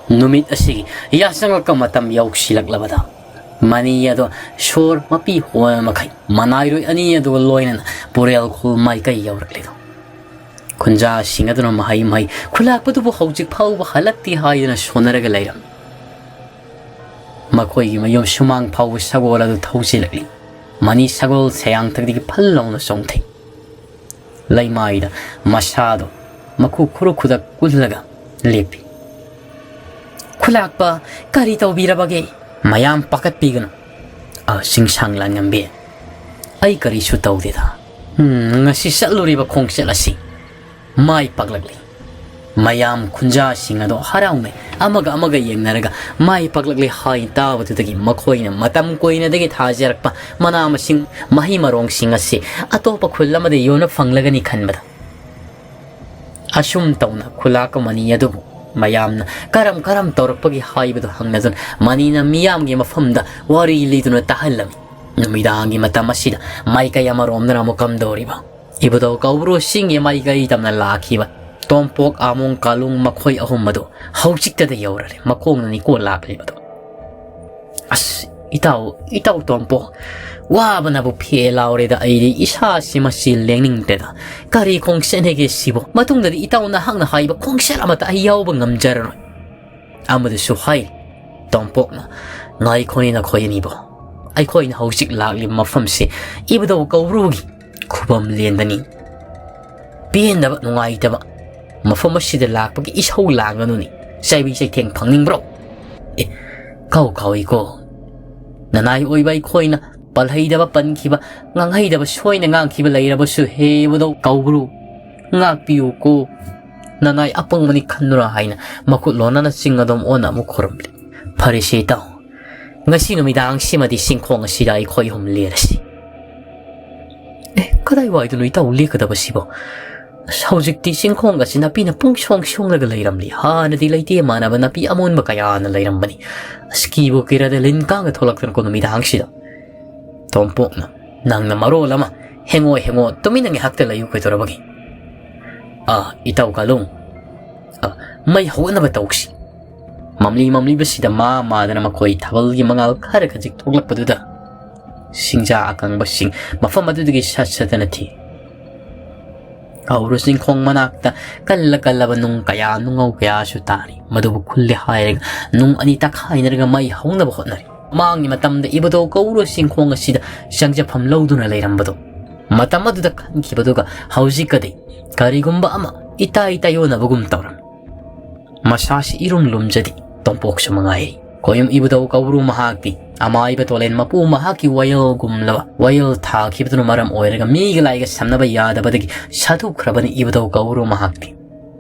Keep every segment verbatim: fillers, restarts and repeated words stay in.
ꯅꯨꯃꯤꯠ ꯑꯁꯤꯒꯤ ꯌꯥꯆꯪꯉꯛꯄ ꯃꯇꯝ ꯌꯧꯁꯤꯜꯂꯛꯂꯕꯗ, ꯃꯅꯤ ꯑꯗꯣ ꯁꯣꯔ ꯃꯄꯤ ꯍꯣꯟꯕ ꯃꯈꯩ ꯃꯅꯥꯏꯔꯣꯏ ꯑꯅꯤ ꯑꯗꯨꯒ ꯂꯣꯏꯅꯅ ꯄꯨꯔꯦꯜ ꯈꯨꯜ ꯃꯥꯏꯀꯩ ꯌꯧꯔꯛꯂꯤꯗꯣ꯫ ꯈꯨꯟꯖꯥꯁꯤꯡ ꯑꯗꯨꯅ ꯃꯍꯩ ꯃꯍꯩ ꯈꯨꯂꯥꯛꯄꯗꯨꯕꯨ ꯍꯧꯖꯤꯛ ꯐꯥꯎꯕ ꯍꯜꯂꯛꯇꯦ ꯍꯥꯏꯗꯨꯅ ꯁꯣꯟꯅꯔꯒ ꯂꯩꯔꯝꯃꯤ꯫ ꯃꯈꯣꯏꯒꯤ ꯃꯌꯨꯝ ꯁꯨꯃꯥꯡ ꯐꯥꯎꯕ ꯁꯒꯣꯜ ꯑꯗꯨ ꯊꯧꯖꯤꯜꯂꯛꯂꯤ꯫ ꯃꯅꯤ ꯁꯒꯣꯜ ꯁꯌꯥꯡꯊꯛꯇꯒꯤ ꯐꯜ ꯂꯥꯎꯅ ꯆꯣꯡꯊꯩ꯫ ꯂꯩꯃꯥꯏꯗ ꯃꯁꯥꯗꯣ ꯃꯈꯨ ꯈꯨꯔꯨ ꯈꯨꯗꯛ ꯀꯨꯜꯂꯒ ꯂꯦꯞꯄꯤ꯫ "ꯈꯨꯂꯥꯛꯄ, ꯀꯔꯤ ꯇꯧꯕꯤꯔꯕꯒꯦ?" "ꯃꯌꯥꯝ ꯄꯥꯈꯠꯄꯤꯒꯅꯨ꯫ ꯑ, ꯆꯤꯡꯁꯥꯡ ꯂꯥꯟꯉꯝꯕꯤ, ꯑꯩ ꯀꯔꯤꯁꯨ ꯇꯧꯗꯦꯗ꯫ ꯎꯝ, ꯉꯁꯤ ꯆꯠꯂꯨꯔꯤꯕ ꯈꯣꯡꯆꯠ ꯑꯁꯤ ꯃꯥꯏ ꯄꯥꯛꯂꯛꯂꯤ꯫" ꯃꯌꯥꯝ ꯈꯨꯟꯖꯥꯁꯤꯡ ꯑꯗꯣ ꯍꯔꯥꯎꯅꯩ꯫ ꯑꯃꯒ ꯑꯃꯒ ꯌꯦꯡꯅꯔꯒ ꯃꯥꯏ ꯄꯥꯛꯂꯛꯂꯦ ꯍꯥꯏ ꯇꯥꯕꯗꯨꯗꯒꯤ ꯃꯈꯣꯏꯅ ꯃꯇꯝ ꯀꯨꯏꯅꯗꯒꯤ ꯊꯥꯖꯔꯛꯄ ꯃꯅꯥ ꯃꯁꯤꯡ, ꯃꯍꯩ ꯃꯔꯣꯡꯁꯤꯡ ꯑꯁꯤ ꯑꯇꯣꯞꯄ ꯈꯨꯜ ꯑꯃꯗ ꯌꯣꯟꯕ ꯐꯪꯂꯒꯅꯤ ꯈꯟꯕꯗ, ꯑꯁꯨꯝ ꯇꯧꯅ ꯈꯨꯂꯥꯛꯄ ꯃꯅꯤ ꯑꯗꯨꯕꯨ ꯃꯌꯥꯝꯅ ꯀꯔꯝ ꯀꯔꯝ ꯇꯧꯔꯛꯄꯒꯤ ꯍꯥꯏꯕꯗꯨ ꯍꯪꯅꯗꯨꯅ ꯃꯅꯤꯅ ꯃꯤꯌꯥꯝꯒꯤ ꯃꯐꯝꯗ ꯋꯥꯔꯤ ꯂꯤꯗꯨꯅ ꯇꯥꯍꯜꯂꯝꯃꯤ꯫ ꯅꯨꯃꯤꯗꯥꯡꯒꯤ ꯃꯇꯝ ꯑꯁꯤꯗ ꯃꯥꯏꯀꯩ ꯑꯃꯔꯣꯝꯗꯅ ꯑꯃꯨꯛ ꯀꯝꯗꯧꯔꯤꯕ? ꯏꯕꯨꯙꯧ ꯀꯧꯕ꯭ꯔꯨ ꯆꯤꯡꯒꯤ ꯃꯥꯏꯀꯩ ꯇꯝꯅ ꯂꯥꯛꯈꯤꯕ ꯇꯣꯝꯄꯣꯛ, ꯑꯃꯣꯡ, ꯀꯥꯂꯨꯡ ꯃꯈꯣꯏ ꯑꯍꯨꯝ ꯑꯗꯨ ꯍꯧꯖꯤꯛꯇꯗ ꯌꯧꯔꯔꯦ꯫ ꯃꯈꯣꯡꯅꯅꯤꯀꯣ ꯂꯥꯛꯂꯤꯕꯗꯨ꯫ "ꯑꯁ, ꯏꯇꯥꯎ, ꯏꯇꯥꯎ ꯇꯣꯝꯄꯣꯛ, ꯋꯥꯕꯅꯕꯨ ꯐꯦ ꯂꯥꯎꯔꯦꯗ, ꯑꯩꯗꯤ ꯏꯁꯥꯁꯤ ꯃꯁꯤ ꯂꯦꯡꯅꯤꯡꯗ꯭ꯔꯦꯗ꯫ ꯀꯔꯤ ꯈꯣꯡꯆꯠꯅꯦꯒꯦ ꯁꯤꯕꯨ? ꯃꯇꯨꯡꯗꯗꯤ ꯏꯇꯥꯎ ꯅꯍꯥꯛꯅ ꯍꯥꯏꯕ ꯈꯣꯡꯆꯠ ꯑꯃꯠꯇ ꯑꯩ ꯌꯥꯎꯕ ꯉꯝꯖꯔꯔꯣꯏ꯫" ꯑꯃꯗꯨꯁꯨ ꯍꯥꯏ, ꯇꯣꯝꯄꯣꯛꯅ, "ꯉꯥꯏꯈꯣꯅꯦ ꯅꯈꯣꯏ ꯑꯅꯤꯕꯣ, ꯑꯩꯈꯣꯏꯅ ꯍꯧꯖꯤꯛ ꯂꯥꯛꯂꯤꯕ ꯃꯐꯝꯁꯤ ꯏꯕꯨꯙꯧ ꯀꯧꯕ꯭ꯔꯨꯒꯤ ꯈꯨꯕꯝ ꯂꯦꯟꯗꯅꯤ꯫ ꯄꯦꯟꯗꯕ, ꯅꯨꯡꯉꯥꯏꯇꯕ ꯃꯐꯝ ꯑꯁꯤꯗ ꯂꯥꯛꯄꯒꯤ ꯏꯁꯧ ꯂꯥꯡꯒꯅꯨꯅꯦ꯫ ꯆꯩꯕꯤ ꯆꯩꯊꯦꯡ ꯐꯪꯅꯤꯡꯕ꯭ꯔꯣ? ꯑꯦ, ꯀꯥꯎ ꯀꯥꯎꯏꯀꯣ꯫ ꯅꯅꯥꯏ ꯑꯣꯏꯕ ꯑꯩꯈꯣꯏꯅ ꯄꯜꯍꯩꯗꯕ ꯄꯟꯈꯤꯕ, ꯉꯥꯡꯍꯩꯗꯕ ꯁꯣꯏꯅ ꯉꯥꯡꯈꯤꯕ ꯂꯩꯔꯕꯁꯨ ꯍꯦ ꯏꯕꯨꯙꯧ ꯀꯧꯕ꯭ꯔꯨ, ꯉꯥꯛꯄꯤꯌꯨꯀꯣ꯫ ꯅꯅꯥꯏ ꯑꯄꯪꯕꯅꯤ ꯈꯟꯗꯨꯅ" ꯍꯥꯏꯅ ꯃꯈꯨꯠ ꯂꯣꯟꯅꯅ ꯆꯤꯡ ꯑꯗꯨꯝ ꯑꯣꯟꯅ ꯑꯃꯨꯛ ꯈꯨꯔꯨꯝꯂꯤ꯫ "ꯐꯔꯦꯁꯦ ꯏꯇꯥꯎ, ꯉꯁꯤ ꯅꯨꯃꯤꯗꯥꯡꯁꯤꯃꯗꯤ ꯆꯤꯡꯈꯣꯡ ꯑꯁꯤꯗ ꯑꯩꯈꯣꯏ ꯑꯍꯨꯝ ꯂꯦꯜꯂꯁꯤ꯫" "ꯑꯦ, ꯀꯗꯥꯏꯋꯥꯏꯗꯅꯣ ꯏꯇꯥꯎ ꯂꯦꯛꯀꯗꯕꯁꯤꯕꯣ? ꯑꯁ, ꯍꯧꯖꯤꯛꯇꯤ ꯆꯤꯡꯈꯣꯡ ꯑꯁꯤ ꯅꯥꯄꯤꯅ ꯄꯨꯡꯁꯣꯡ ꯁꯣꯡꯂꯒ ꯂꯩꯔꯝꯂꯤ꯫ ꯍꯥꯟꯅꯗꯤ ꯂꯩꯇꯦ ꯃꯥꯟꯅꯕ ꯅꯥꯄꯤ ꯑꯃꯣꯟꯕ ꯀꯌꯥꯅ ꯂꯩꯔꯝꯕꯅꯤ꯫ ꯑꯁ, ꯀꯤꯕꯨ ꯀꯤꯔꯗ ꯂꯤꯟ ꯀꯥꯡꯒ ꯊꯣꯛꯂꯛꯇꯅꯀꯣ ꯅꯨꯃꯤꯗꯥꯡꯁꯤꯗ꯫" ꯇꯣꯝꯄꯣꯛꯅ, "ꯅꯪꯅ ꯃꯔꯣꯜ ꯑꯃ, ꯍꯦꯡꯉꯣ, ꯍꯦꯡꯉꯣ, ꯇꯨꯃꯤꯟꯅ ꯉꯥꯏꯍꯥꯛꯇ ꯂꯩꯌꯨ, ꯀꯩꯗꯧꯔꯕꯒꯦ?" "ꯑꯥ, ꯏꯇꯥꯎ ꯀꯥꯂꯨꯡ, ꯑꯥ, ꯃꯩ ꯍꯧꯒꯠꯅꯕ ꯇꯧꯁꯤ꯫" ꯃꯝꯂꯤ ꯃꯝꯂꯤꯕꯁꯤꯗ ꯃꯥ ꯃꯥꯗꯅ ꯃꯈꯣꯏ ꯊꯥꯕꯜꯒꯤ ꯃꯉꯥꯜ ꯈꯔ ꯈꯖꯤꯛ ꯊꯣꯛꯂꯛꯄꯗꯨꯗ ꯁꯤꯡꯖꯥ ꯑꯀꯪꯕꯁꯤꯡ ꯃꯐꯝ ꯑꯗꯨꯗꯒꯤ ꯁꯠ ꯁꯠꯇꯅ ꯊꯤ꯫ ꯀꯧꯔꯨ ꯆꯤꯡꯈꯣꯡ ꯃꯅꯥꯛꯇ ꯀꯜꯂ ꯀꯜꯂꯕ ꯅꯨꯡ ꯀꯌꯥ, ꯅꯨꯡꯉꯧ ꯀꯌꯥꯁꯨ ꯇꯥꯔꯤ꯫ ꯃꯗꯨꯕꯨ ꯈꯨꯜꯂꯦ ꯍꯥꯏꯔꯒ ꯅꯨꯡ ꯑꯅꯤ ꯇꯛꯈꯥꯏꯅꯔꯒ ꯃꯩ ꯍꯧꯅꯕ ꯍꯣꯠꯅꯔꯤ꯫ ꯃꯃꯥꯡꯒꯤ ꯃꯇꯝꯗ ꯏꯕꯨꯙꯧ ꯀꯧꯔꯨ ꯆꯤꯡꯈꯣꯡ ꯑꯁꯤꯗ ꯆꯪꯖꯐꯝ ꯂꯧꯗꯨꯅ ꯂꯩꯔꯝꯕꯗꯣ, ꯃꯇꯝ ꯑꯗꯨꯗ ꯈꯟꯈꯤꯕꯗꯨꯒ ꯍꯧꯖꯤꯛꯀꯗꯤ ꯀꯔꯤꯒꯨꯝꯕ ꯑꯃ ꯏꯇꯥꯏ ꯇꯥꯏꯌꯣꯟꯅꯕꯒꯨꯝ ꯇꯧꯔꯝꯃꯤ꯫ ꯃꯁꯥꯁꯤ ꯏꯔꯨꯝ ꯂꯨꯝꯖꯗꯤ ꯇꯣꯝꯄꯣꯛꯁꯨ ꯃꯉꯥꯏꯔꯤ꯫ ꯈꯣꯌꯨꯝ ꯏꯕꯨꯙꯧ ꯀꯧꯕ꯭ꯔꯨ ꯃꯍꯥꯛꯇꯤ ꯑꯃꯥꯏꯕ ꯇꯣꯂꯦꯟ ꯃꯄꯨ ꯃꯍꯥꯛꯀꯤ ꯋꯥꯌꯦꯜꯒꯨꯝꯂꯕ ꯋꯥꯌꯦꯜ ꯊꯥꯈꯤꯕꯗꯨꯅ ꯃꯔꯝ ꯑꯣꯏꯔꯒ ꯃꯤꯒ ꯂꯥꯏꯒ ꯁꯝꯅꯕ ꯌꯥꯗꯕꯗꯒꯤ ꯁꯥꯗꯣꯛꯈ꯭ꯔꯕꯅꯤ ꯏꯕꯨꯙꯧ ꯀꯧꯕ꯭ꯔꯨ ꯃꯍꯥꯛꯇꯤ꯫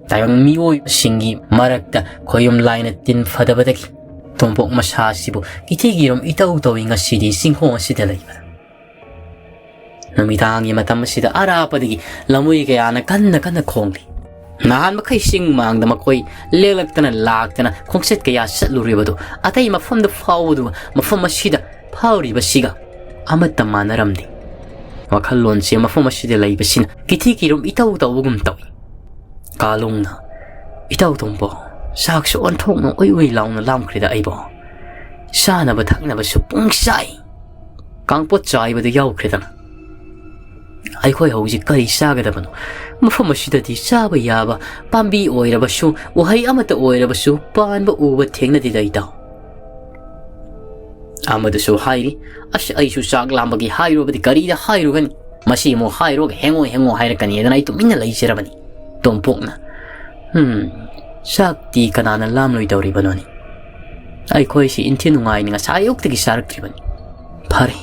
ꯇꯥꯏꯕꯪ ꯃꯤꯑꯣꯏꯕꯁꯤꯡꯒꯤ ꯃꯔꯛꯇ ꯈꯣꯌꯨꯝ ꯂꯥꯏꯅ ꯇꯤꯟ ꯐꯗꯕꯗꯒꯤ ꯇꯣꯝꯄꯣꯛ ꯃꯁꯥ ꯑꯁꯤꯕꯨ ꯀꯤꯊꯤꯒꯤꯔꯨꯝ ꯏꯇꯧ ꯇꯧꯏ ꯉꯁꯤꯗꯤ ꯆꯤꯡꯈꯣꯡ ꯑꯁꯤꯗ ꯂꯩꯕꯗ꯫ ꯅꯨꯃꯤꯗꯥꯡꯒꯤ ꯃꯇꯝ ꯑꯁꯤꯗ ꯑꯔꯥꯞꯄꯗꯒꯤ ꯂꯝꯍꯨꯏ ꯀꯌꯥꯅ ꯀꯟꯅ ꯀꯟꯅ ꯈꯣꯡꯂꯤ꯫ ꯅꯍꯥꯟ ꯃꯈꯩ ꯆꯤꯡ ꯃꯥꯡꯗ ꯃꯈꯣꯏ ꯂꯦꯛꯂꯛꯇꯅ ꯂꯥꯛꯇꯅ ꯈꯣꯡꯆꯠ ꯀꯌꯥ ꯆꯠꯂꯨꯔꯤꯕꯗꯨ ꯑꯇꯩ ꯃꯐꯝꯗ ꯐꯥꯎꯕꯗꯨꯒ ꯃꯐꯝ ꯑꯁꯤꯗ ꯐꯥꯎꯔꯤꯕꯁꯤꯒ ꯑꯃꯠꯇ ꯃꯥꯟꯅꯔꯝꯗꯦ꯫ ꯋꯥꯈꯜꯂꯣꯟꯁꯦ ꯃꯐꯝ ꯑꯁꯤꯗ ꯂꯩꯕꯁꯤꯅ ꯀꯤꯊꯤ ꯀꯤꯔꯨꯝ ꯏꯇꯧ ꯇꯧꯕꯒꯨꯝ ꯇꯧꯏ꯫ ꯀꯥꯂꯣꯡꯅ, "ꯏꯇꯥꯎ ꯇꯣꯝꯕꯣ, ꯆꯥꯛꯁꯨ ꯑꯣꯟꯊꯣꯛꯅ ꯎꯏ ꯎꯏ ꯂꯥꯎꯅ ꯂꯥꯝꯈ꯭ꯔꯦꯗ ꯑꯩꯕꯣ꯫ ꯆꯥꯅꯕ ꯊꯛꯅꯕꯁꯨ ꯄꯨꯡꯆꯥꯏ꯫ ꯀꯥꯡꯄꯣꯠ ꯆꯥꯏꯕꯗ ꯌꯥꯎꯈ꯭ꯔꯦꯗꯅ꯫ ꯑꯩꯈꯣꯏ ꯍꯧꯖꯤꯛ ꯀꯔꯤ ꯆꯥꯒꯗꯕꯅꯣ? ꯃꯐꯝ ꯑꯁꯤꯗꯗꯤ ꯆꯥꯕ ꯌꯥꯕ ꯄꯥꯝꯕꯤ ꯑꯣꯏꯔꯕꯁꯨ, ꯎꯍꯩ ꯑꯃꯠꯇ ꯑꯣꯏꯔꯕꯁꯨ ꯄꯥꯟꯕ ꯎꯕ ꯊꯦꯡꯅꯗꯦꯗ ꯏꯇꯥꯎ꯫" ꯑꯃꯗꯨꯁꯨ ꯍꯥꯏꯔꯤ, "ꯑꯁ, ꯑꯩꯁꯨ ꯆꯥꯛ ꯂꯥꯝꯕꯒꯤ ꯍꯥꯏꯔꯨꯕꯗꯤ ꯀꯔꯤꯗ ꯍꯥꯏꯔꯨꯒꯅꯤ? ꯃꯁꯤ ꯑꯃꯨꯛ ꯍꯥꯏꯔꯨꯔꯒ ꯍꯦꯡꯉꯣ ꯍꯦꯡꯉꯣ ꯍꯥꯏꯔꯛꯀꯅꯤ ꯍꯥꯏꯗꯅ ꯑꯩ ꯇꯨꯃꯤꯟꯅ ꯂꯩꯖꯔꯕꯅꯤ꯫" ꯇꯣꯝꯄꯣꯛꯅ, "ꯍꯝ, ꯆꯥꯛꯇꯤ ꯀꯅꯥꯅ ꯂꯥꯝꯂꯣꯏꯗꯧꯔꯤꯕꯅꯣꯅꯦ? ꯑꯩꯈꯣꯏꯁꯤ ꯏꯟꯊꯤ ꯅꯨꯡꯉꯥꯏꯅ ꯉꯁꯥꯏ ꯑꯌꯨꯛꯇꯒꯤ ꯆꯥꯔꯛꯇ꯭ꯔꯤꯕꯅꯤ꯫ ꯐꯔꯦ,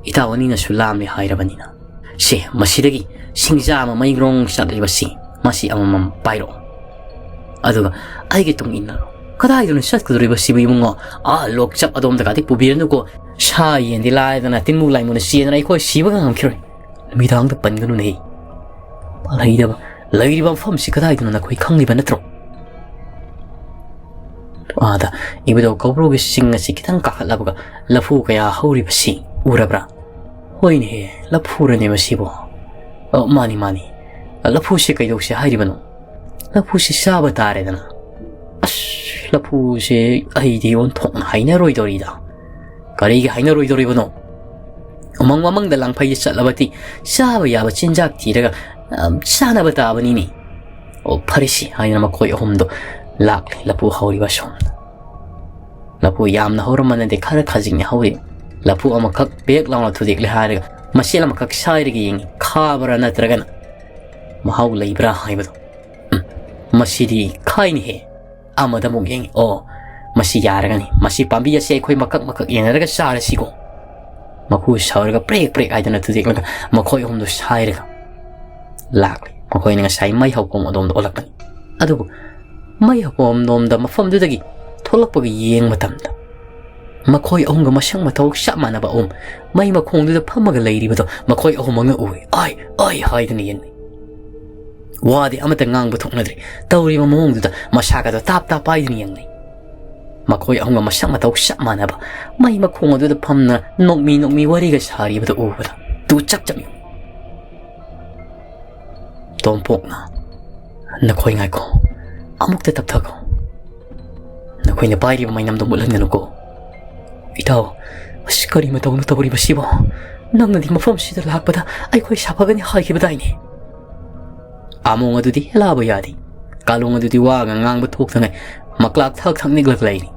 ꯏꯇꯥꯎ ꯑꯅꯤꯅꯁꯨ ꯂꯥꯝꯂꯦ ꯍꯥꯏꯔꯕꯅꯤꯅ꯫ ꯁꯦ, ꯃꯁꯤꯗꯒꯤ ꯁꯤꯡꯖꯥ ꯑꯃ ꯃꯩꯒ꯭ꯔꯣꯡ ꯆꯠꯂꯤꯕꯁꯤ, ꯃꯁꯤ ꯑꯃꯃꯝ ꯄꯥꯏꯔꯛꯑꯣ꯫ ꯑꯗꯨꯒ ꯑꯩꯒꯤ ꯇꯨꯡ ꯏꯟꯅꯔꯣ꯫" "ꯀꯗꯥꯏꯗꯅꯣ ꯆꯠꯀꯗꯧꯔꯤꯕꯁꯤꯕꯨ ꯏꯕꯨꯡꯉꯣ? ꯑꯥ ꯂꯣꯛꯆꯞ ꯑꯗꯣꯝꯗꯒꯗꯤ ꯄꯨꯕꯤꯔꯅꯨꯀꯣ꯫ ꯁꯥ ꯌꯦꯟꯗꯤ ꯂꯥꯏꯗꯅ ꯇꯤꯟꯃꯨꯛ ꯂꯥꯏꯃꯨꯛꯅ ꯆꯦꯗꯅ ꯑꯩꯈꯣꯏ ꯁꯤꯕꯒ ꯉꯝꯈꯤꯔꯣꯏ꯫ ꯅꯨꯃꯤꯗꯥꯡꯗ ꯄꯟꯒꯅꯨꯅꯦꯍꯦ꯫ ꯄꯥꯜꯍꯩꯗꯕ, ꯂꯩꯔꯤꯕ ꯃꯐꯝꯁꯤ ꯀꯗꯥꯏꯗꯅꯣ ꯅꯈꯣꯏ ꯈꯪꯂꯤꯕ ꯅꯠꯇ꯭ꯔꯣ?" ꯑꯥꯗ ꯏꯕꯨꯙꯧ ꯀꯧꯕ꯭ꯔꯨꯒꯤ ꯆꯤꯡ ꯑꯁꯤ ꯈꯤꯇꯪ ꯀꯥꯈꯠꯂꯕꯒ ꯂꯐꯨ ꯀꯌꯥ ꯍꯧꯔꯤꯕꯁꯤ ꯎꯔꯕ꯭ꯔꯥ? "ꯍꯣꯏꯅꯦꯍꯦ, ꯂꯐꯨꯔꯅꯦ ꯃꯁꯤꯕꯣ꯫ ꯑ, ꯃꯥꯅꯤ, ꯃꯥꯅꯤ꯫ ꯂꯐꯨꯁꯤ ꯀꯩꯗꯧꯁꯦ ꯍꯥꯏꯔꯤꯕꯅꯣ? ꯂꯐꯨꯁꯤ ꯆꯥꯕ ꯇꯥꯔꯦꯗꯅ꯫" "ꯑꯁ, ꯂꯐꯨꯁꯦ ꯑꯩꯗꯤ ꯑꯣꯟꯊꯣꯛꯅ ꯍꯩꯅꯔꯣꯏꯗꯧꯔꯤꯗ꯫ ꯀꯔꯤꯒꯤ ꯍꯩꯅꯔꯣꯏꯗꯧꯔꯤꯕꯅꯣ? ꯎꯃꯪ ꯋꯥꯃꯪꯗ ꯂꯥꯡꯐꯩꯗ ꯆꯠꯂꯕꯗꯤ ꯆꯥꯕ ꯌꯥꯕ ꯆꯤꯟꯖꯥꯛ ꯊꯤꯔꯒ, ꯑ, ꯆꯥꯅꯕ ꯇꯥꯕꯅꯤꯅꯦ꯫ "ꯑꯣ, ꯐꯔꯦꯁꯤ," ꯍꯥꯏꯗꯅ ꯃꯈꯣꯏ ꯑꯍꯨꯝꯗꯣ ꯂꯥꯛꯂꯦ ꯂꯐꯨ ꯍꯧꯔꯤꯕ ꯑꯁꯣꯝꯗ꯫ ꯂꯐꯨ ꯌꯥꯝꯅ ꯍꯧꯔꯝꯕ ꯅꯠꯇꯦ, ꯈꯔ ꯈꯖꯤꯛꯅ ꯍꯧꯔꯤ꯫ ꯂꯐꯨ ꯑꯃꯈꯛ ꯕꯦꯛ ꯂꯥꯎꯅ ꯊꯨꯗꯦꯛꯂꯦ ꯍꯥꯏꯔꯒ ꯃꯆꯦꯠ ꯑꯃꯈꯛ ꯁꯥꯏꯔꯒ ꯌꯦꯡꯉꯤ, ꯈꯥꯕ꯭ꯔꯥ ꯅꯠꯇ꯭ꯔꯒꯅ ꯃꯍꯥꯎ ꯂꯩꯕ꯭ꯔꯥ ꯍꯥꯏꯕꯗꯣ꯫ "ꯎꯝ, ꯃꯁꯤꯗꯤ ꯈꯥꯏꯅꯦꯍꯦ꯫" ꯑꯃꯗ ꯑꯃꯨꯛ ꯌꯦꯡꯉꯤ꯫ "ꯑꯣ, ꯃꯁꯤ ꯌꯥꯔꯒꯅꯤ꯫ ꯃꯁꯤ ꯄꯥꯝꯕꯤ ꯑꯁꯦ ꯑꯩꯈꯣꯏ ꯃꯀꯛ ꯃꯀꯛ ꯌꯦꯡꯅꯔꯒ ꯆꯥꯔꯁꯤꯀꯣ?" ꯃꯈꯨ ꯁꯥꯎꯔꯒ ꯄ꯭ꯔꯦꯛ ꯄ꯭ꯔꯦꯛ ꯍꯥꯏꯗꯅ ꯊꯨꯗꯦꯛꯂꯒ ꯃꯈꯣꯏ ꯑꯍꯨꯝꯗꯨ ꯁꯥꯏꯔꯒ ꯂꯥꯛꯂꯦ꯫ ꯃꯈꯣꯏꯅ ꯉꯁꯥꯏ ꯃꯩ ꯍꯧꯐꯝ ꯑꯗꯣꯝꯗ ꯑꯣꯜꯂꯛꯄꯅꯤ꯫ ꯑꯗꯨꯕꯨ ꯃꯩ ꯍꯧꯐꯝ ꯑꯗꯣꯝꯗ ꯃꯐꯝꯗꯨꯗꯒꯤ ꯊꯣꯛꯂꯛꯄꯒ ꯌꯦꯡꯕ ꯃꯇꯝꯗ ꯃꯈꯣꯏ ꯑꯍꯨꯝꯒ ꯃꯁꯛ ꯃꯇꯧ ꯆꯞ ꯃꯥꯟꯅꯕ ꯑꯍꯨꯝ ꯃꯩ ꯃꯈꯣꯡꯗꯨꯗ ꯐꯝꯃꯒ ꯂꯩꯔꯤꯕꯗꯣ ꯃꯈꯣꯏ ꯑꯍꯨꯝꯃꯛꯅ ꯎꯏ꯫ "ꯑꯥꯏ! ꯑꯥꯏ!" ꯍꯥꯏꯗꯨꯅ ꯌꯦꯡꯅꯩ꯫ ꯋꯥꯗꯤ ꯑꯃꯠꯇ ꯉꯥꯡꯕ ꯊꯣꯛꯅꯗ꯭ꯔꯤ꯫ ꯇꯧꯔꯤꯕ ꯃꯑꯣꯡꯗꯨꯗ ꯃꯁꯥꯒꯗꯣ ꯇꯥꯞ ꯇꯥꯞ ꯄꯥꯏꯗꯨꯅ ꯌꯦꯡꯅꯩ꯫ ꯃꯈꯣꯏ ꯑꯍꯨꯝꯒ ꯃꯁꯛ ꯃꯇꯧ ꯆꯞ ꯃꯥꯟꯅꯕ ꯃꯩ ꯃꯈꯣꯡ ꯑꯗꯨꯗ ꯐꯝꯅ ꯅꯣꯛꯃꯤ ꯅꯣꯛꯃꯤ ꯋꯥꯔꯤꯒ ꯁꯥꯔꯤꯕꯗꯨ ꯎꯕꯗ ꯇꯨ ꯆꯞ ꯆꯞ ꯌꯦꯡꯉꯤ꯫ ꯇꯣꯝꯄꯣꯛꯅ, "ꯅꯈꯣꯏ ꯉꯥꯏꯈꯣ, ꯑꯃꯨꯛꯇ ꯇꯞꯊꯈꯣ꯫ ꯅꯈꯣꯏꯅ ꯄꯥꯏꯔꯤꯕ ꯃꯩꯅꯝꯗꯣ ꯃꯨꯠꯍꯟꯒꯅꯨꯀꯣ꯫" "ꯏꯇꯥꯎ, ꯑꯁ, ꯀꯔꯤ ꯃꯇꯧꯅꯣ ꯇꯧꯔꯤꯕꯁꯤꯕꯣ? ꯅꯪꯅꯗꯤ ꯃꯐꯝꯁꯤꯗ ꯂꯥꯛꯄꯗ ꯑꯩꯈꯣꯏ ꯁꯥꯐꯒꯅꯤ ꯍꯥꯏꯈꯤꯕꯗꯥꯏꯅꯦ?" ꯑꯃꯣꯡ ꯑꯗꯨꯗꯤ ꯍꯦꯂꯥꯕ ꯌꯥꯗꯦ꯫ ꯀꯥꯂꯣꯡ ꯑꯗꯨꯗꯤ ꯋꯥꯒ ꯉꯥꯡꯕ ꯊꯣꯛꯇꯉꯩ ꯃꯀ꯭ꯂꯥꯛ ꯊꯛ ꯊꯛ ꯅꯤꯛꯂꯒ ꯂꯩꯔꯤ꯫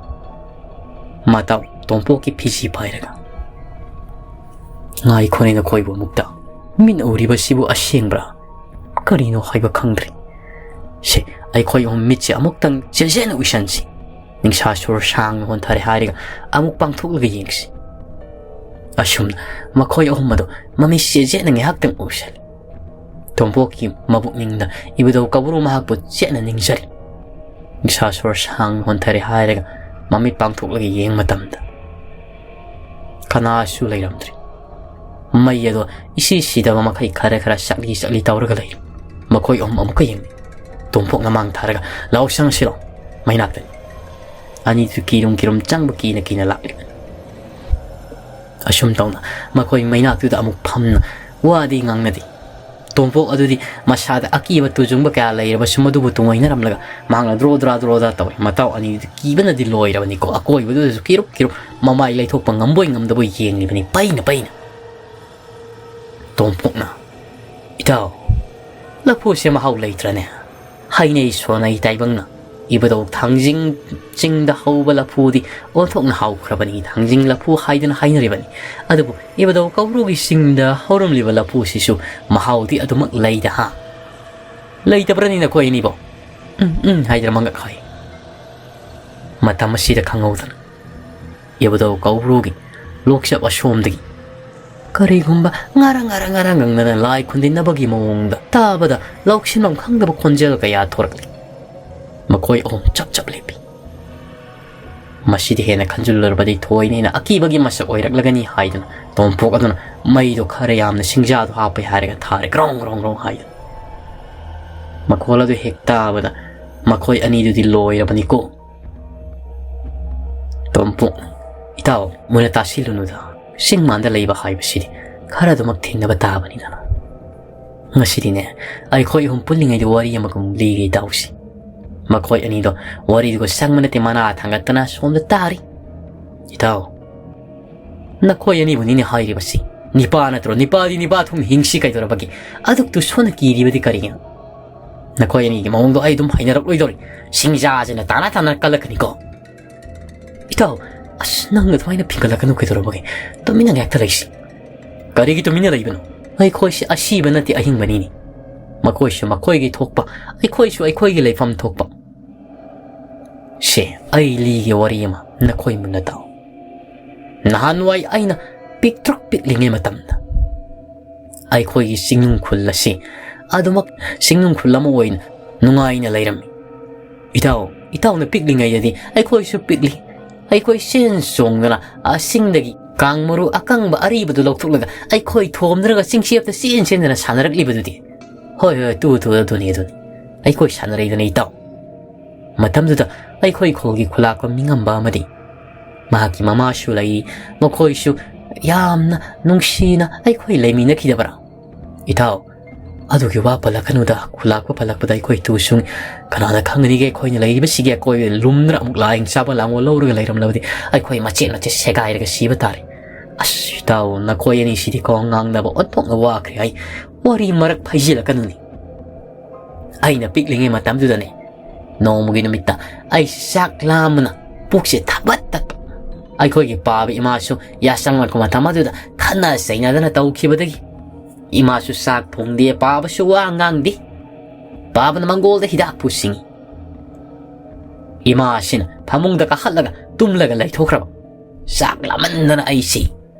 ꯃꯇꯥꯎ ꯇꯣꯝꯄꯣꯛꯀꯤ ꯐꯤꯖꯤ ꯄꯥꯏꯔꯒ, "ꯉꯥꯏꯈꯣꯅꯦ ꯅꯈꯣꯏꯕꯨ ꯑꯃꯨꯛꯇ꯫ ꯃꯤꯠꯅ ꯎꯔꯤꯕꯁꯤꯕꯨ ꯑꯁꯦꯡꯕ꯭ꯔꯥ? ꯀꯔꯤꯅꯣ ꯍꯥꯏꯕ ꯈꯪꯗ꯭ꯔꯦ꯫ ꯁꯦ, ꯑꯩꯈꯣꯏ ꯑꯍꯨꯝ ꯃꯤꯠꯁꯦ ꯑꯃꯨꯛꯇꯪ ꯆꯦꯖꯦꯅ ꯎꯏꯁꯟꯁꯤ꯫ ꯅꯤꯡꯁꯥ ꯁꯣꯔ ꯁꯥꯡꯅ ꯍꯣꯟꯊꯔꯦ ꯍꯥꯏꯔꯒ ꯑꯃꯨꯛ ꯄꯥꯡꯊꯣꯛꯂꯒ ꯌꯦꯡꯁꯤ꯫" ꯑꯁꯨꯝꯅ ꯃꯈꯣꯏ ꯑꯍꯨꯝ ꯑꯗꯨ ꯃꯃꯤꯠ ꯆꯦꯖꯦꯅ ꯉꯥꯏꯍꯥꯛꯇꯪ ꯎꯏꯁꯜꯂꯤ꯫ ꯇꯣꯝꯄꯣꯛꯀꯤ ꯃꯕꯨꯛꯅꯤꯡꯗ ꯏꯕꯨꯙꯧ ꯀꯧꯕ꯭ꯔꯨ ꯃꯍꯥꯛꯄꯨ ꯆꯦꯠꯅ ꯅꯤꯡꯖꯔꯤ꯫ ꯅꯤꯡꯁꯥ ꯁꯣꯔ ꯁꯥꯡꯅ ꯍꯣꯟꯊꯔꯦ ꯍꯥꯏꯔꯒ ꯃꯃꯤꯠ ꯄꯥꯡꯊꯣꯛꯂꯒ ꯌꯦꯡꯕ ꯃꯇꯝꯗ ꯀꯅꯥꯁꯨ ꯂꯩꯔꯝꯗ꯭ꯔꯤ꯫ ꯃꯩ ꯑꯗꯣ ꯏꯁꯤ ꯁꯤꯗꯕ ꯃꯈꯩ ꯈꯔ ꯈꯔ ꯆꯛꯂꯤ ꯆꯛꯂꯤ ꯇꯧꯔꯒ ꯂꯩꯔꯤ꯫ ꯃꯈꯣꯏ ꯑꯍꯨꯝ ꯑꯃꯨꯛꯀ ꯌꯦꯡꯂꯤ꯫ ꯇꯣꯝꯄꯣꯛꯅ ꯃꯥꯡ ꯊꯥꯔꯒ, "ꯂꯥꯎ ꯆꯪꯁꯤꯔꯣ? ꯃꯩꯅꯥꯛꯇꯅꯤ꯫" ꯑꯅꯤꯗꯨ ꯀꯤꯔꯨꯝ ꯀꯤꯔꯨꯝ ꯆꯪꯕ ꯀꯤꯅ ꯀꯤꯅ ꯂꯥꯛꯂꯤꯕꯅꯤ꯫ ꯑꯁꯨꯝ ꯇꯧꯅ ꯃꯈꯣꯏ ꯃꯩꯅꯥꯛꯇꯨꯗ ꯑꯃꯨꯛ ꯐꯝꯅ ꯋꯥꯗꯤ ꯉꯥꯡꯅꯗꯦ꯫ ꯇꯣꯝꯄꯣꯛ ꯑꯗꯨꯗꯤ ꯃꯁꯥꯗ ꯑꯀꯤꯕ ꯇꯨꯖꯨꯡꯕ ꯀꯌꯥ ꯂꯩꯔꯕꯁꯨ ꯃꯗꯨꯕꯨ ꯇꯨꯡꯑꯣꯏꯅꯔꯝꯂꯒ ꯃꯍꯥꯛꯅ ꯗ꯭ꯔꯣ ꯗ꯭ꯔꯥ ꯗ꯭ꯔꯣ ꯗ꯭ꯔꯥ ꯇꯧꯏ꯫ ꯃꯇꯥꯎ ꯑꯅꯤꯗꯨꯗꯤ ꯀꯤꯕꯅꯗꯤ ꯂꯣꯏꯔꯕꯅꯤꯀꯣ꯫ ꯑꯀꯣꯏꯕꯗꯨꯗꯁꯨ ꯀꯤꯔꯨꯞ ꯀꯤꯔꯨꯞ ꯃꯃꯥꯏ ꯂꯩꯊꯣꯛꯄ ꯉꯝꯕꯣꯏ ꯉꯝꯗꯕꯣꯏ ꯌꯦꯡꯂꯤꯕꯅꯤ ꯄꯩꯅ ꯄꯩꯅ꯫ ꯇꯣꯝꯄꯣꯛꯅ, "ꯏꯇꯥꯎ, ꯂꯐꯨꯁꯦ ꯃꯍꯥꯎ ꯂꯩꯇ꯭ꯔꯅꯦ? ꯍꯥꯏꯅꯩ ꯁꯣꯟꯅꯩ ꯇꯥꯏꯕꯪꯅ ꯏꯕꯨꯙꯧ ꯊꯥꯡꯖꯤꯡ ꯆꯤꯡꯗ ꯍꯧꯕ ꯂꯐꯨꯗꯤ ꯑꯣꯟꯊꯣꯛꯅ ꯍꯥꯎꯈ꯭ꯔꯕꯅꯤ, ꯊꯥꯡꯖꯤꯡ ꯂꯐꯨ ꯍꯥꯏꯗꯨꯅ ꯍꯥꯏꯅꯔꯤꯕꯅꯤ꯫ ꯑꯗꯨꯕꯨ ꯏꯕꯨꯙꯧ ꯀꯧꯕ꯭ꯔꯨꯒꯤ ꯆꯤꯡꯗ ꯍꯧꯔꯝꯂꯤꯕ ꯂꯐꯨꯁꯤꯁꯨ ꯃꯍꯥꯎꯗꯤ ꯑꯗꯨꯃꯛ ꯂꯩꯗ ꯍꯥ? ꯂꯩꯇꯕ꯭ꯔꯅꯤ ꯅꯈꯣꯏ ꯑꯅꯤꯕꯣ?" "ꯎꯝ ꯎꯝ" ꯍꯥꯏꯗꯨꯅ ꯃꯉꯛ ꯍꯥꯏ꯫ ꯃꯇꯝ ꯑꯁꯤꯗ ꯈꯪꯍꯧꯗꯅ ꯏꯕꯨꯙꯧ ꯀꯧꯕ꯭ꯔꯨꯒꯤ ꯂꯣꯛꯆꯞ ꯑꯁꯣꯝꯗꯒꯤ ꯀꯔꯤꯒꯨꯝꯕ ꯉꯔꯪ ꯉꯔꯪ ꯉꯔꯪ ꯉꯪꯗꯅ ꯂꯥꯏ ꯈꯨꯟꯗꯤꯟꯅꯕꯒꯤ ꯃꯑꯣꯡꯗ ꯇꯥꯕꯗ ꯂꯧꯁꯤꯟꯐꯝ ꯈꯪꯗꯕ ꯈꯣꯟꯖꯦꯜ ꯀꯌꯥ ꯊꯣꯔꯛꯂꯤ꯫ ꯃꯈꯣꯏ ꯑꯍꯨꯝ ꯆꯞ ꯆꯞ ꯂꯦꯞꯄꯤ꯫ ꯃꯁꯤꯗꯤ ꯍꯦꯟꯅ ꯈꯟꯖꯤꯜꯂꯨꯔꯕꯗꯤ ꯊꯣꯏꯅ ꯍꯦꯟꯅ ꯑꯀꯤꯕꯒꯤ ꯃꯁꯛ ꯑꯣꯏꯔꯛꯂꯒꯅꯤ ꯍꯥꯏꯗꯨꯅ ꯇꯣꯝꯄꯣꯛ ꯑꯗꯨꯅ ꯃꯩꯗꯣ ꯈꯔ ꯌꯥꯝꯅ ꯁꯤꯡꯖꯥꯗꯣ ꯍꯥꯞꯄꯦ ꯍꯥꯏꯔꯒ ꯊꯥꯔꯦ, ꯒ꯭ꯔꯣꯡ ꯒ꯭ꯔꯣꯡ ꯒ꯭ꯔꯣꯡ ꯍꯥꯏꯗꯨꯅ꯫ ꯃꯈꯣꯜ ꯑꯗꯨ ꯍꯦꯛ ꯇꯥꯕꯗ ꯃꯈꯣꯏ ꯑꯅꯤꯗꯨꯗꯤ ꯂꯣꯏꯔꯕꯅꯤꯀꯣ꯫ ꯇꯣꯝꯄꯣꯛ, "ꯏꯇꯥꯎ, ꯃꯨꯟꯅ ꯇꯥꯁꯤꯜꯂꯨꯅꯨꯗ, ꯆꯤꯡ ꯃꯥꯟꯗ ꯂꯩꯕ ꯍꯥꯏꯕꯁꯤꯗꯤ ꯈꯔ ꯑꯗꯨꯃꯛ ꯊꯦꯡꯅꯕ ꯇꯥꯕꯅꯤꯗꯅ꯫ ꯉꯁꯤꯗꯤꯅꯦ, ꯑꯩꯈꯣꯏ ꯑꯍꯨꯝ ꯄꯨꯜꯂꯤꯉꯩꯗ ꯋꯥꯔꯤ ꯑꯃꯒꯨꯝ ꯂꯤꯒꯦ ꯏꯇꯥꯎꯁꯤ꯫" ꯃꯈꯣꯏ ꯑꯅꯤꯗꯣ ꯋꯥꯔꯤꯗꯨꯒ ꯁꯪꯕ ꯅꯠꯇꯦ, ꯃꯅꯥ ꯊꯥꯡꯒꯠꯇꯅ ꯁꯣꯝꯗ ꯇꯥꯔꯤ꯫ "ꯏꯇꯥꯎ, ꯅꯈꯣꯏ ꯑꯅꯤꯕꯨꯅꯤꯅꯦ ꯍꯥꯏꯔꯤꯕꯁꯤ꯫ ꯅꯤꯄꯥ ꯅꯠꯇ꯭ꯔꯣ? ꯅꯤꯄꯥꯗꯤ ꯅꯤꯄꯥ ꯊꯨꯡ ꯍꯤꯡꯁꯤ ꯀꯩꯗꯧꯔꯕꯒꯦ? ꯑꯗꯨꯛꯇꯨ ꯁꯣꯟꯅ ꯀꯤꯔꯤꯕꯗꯤ ꯀꯔꯤꯒꯤꯅꯣ? ꯅꯈꯣꯏ ꯑꯅꯤꯒꯤ ꯃꯑꯣꯡꯗꯣ ꯑꯩ ꯑꯗꯨꯝ ꯍꯩꯅꯔꯛꯂꯣꯏꯗꯧꯔꯤ꯫ ꯁꯤꯡꯖꯥꯁꯤꯅ ꯇꯥꯅ ꯇꯥꯅ ꯀꯜꯂꯛꯀꯅꯤꯀꯣ꯫" "ꯏꯇꯥꯎ, ꯑꯁ, ꯅꯪ ꯑꯗꯨꯃꯥꯏꯅ ꯐꯤꯡꯒꯠꯂꯛꯀꯅꯨ ꯀꯩꯗꯧꯔꯕꯒꯦ? ꯇꯨꯃꯤꯟꯅ ꯉꯥꯏꯍꯥꯛꯇ ꯂꯩꯁꯤ꯫" "ꯀꯔꯤꯒꯤ ꯇꯨꯃꯤꯟꯅ ꯂꯩꯕꯅꯣ? ꯑꯩꯈꯣꯏꯁꯤ ꯑꯁꯤꯕ ꯅꯠꯇꯦ, ꯑꯍꯤꯡꯕꯅꯤꯅꯦ꯫ ꯃꯈꯣꯏꯁꯨ ꯃꯈꯣꯏꯒꯤ ꯊꯣꯛꯄ, ꯑꯩꯈꯣꯏꯁꯨ ꯑꯩꯈꯣꯏꯒꯤ ꯂꯩꯐꯝ ꯊꯣꯛꯄ꯫ ꯁꯦ, ꯑꯩ ꯂꯤꯒꯦ ꯋꯥꯔꯤ ꯑꯃ, ꯅꯈꯣꯏ ꯃꯨꯟꯅ ꯇꯥꯎ꯫ ꯅꯍꯥꯟꯋꯥꯏ ꯑꯩꯅ ꯄꯤꯛꯇ꯭ꯔꯨꯛ ꯄꯤꯛꯂꯤꯉꯩ ꯃꯇꯝꯗ ꯑꯩꯈꯣꯏꯒꯤ ꯆꯤꯡꯅꯨꯡ ꯈꯨꯜ ꯑꯁꯤ ꯑꯗꯨꯃꯛ ꯆꯤꯡꯅꯨꯡ ꯈꯨꯜ ꯑꯃ ꯑꯣꯏꯅ ꯅꯨꯡꯉꯥꯏꯅ ꯂꯩꯔꯝꯃꯤ꯫ ꯏꯇꯥꯎ, ꯏꯇꯥꯎꯅ ꯄꯤꯛꯂꯤꯉꯩꯗꯗꯤ ꯑꯩꯈꯣꯏꯁꯨ ꯄꯤꯛꯂꯤ꯫ ꯑꯩꯈꯣꯏ ꯆꯦꯟ ꯆꯣꯡꯗꯅ ꯑꯁꯤꯡꯗꯒꯤ ꯀꯥꯡ ꯃꯔꯨ ꯑꯀꯪꯕ ꯑꯔꯤꯕꯗꯨ ꯂꯧꯊꯣꯛꯂꯒ ꯑꯩꯈꯣꯏ ꯊꯣꯝꯗ꯭ꯔꯒ ꯆꯤꯡꯆꯦꯞꯇ ꯆꯦꯟ ꯆꯦꯟꯗꯅ ꯁꯥꯟꯅꯔꯛꯂꯤꯕꯗꯨꯗꯤ꯫" "ꯍꯣꯏ, ꯍꯣꯏ, ꯇꯨ, ꯇꯨ, ꯑꯗꯨꯅꯤ, ꯑꯗꯨꯅꯤ꯫ ꯑꯩꯈꯣꯏ ꯁꯥꯟꯅꯔꯛꯏꯗꯨꯅ ꯏꯇꯥꯎ꯫" ꯃꯇꯝꯗꯨꯗ ꯑꯩꯈꯣꯏ ꯈꯨꯜꯒꯤ ꯈꯨꯂꯥꯛꯄ ꯃꯤꯉꯝꯕ ꯑꯃꯗꯤ ꯃꯍꯥꯛꯀꯤ ꯃꯃꯥꯁꯨ ꯂꯩ, ꯃꯈꯣꯏꯁꯨ ꯌꯥꯝꯅ ꯅꯨꯡꯁꯤꯅ ꯑꯩꯈꯣꯏ ꯂꯩꯃꯤꯟꯅꯈꯤꯗꯕ꯭ꯔꯥ? "ꯏꯇꯥꯎ, "ꯑꯗꯨꯒꯤ ꯋꯥ ꯄꯜꯂꯛꯀꯅꯨꯗ, ꯈꯨꯂꯥꯛꯄ ꯄꯜꯂꯛꯄꯗ ꯑꯩꯈꯣꯏ ꯇꯨꯁꯨ ꯀꯅꯥꯅ ꯈꯪꯒꯅꯤꯒꯦ, ꯑꯩꯈꯣꯏꯅ ꯂꯩꯔꯤꯕꯁꯤꯒꯤ ꯑꯀꯣꯏꯕꯗ ꯂꯨꯝꯗꯨꯅ ꯑꯃꯨꯛ ꯂꯥꯏꯌꯦꯡ ꯆꯥꯕ ꯂꯥꯡꯑꯣ ꯂꯧꯔꯒ ꯂꯩꯔꯝꯂꯕꯗꯤ ꯑꯩꯈꯣꯏ ꯃꯆꯦꯠ ꯃꯆꯦꯠ ꯁꯦꯒꯥꯏꯔꯒ ꯁꯤꯕ ꯇꯥꯔꯦ꯫ ꯑꯁ ꯏꯇꯥꯎ, ꯅꯈꯣꯏ ꯑꯅꯤꯁꯤꯗꯤ ꯀꯣ ꯉꯥꯡꯅꯕ ꯑꯣꯟꯊꯣꯛꯅ ꯋꯥꯈ꯭ꯔꯦ ꯍꯥꯏ, ꯋꯥꯔꯤ ꯃꯔꯛ ꯐꯩꯖꯤꯜꯂꯛꯀꯅꯨꯅꯦ꯫ ꯑꯩꯅ ꯄꯤꯛꯂꯤꯉꯩ ꯃꯇꯝꯗꯨꯗꯅꯦ, ꯅꯣꯡꯃꯒꯤ ꯅꯨꯃꯤꯠꯇ ꯑꯩ ꯆꯥꯛ ꯂꯥꯝꯕꯅ ꯄꯨꯛꯁꯦ ꯊꯕꯠ ꯇꯠꯄ꯫ ꯑꯩꯈꯣꯏꯒꯤ ꯄꯥꯕ ꯏꯃꯥꯁꯨ ꯌꯥꯆꯪꯉꯛꯄ ꯃꯇꯝ ꯑꯗꯨꯗ ꯈꯠꯅ ꯆꯩꯅꯗꯅ ꯇꯧꯈꯤꯕꯗꯒꯤ ꯏꯃꯥꯁꯨ ꯆꯥꯛ ꯊꯣꯡꯗꯦ, ꯄꯥꯕꯁꯨ ꯋꯥ ꯉꯥꯡꯗꯦ꯫ ꯄꯥꯕꯅ ꯃꯪꯒꯣꯜꯗ ꯍꯤꯗꯥꯛ ꯄꯨꯁꯤꯡꯉꯤ꯫ ꯏꯃꯥꯁꯤꯅ ꯐꯃꯨꯡꯗ ꯀꯥꯈꯠꯂꯒ ꯇꯨꯝꯂꯒ ꯂꯩꯊꯣꯛꯈ꯭ꯔꯕ꯫ ꯆꯥꯛ ꯂꯥꯝꯃꯟꯗꯅ ꯑꯩꯁꯤ,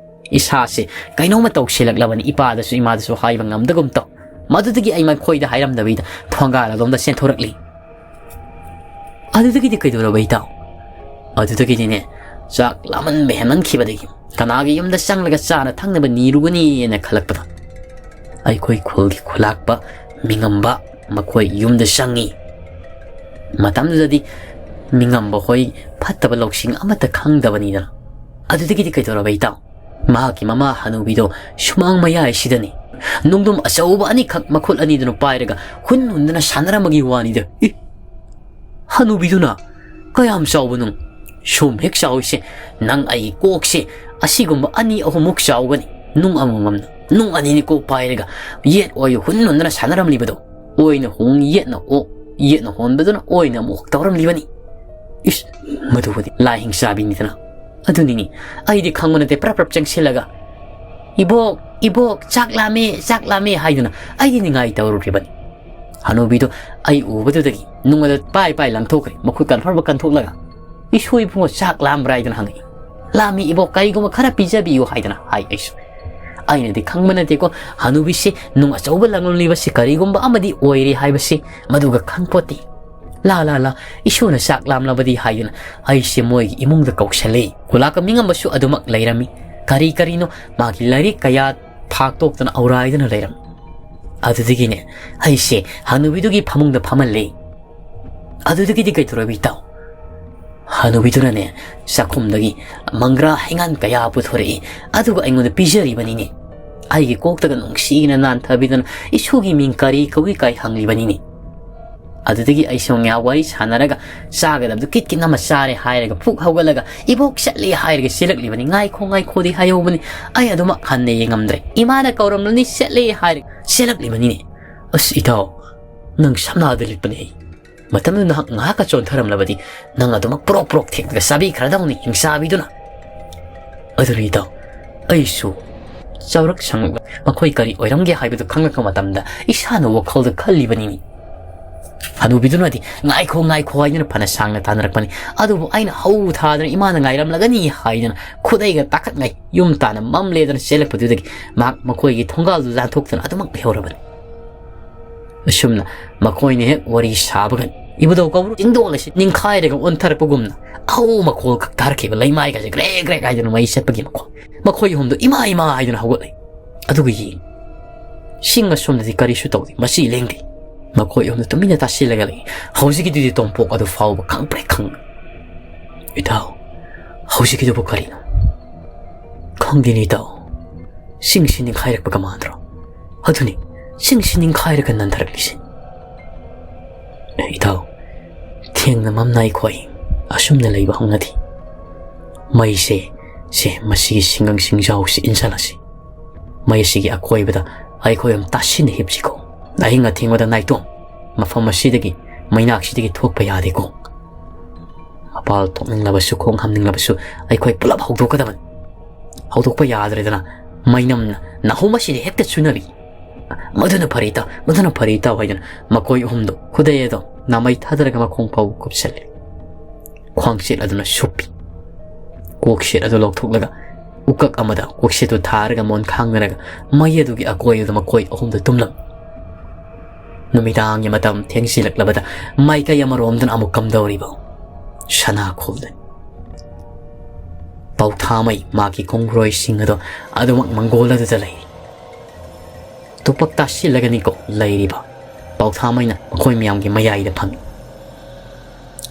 ꯏꯁꯥꯁꯦ ꯀꯩꯅꯣꯝꯃ ꯇꯧꯁꯤꯜꯂꯛꯂꯕꯅꯤ꯫ ꯏꯄꯥꯗꯁꯨ ꯏꯃꯥꯗꯁꯨ ꯍꯥꯏꯕ ꯉꯝꯗꯒꯨꯝ ꯇꯧ꯫ ꯃꯗꯨꯗꯒꯤ ꯑꯩ ꯃꯈꯣꯏꯗ ꯍꯥꯏꯔꯝꯗꯕꯤꯗ ꯊꯣꯡꯒꯥꯜ ꯑꯗꯣꯝꯗ ꯆꯦꯟꯊꯣꯔꯛꯂꯤ꯫ ꯑꯗꯨꯗꯒꯤꯗꯤ ꯀꯩꯗꯧꯔꯕ ꯏꯇꯥꯎ? ꯑꯗꯨꯗꯒꯤꯗꯤꯅꯦ, ꯆꯥꯛ ꯂꯥꯝꯃꯟꯕ ꯍꯦꯟꯃꯟꯈꯤꯕꯗꯒꯤ ꯀꯅꯥꯒꯤ ꯌꯨꯝꯗ ꯆꯪꯂꯒ ꯆꯥꯅ ꯊꯛꯅꯕ ꯅꯤꯔꯨꯒꯅꯤꯅ ꯈꯜꯂꯛꯄꯗ, ꯑꯩꯈꯣꯏ ꯈꯨꯜꯒꯤ ꯈꯨꯂꯥꯛꯄ ꯃꯤꯉꯝꯕ ꯃꯈꯣꯏ ꯌꯨꯝꯗ ꯆꯪꯉꯤ꯫ ꯃꯇꯝꯗꯨꯗꯗꯤ ꯃꯤꯉꯝꯕ ꯍꯣꯏ ꯐꯠꯇꯕ ꯂꯧꯁꯤꯡ ꯑꯃꯠꯇ ꯈꯪꯗꯕꯅꯤꯗꯅ꯫ ꯑꯗꯨꯗꯒꯤꯗꯤ ꯀꯩꯗꯧꯔꯕ ꯏꯇꯥꯎ? ꯃꯍꯥꯛꯀꯤ ꯃꯃꯥ ꯍꯅꯨꯕꯤꯗꯣ ꯁꯨꯃꯥꯡ ꯃꯌꯥꯏꯁꯤꯗꯅꯤ ꯅꯨꯡꯗꯨꯝ ꯑꯆꯧꯕ ꯑꯅꯤꯈꯛ ꯃꯈꯨꯠ ꯑꯅꯤꯗꯨꯅ ꯄꯥꯏꯔꯒ ꯍꯨꯟ ꯍꯨꯟꯗꯨꯅ ꯁꯥꯟꯅꯔꯝꯕꯒꯤ ꯋꯥꯅꯤꯗ꯫ ꯏ! ꯍꯅꯨꯕꯤꯗꯨꯅ ꯀꯌꯥꯝ ꯆꯥꯎꯕꯅꯣ? ꯁꯨꯝ ꯍꯦꯛ ꯆꯥꯎꯏꯁꯦ, ꯅꯪ ꯑꯩ ꯀꯣꯛꯁꯦ ꯑꯁꯤꯒꯨꯝꯕ ꯑꯅꯤ ꯑꯍꯨꯝꯃꯨꯛ ꯆꯥꯎꯒꯅꯤ꯫ ꯅꯨꯡ ꯑꯃꯃꯝꯅ ꯅꯨꯡ ꯑꯅꯤꯅꯤ ꯀꯣꯛ ꯄꯥꯏꯔꯒ ꯌꯦꯠ ꯑꯣꯏ ꯍꯨꯟ ꯍꯨꯟꯗꯨꯅ ꯁꯥꯟꯅꯔꯝꯂꯤꯕꯗꯣ, ꯑꯣꯏꯅ ꯍꯣꯡ ꯌꯦꯠꯅ ꯑꯣꯛ, ꯌꯦꯠꯅ ꯍꯣꯟꯕꯗꯨꯅ ꯑꯣꯏꯅ ꯑꯃꯨꯛ ꯇꯧꯔꯝꯂꯤꯕꯅꯤ꯫ ꯏꯁ, ꯃꯗꯨꯕꯨꯗꯤ ꯂꯥꯏꯍꯤꯡ ꯆꯥꯕꯤꯅꯤꯗꯅ꯫ ꯑꯗꯨꯅꯤꯅꯤ, ꯑꯩꯗꯤ ꯈꯪꯕ ꯅꯠꯇꯦ, ꯄ꯭ꯔꯞ ꯄ꯭ꯔꯞ ꯆꯪꯁꯤꯜꯂꯒ, "ꯏꯕꯣꯛ, ꯏꯕꯣꯛ, ꯆꯥꯛ ꯂꯥꯝꯃꯦ, ꯆꯥꯛ ꯂꯥꯝꯃꯦ" ꯍꯥꯏꯗꯨꯅ ꯑꯩꯗꯤ ꯅꯤꯡꯉꯥꯏ ꯇꯧꯔꯨꯔꯤꯕꯅꯤ꯫ ꯍꯅꯨꯕꯤꯗꯨ ꯑꯩ ꯎꯕꯗꯨꯗꯒꯤ ꯅꯨꯡ ꯑꯗꯨ ꯄꯥꯏ ꯄꯥꯏ ꯂꯪꯊꯣꯛꯈ꯭ꯔꯦ, ꯃꯈꯨꯠ ꯀꯟꯐꯔꯕ ꯀꯟꯊꯣꯛꯂꯒ, "ꯏꯁꯨ ꯏꯕꯨꯡꯉꯣ, ꯆꯥꯛ ꯂꯥꯝꯕ꯭ꯔꯥ?" ꯍꯥꯏꯗꯨꯅ ꯍꯪꯉꯛꯏ꯫ "ꯂꯥꯝꯃꯤ ꯏꯕꯣꯛ, ꯀꯔꯤꯒꯨꯝꯕ ꯈꯔ ꯄꯤꯖꯕꯤꯌꯨ" ꯍꯥꯏꯗꯅ ꯍꯥꯏ ꯑꯩꯁꯨ꯫ ꯑꯩꯅꯗꯤ ꯈꯪꯕ ꯅꯠꯇꯦꯀꯣ, ꯍꯅꯨꯕꯤꯁꯦ ꯅꯨꯡ ꯑꯆꯧꯕ ꯂꯪꯂꯤꯕꯁꯤ ꯀꯔꯤꯒꯨꯝꯕ ꯑꯃꯗꯤ ꯑꯣꯏꯔꯦ ꯍꯥꯏꯕꯁꯤ ꯃꯗꯨꯒ ꯈꯪꯄꯣꯠꯇꯦ꯫ "ꯂꯥ, ꯂꯥ, ꯂꯥ, ꯏꯁꯨꯅ ꯆꯥꯛ ꯂꯥꯝꯂꯕꯗꯤ" ꯍꯥꯏꯗꯨꯅ ꯑꯩꯁꯦ ꯃꯣꯏꯒꯤ ꯏꯃꯨꯡꯗ ꯀꯧꯁꯜꯂꯤ꯫ ꯈꯨꯂꯥꯛꯄ ꯃꯤꯉꯝꯕꯁꯨ ꯑꯗꯨꯃꯛ ꯂꯩꯔꯝꯃꯤ꯫ ꯀꯔꯤ ꯀꯔꯤꯅꯣ ꯃꯥꯒꯤ ꯂꯥꯏꯔꯤꯛ ꯀꯌꯥ ꯐꯥꯛꯇꯣꯛꯇꯅ ꯑꯧꯔꯥꯏꯗꯨꯅ ꯂꯩꯔꯝꯃꯤ꯫ ꯑꯗꯨꯗꯒꯤꯅꯦ, ꯑꯩꯁꯦ ꯍꯅꯨꯕꯤꯗꯨꯒꯤ ꯐꯃꯨꯡꯗ ꯐꯝꯍꯜꯂꯤ꯫ ꯑꯗꯨꯗꯒꯤꯗꯤ ꯀꯩꯗꯧꯔꯕ ꯏꯇꯥꯎ? ꯍꯅꯨꯕꯤꯗꯨꯅꯅꯦ, ꯆꯥꯛꯈꯨꯝꯗꯒꯤ ꯃꯪꯒ꯭ꯔꯥ ꯍꯩꯉꯥꯟ ꯀꯌꯥ ꯄꯨꯊꯣꯔꯛꯏ, ꯑꯗꯨꯒ ꯑꯩꯉꯣꯟꯗ ꯄꯤꯖꯔꯤꯕꯅꯤꯅꯦ꯫ ꯑꯩꯒꯤ ꯀꯣꯛꯇꯒ ꯅꯨꯡꯁꯤꯅ ꯅꯥꯟꯊꯕꯤꯗꯅ ꯏꯁꯨꯒꯤ ꯃꯤꯡ ꯀꯔꯤ ꯀꯧꯏ ꯀꯥꯏ ꯍꯪꯂꯤꯕꯅꯤꯅꯦ꯫ ꯑꯗꯨꯗꯒꯤ ꯑꯩꯁꯨ ꯉꯥꯏꯍꯥꯛ ꯋꯥꯔꯤ ꯁꯥꯟꯅꯔꯒ ꯆꯥꯒꯗꯕꯗꯨ ꯀꯤꯠ ꯀꯤꯠ ꯑꯃ ꯆꯥꯔꯦ ꯍꯥꯏꯔꯒ ꯄꯨꯛ ꯍꯧꯒꯠꯂꯒ ꯏꯕꯣꯛ ꯆꯠꯂꯦ ꯍꯥꯏꯔꯒ ꯆꯦꯜꯂꯛꯂꯤꯕꯅꯤ꯫ ꯉꯥꯏꯈꯣ ꯉꯥꯏꯈꯣꯗꯤ ꯍꯥꯏꯍꯧꯕꯅꯤ꯫ ꯑꯩ ꯑꯗꯨꯃꯛ ꯍꯟꯅ ꯌꯦꯡꯉꯝꯗ꯭ꯔꯦ꯫ ꯏꯃꯥꯅ ꯀꯧꯔꯝꯂꯅꯤ ꯆꯠꯂꯦ ꯍꯥꯏꯔꯒ ꯆꯦꯜꯂꯛꯂꯤꯕꯅꯤꯅꯦ꯫ ꯑꯁ ꯏꯇꯥꯎ, ꯅꯪ ꯁꯝꯅꯥꯗ ꯂꯤꯠꯄꯅꯦ꯫ ꯃꯇꯝꯗꯨ ꯅꯍꯥꯛ ꯉꯥꯏꯍꯥꯛꯀ ꯆꯣꯟꯊꯔꯝꯂꯕꯗꯤ ꯅꯪ ꯑꯗꯨꯃꯛ ꯄ꯭ꯔꯣꯛ ꯄ꯭ꯔꯣꯛ ꯊꯦꯛꯂꯒ ꯆꯥꯕꯤꯈ꯭ꯔꯗꯧꯅꯤ ꯍꯤꯡꯆꯥꯕꯤꯗꯨꯅ꯫ ꯑꯗꯨꯅꯤ ꯏꯇꯥꯎ, ꯑꯩꯁꯨ ꯆꯥꯎꯔꯛ ꯁꯪꯂꯛ ꯃꯈꯣꯏ ꯀꯔꯤ ꯑꯣꯏꯔꯝꯒꯦ ꯍꯥꯏꯕꯗꯨ ꯈꯪꯂꯛꯄ ꯃꯇꯝꯗ ꯏꯁꯥꯅ ꯋꯥꯈꯜꯗ ꯈꯜꯂꯤꯕꯅꯤꯅꯤ꯫ ꯍꯅꯨꯕꯤꯗꯨꯅꯗꯤ "ꯉꯥꯏꯈꯣ ꯉꯥꯏꯈꯣ" ꯍꯥꯏꯗꯨꯅ ꯐꯅ ꯁꯥꯡꯅ ꯇꯥꯟꯅꯔꯛꯄꯅꯤ꯫ ꯑꯗꯨꯕꯨ ꯑꯩꯅ ꯍꯧ ꯊꯥꯗꯅ "ꯏꯃꯥꯅ ꯉꯥꯏꯔꯝꯂꯒꯅꯤ" ꯍꯥꯏꯗꯅ ꯈꯨꯗꯩꯒ ꯇꯥꯈꯠꯉꯩ ꯌꯨꯝ ꯇꯥꯅ ꯃꯝꯂꯦꯗꯅ ꯆꯦꯜꯂꯛꯄꯗꯨꯗꯒꯤ ꯃꯍꯥꯛ ꯃꯈꯣꯏꯒꯤ ꯊꯣꯡꯒꯥꯜꯗꯨ ꯂꯥꯟꯊꯣꯛꯇꯨꯅ ꯑꯗꯨꯃꯛ ꯂꯩꯍꯧꯔꯕꯅꯤ꯫ ꯑꯁꯨꯝꯅ ꯃꯈꯣꯏꯅ ꯍꯦꯛ ꯋꯥꯔꯤ ꯁꯥꯕꯒ ꯏꯕꯨꯙꯧ ꯀꯧꯕ꯭ꯔꯨ ꯆꯤꯡꯗꯣꯟ ꯑꯁꯤ ꯅꯤꯡꯈꯥꯏꯔꯒ ꯑꯣꯟꯊꯔꯛꯄꯒꯨꯝꯅ ꯑꯍꯧ ꯃꯈꯣꯜ ꯈꯛ ꯇꯥꯔꯛꯈꯤꯕ, ꯂꯩꯃꯥꯏꯒꯁꯦ ꯒ꯭ꯔꯦꯛ ꯒ꯭ꯔꯦꯛ ꯍꯥꯏꯗꯨꯅ ꯃꯩ ꯆꯠꯄꯒꯤ ꯃꯈꯣꯜ꯫ ꯃꯈꯣꯏ ꯑꯍꯨꯝꯗꯨ "ꯏꯃꯥ ꯏꯃꯥ" ꯍꯥꯏꯗꯨꯅ ꯍꯧꯒꯠꯂꯦ꯫ ꯑꯗꯨꯒ ꯌꯦꯡ, ꯁꯤꯡ ꯑꯁꯣꯝꯗꯗꯤ ꯀꯔꯤꯁꯨ ꯇꯧꯗꯦ, ꯃꯆꯤ ꯂꯦꯡꯗꯦ꯫ ꯃꯈꯣꯏ ꯑꯍꯨꯝꯗꯨ ꯇꯨꯃꯤꯟꯅ ꯇꯥꯁꯤꯜꯂꯒ ꯂꯩ꯫ ꯍꯧꯖꯤꯛꯀꯤꯗꯨꯗꯤ ꯇꯣꯝꯄꯣꯛ ꯑꯗꯨ ꯐꯥꯎꯕ ꯈꯪꯄ꯭ꯔꯦꯛ ꯈꯪ꯫ "ꯏꯇꯥꯎ, ꯍꯧꯖꯤꯛꯀꯤꯗꯨꯕꯨ ꯀꯔꯤꯅꯣ?" "ꯈꯪꯗꯦꯅꯦ ꯏꯇꯥꯎ, ꯁꯤꯡꯁꯤ ꯅꯤꯡꯈꯥꯏꯔꯛꯄꯒ ꯃꯥꯟꯗ꯭ꯔꯣ?" "ꯑꯗꯨꯅꯤ, ꯁꯤꯡꯁꯤ ꯅꯤꯡꯈꯥꯏꯔꯒ ꯅꯟꯊꯔꯛꯂꯤꯁꯦ꯫" "ꯏꯇꯥꯎ, ꯊꯦꯡꯅ ꯃꯝꯅ ꯑꯩꯈꯣꯏ ꯑꯁꯨꯝꯅ ꯂꯩꯕ ꯍꯧꯅꯗꯦ꯫ ꯃꯩꯁꯦ, ꯁꯦ, ꯃꯁꯤꯒꯤ ꯁꯤꯡꯒꯪ ꯁꯤꯡꯖꯥꯎꯁꯤ ꯏꯟꯁꯤꯜꯂꯁꯤ꯫ ꯃꯩ ꯑꯁꯤꯒꯤ ꯑꯀꯣꯏꯕꯗ ꯑꯩꯈꯣꯏ ꯑꯗꯨꯝ ꯇꯥꯁꯤꯟꯅ ꯍꯤꯞꯁꯤꯀꯣ꯫ ꯑꯍꯤꯡ ꯑꯊꯦꯡꯕꯗ ꯅꯥꯏꯇꯣꯝ ꯃꯐꯝ ꯑꯁꯤꯗꯒꯤ, ꯃꯩꯅꯥꯛꯁꯤꯗꯒꯤ ꯊꯣꯛꯄ ꯌꯥꯗꯦꯀꯣ꯫ ꯃꯄꯥꯜ ꯊꯣꯛꯅꯤꯡꯂꯕꯁꯨ, ꯈꯣꯡ ꯍꯥꯝꯅꯤꯡꯂꯕꯁꯨ ꯑꯩꯈꯣꯏ ꯄꯨꯂꯞ ꯍꯧꯗꯣꯛꯀꯗꯕꯅꯤ꯫ ꯍꯧꯗꯣꯛꯄ ꯌꯥꯗ꯭ꯔꯦꯗꯅ ꯃꯩꯅꯝꯅ ꯅꯥꯍꯨꯝ ꯑꯁꯤꯗ ꯍꯦꯛꯇ ꯆꯨꯅꯔꯤ꯫" "ꯃꯗꯨꯅ ꯐꯔꯦ ꯏꯇꯥꯎ, ꯃꯗꯨꯅ ꯐꯔꯦ ꯏꯇꯥꯎ" ꯍꯥꯏꯗꯨꯅ ꯃꯈꯣꯏ ꯑꯍꯨꯝꯗꯨ ꯈꯨꯗꯩ ꯑꯗꯣ ꯅꯥꯃꯩ ꯊꯥꯗꯔꯒ ꯃꯈꯣꯡ ꯐꯥꯎꯕ ꯀꯨꯞꯁꯜꯂꯦ꯫ ꯈ꯭ꯋꯥꯡꯆꯦꯠ ꯑꯗꯨꯅ ꯁꯨꯞꯄꯤ꯫ ꯀꯣꯛꯁꯦꯠ ꯑꯗꯨ ꯂꯧꯊꯣꯛꯂꯒ ꯎꯀꯛ ꯑꯃꯗ ꯀꯣꯛꯁꯦꯠꯇꯨ ꯊꯥꯔꯒ ꯃꯣꯟ ꯈꯥꯡꯅꯔꯒ ꯃꯩ ꯑꯗꯨꯒꯤ ꯑꯀꯣꯏꯕꯗ ꯃꯈꯣꯏ ꯑꯍꯨꯝꯗꯨ ꯇꯨꯝꯂꯝꯃꯤ꯫ ꯅꯨꯃꯤꯗꯥꯡꯒꯤ ꯃꯇꯝ ꯊꯦꯡꯖꯤꯜꯂꯛꯂꯕꯗ ꯃꯥꯏꯀꯩ ꯑꯃꯔꯣꯝꯗꯅ ꯑꯃꯨꯛ ꯀꯝꯗꯧꯔꯤꯕ ꯁꯅꯥ ꯈꯨꯜꯗꯅꯤ꯫ ꯄꯥꯎꯊꯥꯃꯩ ꯃꯥꯒꯤ ꯈꯣꯡꯕ꯭ꯔꯣꯏꯁꯤꯡ ꯑꯗꯣ ꯑꯗꯨꯃꯛ ꯃꯪꯒꯣꯜ ꯑꯗꯨꯗ ꯂꯩꯔꯤ꯫ ꯇꯨꯄꯛ ꯇꯥꯁꯤꯜꯂꯒꯅꯤꯀꯣ ꯂꯩꯔꯤꯕ꯫ ꯄꯥꯎꯊꯥꯃꯩꯅ ꯃꯈꯣꯏ ꯃꯌꯥꯝꯒꯤ ꯃꯌꯥꯏꯗ ꯐꯝꯃꯤ꯫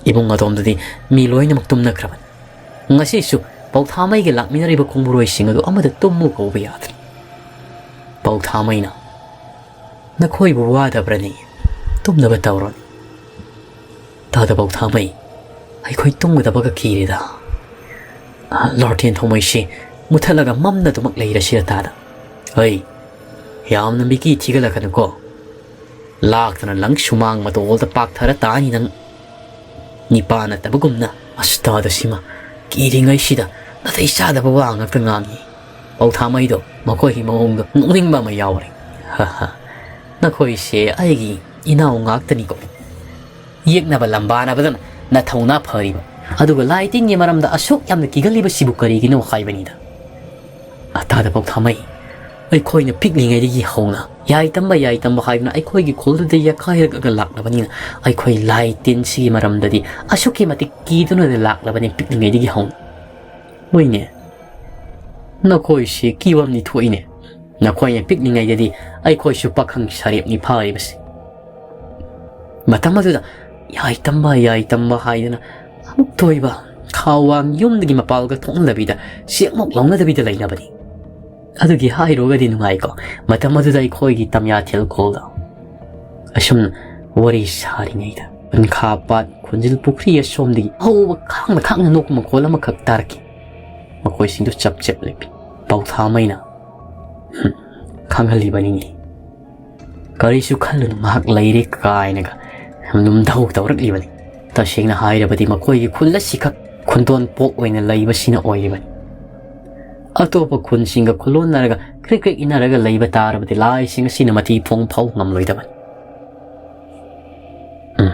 ꯏꯕꯨꯡ ꯑꯗꯣꯝꯗꯗꯤ ꯃꯤ ꯂꯣꯏꯅꯃꯛ ꯇꯨꯝꯅꯈ꯭ꯔꯕꯅꯤ꯫ ꯉꯁꯤꯁꯨ ꯄꯥꯎꯊꯥꯃꯩꯒ ꯂꯥꯛꯃꯤꯟꯅꯔꯤꯕ ꯈꯣꯡꯕ꯭ꯔꯣꯏꯁꯤꯡ ꯑꯗꯨ ꯑꯃꯗ ꯇꯨꯝꯃꯨ ꯀꯧꯕ ꯌꯥꯗ꯭ꯔꯦ꯫ ꯄꯥꯎꯊꯥꯃꯩꯅ, "ꯅꯈꯣꯏꯕꯨ ꯋꯥꯗꯕ꯭ꯔꯅꯤ? ꯇꯨꯝꯅꯕ ꯇꯧꯔꯣꯅꯤ꯫" "ꯇꯥꯗ ꯄꯥꯎꯊꯥꯃꯩ, ꯑꯩꯈꯣꯏ ꯇꯨꯝꯒꯗꯕꯒ ꯀꯤꯔꯦꯗ꯫ ꯂꯣꯔꯇꯦꯟ ꯊꯣꯡꯃꯩꯁꯤ ꯃꯨꯊꯠꯂꯒ ꯃꯝꯅ ꯑꯗꯨꯃꯛ ꯂꯩꯔꯁꯤꯔ ꯇꯥꯗ?" "ꯍꯩ, ꯌꯥꯝꯅ ꯃꯤꯀꯤ ꯊꯤꯒꯠꯂꯛꯀꯅꯨꯀꯣ꯫ ꯂꯥꯛꯇꯅ ꯂꯪ ꯁꯨꯃꯥꯡ ꯃꯇꯣꯜꯗ ꯄꯥꯛꯊꯔ ꯇꯥꯅꯤ ꯅꯪ꯫ ꯅꯤꯄꯥ ꯅꯠꯇꯕꯒꯨꯝꯅ ꯑꯁꯇꯥꯗ ꯁꯤꯃ ꯀꯤꯔꯤꯉꯩꯁꯤꯗ ꯅꯥꯇꯩ ꯆꯥꯗꯕ ꯋꯥ ꯉꯥꯛꯇ ꯉꯥꯡꯉꯤ꯫" ꯄꯥꯎꯊꯥꯃꯩꯗꯣ ꯃꯈꯣꯏꯒꯤ ꯃꯑꯣꯡꯗꯣ ꯅꯣꯛꯅꯤꯡꯕ ꯑꯃ ꯌꯥꯎꯔꯦ꯫ "ꯍ ꯍ, ꯅꯈꯣꯏꯁꯦ ꯑꯩꯒꯤ ꯏꯅꯥꯎ ꯉꯥꯛꯇꯅꯤꯀꯣ꯫ ꯌꯦꯛꯅꯕ ꯂꯝꯕꯥꯅꯕꯗꯅ ꯅꯊꯧꯅꯥ ꯐꯔꯤꯕ, ꯑꯗꯨꯒ ꯂꯥꯏ ꯇꯤꯟꯒꯤ ꯃꯔꯝꯗ ꯑꯁꯨꯛ ꯌꯥꯝꯅ ꯀꯤꯒꯜꯂꯤꯕꯁꯤꯕꯨ ꯀꯔꯤꯒꯤꯅꯣ ꯍꯥꯏꯕꯅꯤꯗ꯫ ꯑꯇꯥꯗ ꯄꯥꯎꯊꯥꯃꯩ, ꯑꯩꯈꯣꯏꯅ ꯄꯤꯛꯂꯤꯉꯩꯗꯒꯤ ꯍꯧꯅ ꯌꯥꯏ ꯇꯝꯕ, ꯌꯥꯏ ꯇꯝꯕ ꯍꯥꯏꯗꯨꯅ ꯑꯩꯈꯣꯏꯒꯤ ꯈꯨꯜꯗꯨꯗ ꯌꯥꯈꯥꯏꯔꯛꯂꯒ ꯂꯥꯛꯂꯕꯅꯤꯅ ꯑꯩꯈꯣꯏ ꯂꯥꯏ ꯇꯤꯟꯁꯤꯒꯤ ꯃꯔꯝꯗꯗꯤ ꯑꯁꯨꯛꯀꯤ ꯃꯇꯤꯛ ꯀꯤꯗꯨꯅ ꯂꯥꯛꯂꯕꯅꯤ ꯄꯤꯛꯂꯤꯉꯩꯗꯒꯤ ꯍꯧꯅ꯫" "ꯍꯣꯏꯅꯦ, ꯅꯈꯣꯏꯁꯤ ꯀꯤꯕꯝꯗꯤ ꯊꯣꯛꯏꯅꯦ꯫ ꯅꯈꯣꯏꯅ ꯄꯤꯛꯂꯤꯉꯩꯗꯗꯤ ꯑꯩꯈꯣꯏꯁꯨ ꯄꯥꯈꯪ ꯁꯥꯔꯦꯞꯅꯤ ꯐꯥꯔꯤꯕꯁꯤ꯫ ꯃꯇꯝ ꯑꯗꯨꯗ ꯌꯥꯏ ꯇꯝꯕ, ꯌꯥꯏ ꯇꯝꯕ ꯍꯥꯏꯗꯅ ꯑꯃꯨꯛꯇ ꯑꯣꯏꯕ ꯈꯥꯎꯋꯥꯡ ꯌꯨꯝꯗꯒꯤ ꯃꯄꯥꯜꯒ ꯊꯣꯛꯅꯗꯕꯤꯗ, ꯆꯦꯛꯃꯨꯛ ꯂꯧꯅꯗꯕꯤꯗ ꯂꯩꯅꯕꯅꯤ꯫ ꯑꯗꯨꯒꯤ ꯍꯥꯏꯔꯨꯔꯒꯗꯤ ꯅꯨꯡꯉꯥꯏꯀꯣ, ꯃꯇꯝ ꯑꯗꯨꯗ ꯑꯩꯈꯣꯏꯒꯤ ꯇꯝꯌꯥꯊꯦꯜ ꯈꯣꯜꯗ ꯑꯁꯨꯝ ꯋꯥꯔꯤ ꯁꯥꯔꯤꯉꯩꯗ ꯎꯟꯈꯥ ꯄꯥꯠ, ꯈꯣꯟꯖꯤꯜ ꯄꯨꯈ꯭ꯔꯤ ꯑꯁꯣꯝꯗꯒꯤ ꯑꯍꯧꯕ ꯈꯥꯡꯅ ꯈꯥꯡꯅ ꯅꯣꯛꯄ ꯃꯈꯣꯜ ꯑꯃꯈꯛ ꯇꯥꯔꯛꯈꯤ꯫ ꯃꯈꯣꯏꯁꯤꯡꯗꯨ ꯆꯞ ꯆꯞ ꯂꯦꯞꯄꯤ꯫ ꯄꯥꯎꯊꯥꯃꯩꯅ, "ꯍꯨꯝ, ꯈꯪꯍꯜꯂꯤꯕꯅꯤꯅꯦ꯫ ꯀꯔꯤꯁꯨ ꯈꯜꯂꯨꯅꯨ, ꯉꯥꯏꯍꯥꯛ ꯂꯩꯔꯦ" ꯀꯥꯏꯅꯒ ꯂꯨꯝꯙꯧ ꯇꯧꯔꯛꯂꯤꯕꯅꯤ꯫ ꯇꯁꯦꯡꯅ ꯍꯥꯏꯔꯕꯗꯤ ꯃꯈꯣꯏꯒꯤ ꯈꯨꯜ ꯑꯁꯤꯈꯛ ꯈꯨꯟꯗꯣꯟ ꯄꯣꯛ ꯑꯣꯏꯅ ꯂꯩꯕꯁꯤꯅ ꯑꯣꯏꯔꯤꯕꯅꯤ꯫ ꯑꯇꯣꯞꯄ ꯈꯨꯟꯁꯤꯡꯒ ꯈꯨꯜꯂꯣꯟꯅꯔꯒ ꯀ꯭ꯔꯤꯛ ꯀ꯭ꯔꯤꯛ ꯏꯟꯅꯔꯒ ꯂꯩꯕ ꯇꯥꯔꯕꯗꯤ ꯂꯥꯏꯁꯤꯡ ꯑꯁꯤꯅ ꯃꯊꯤ ꯐꯣꯡ ꯐꯥꯎ ꯉꯝꯂꯣꯏꯗꯕꯅꯤ꯫ ꯎꯝ,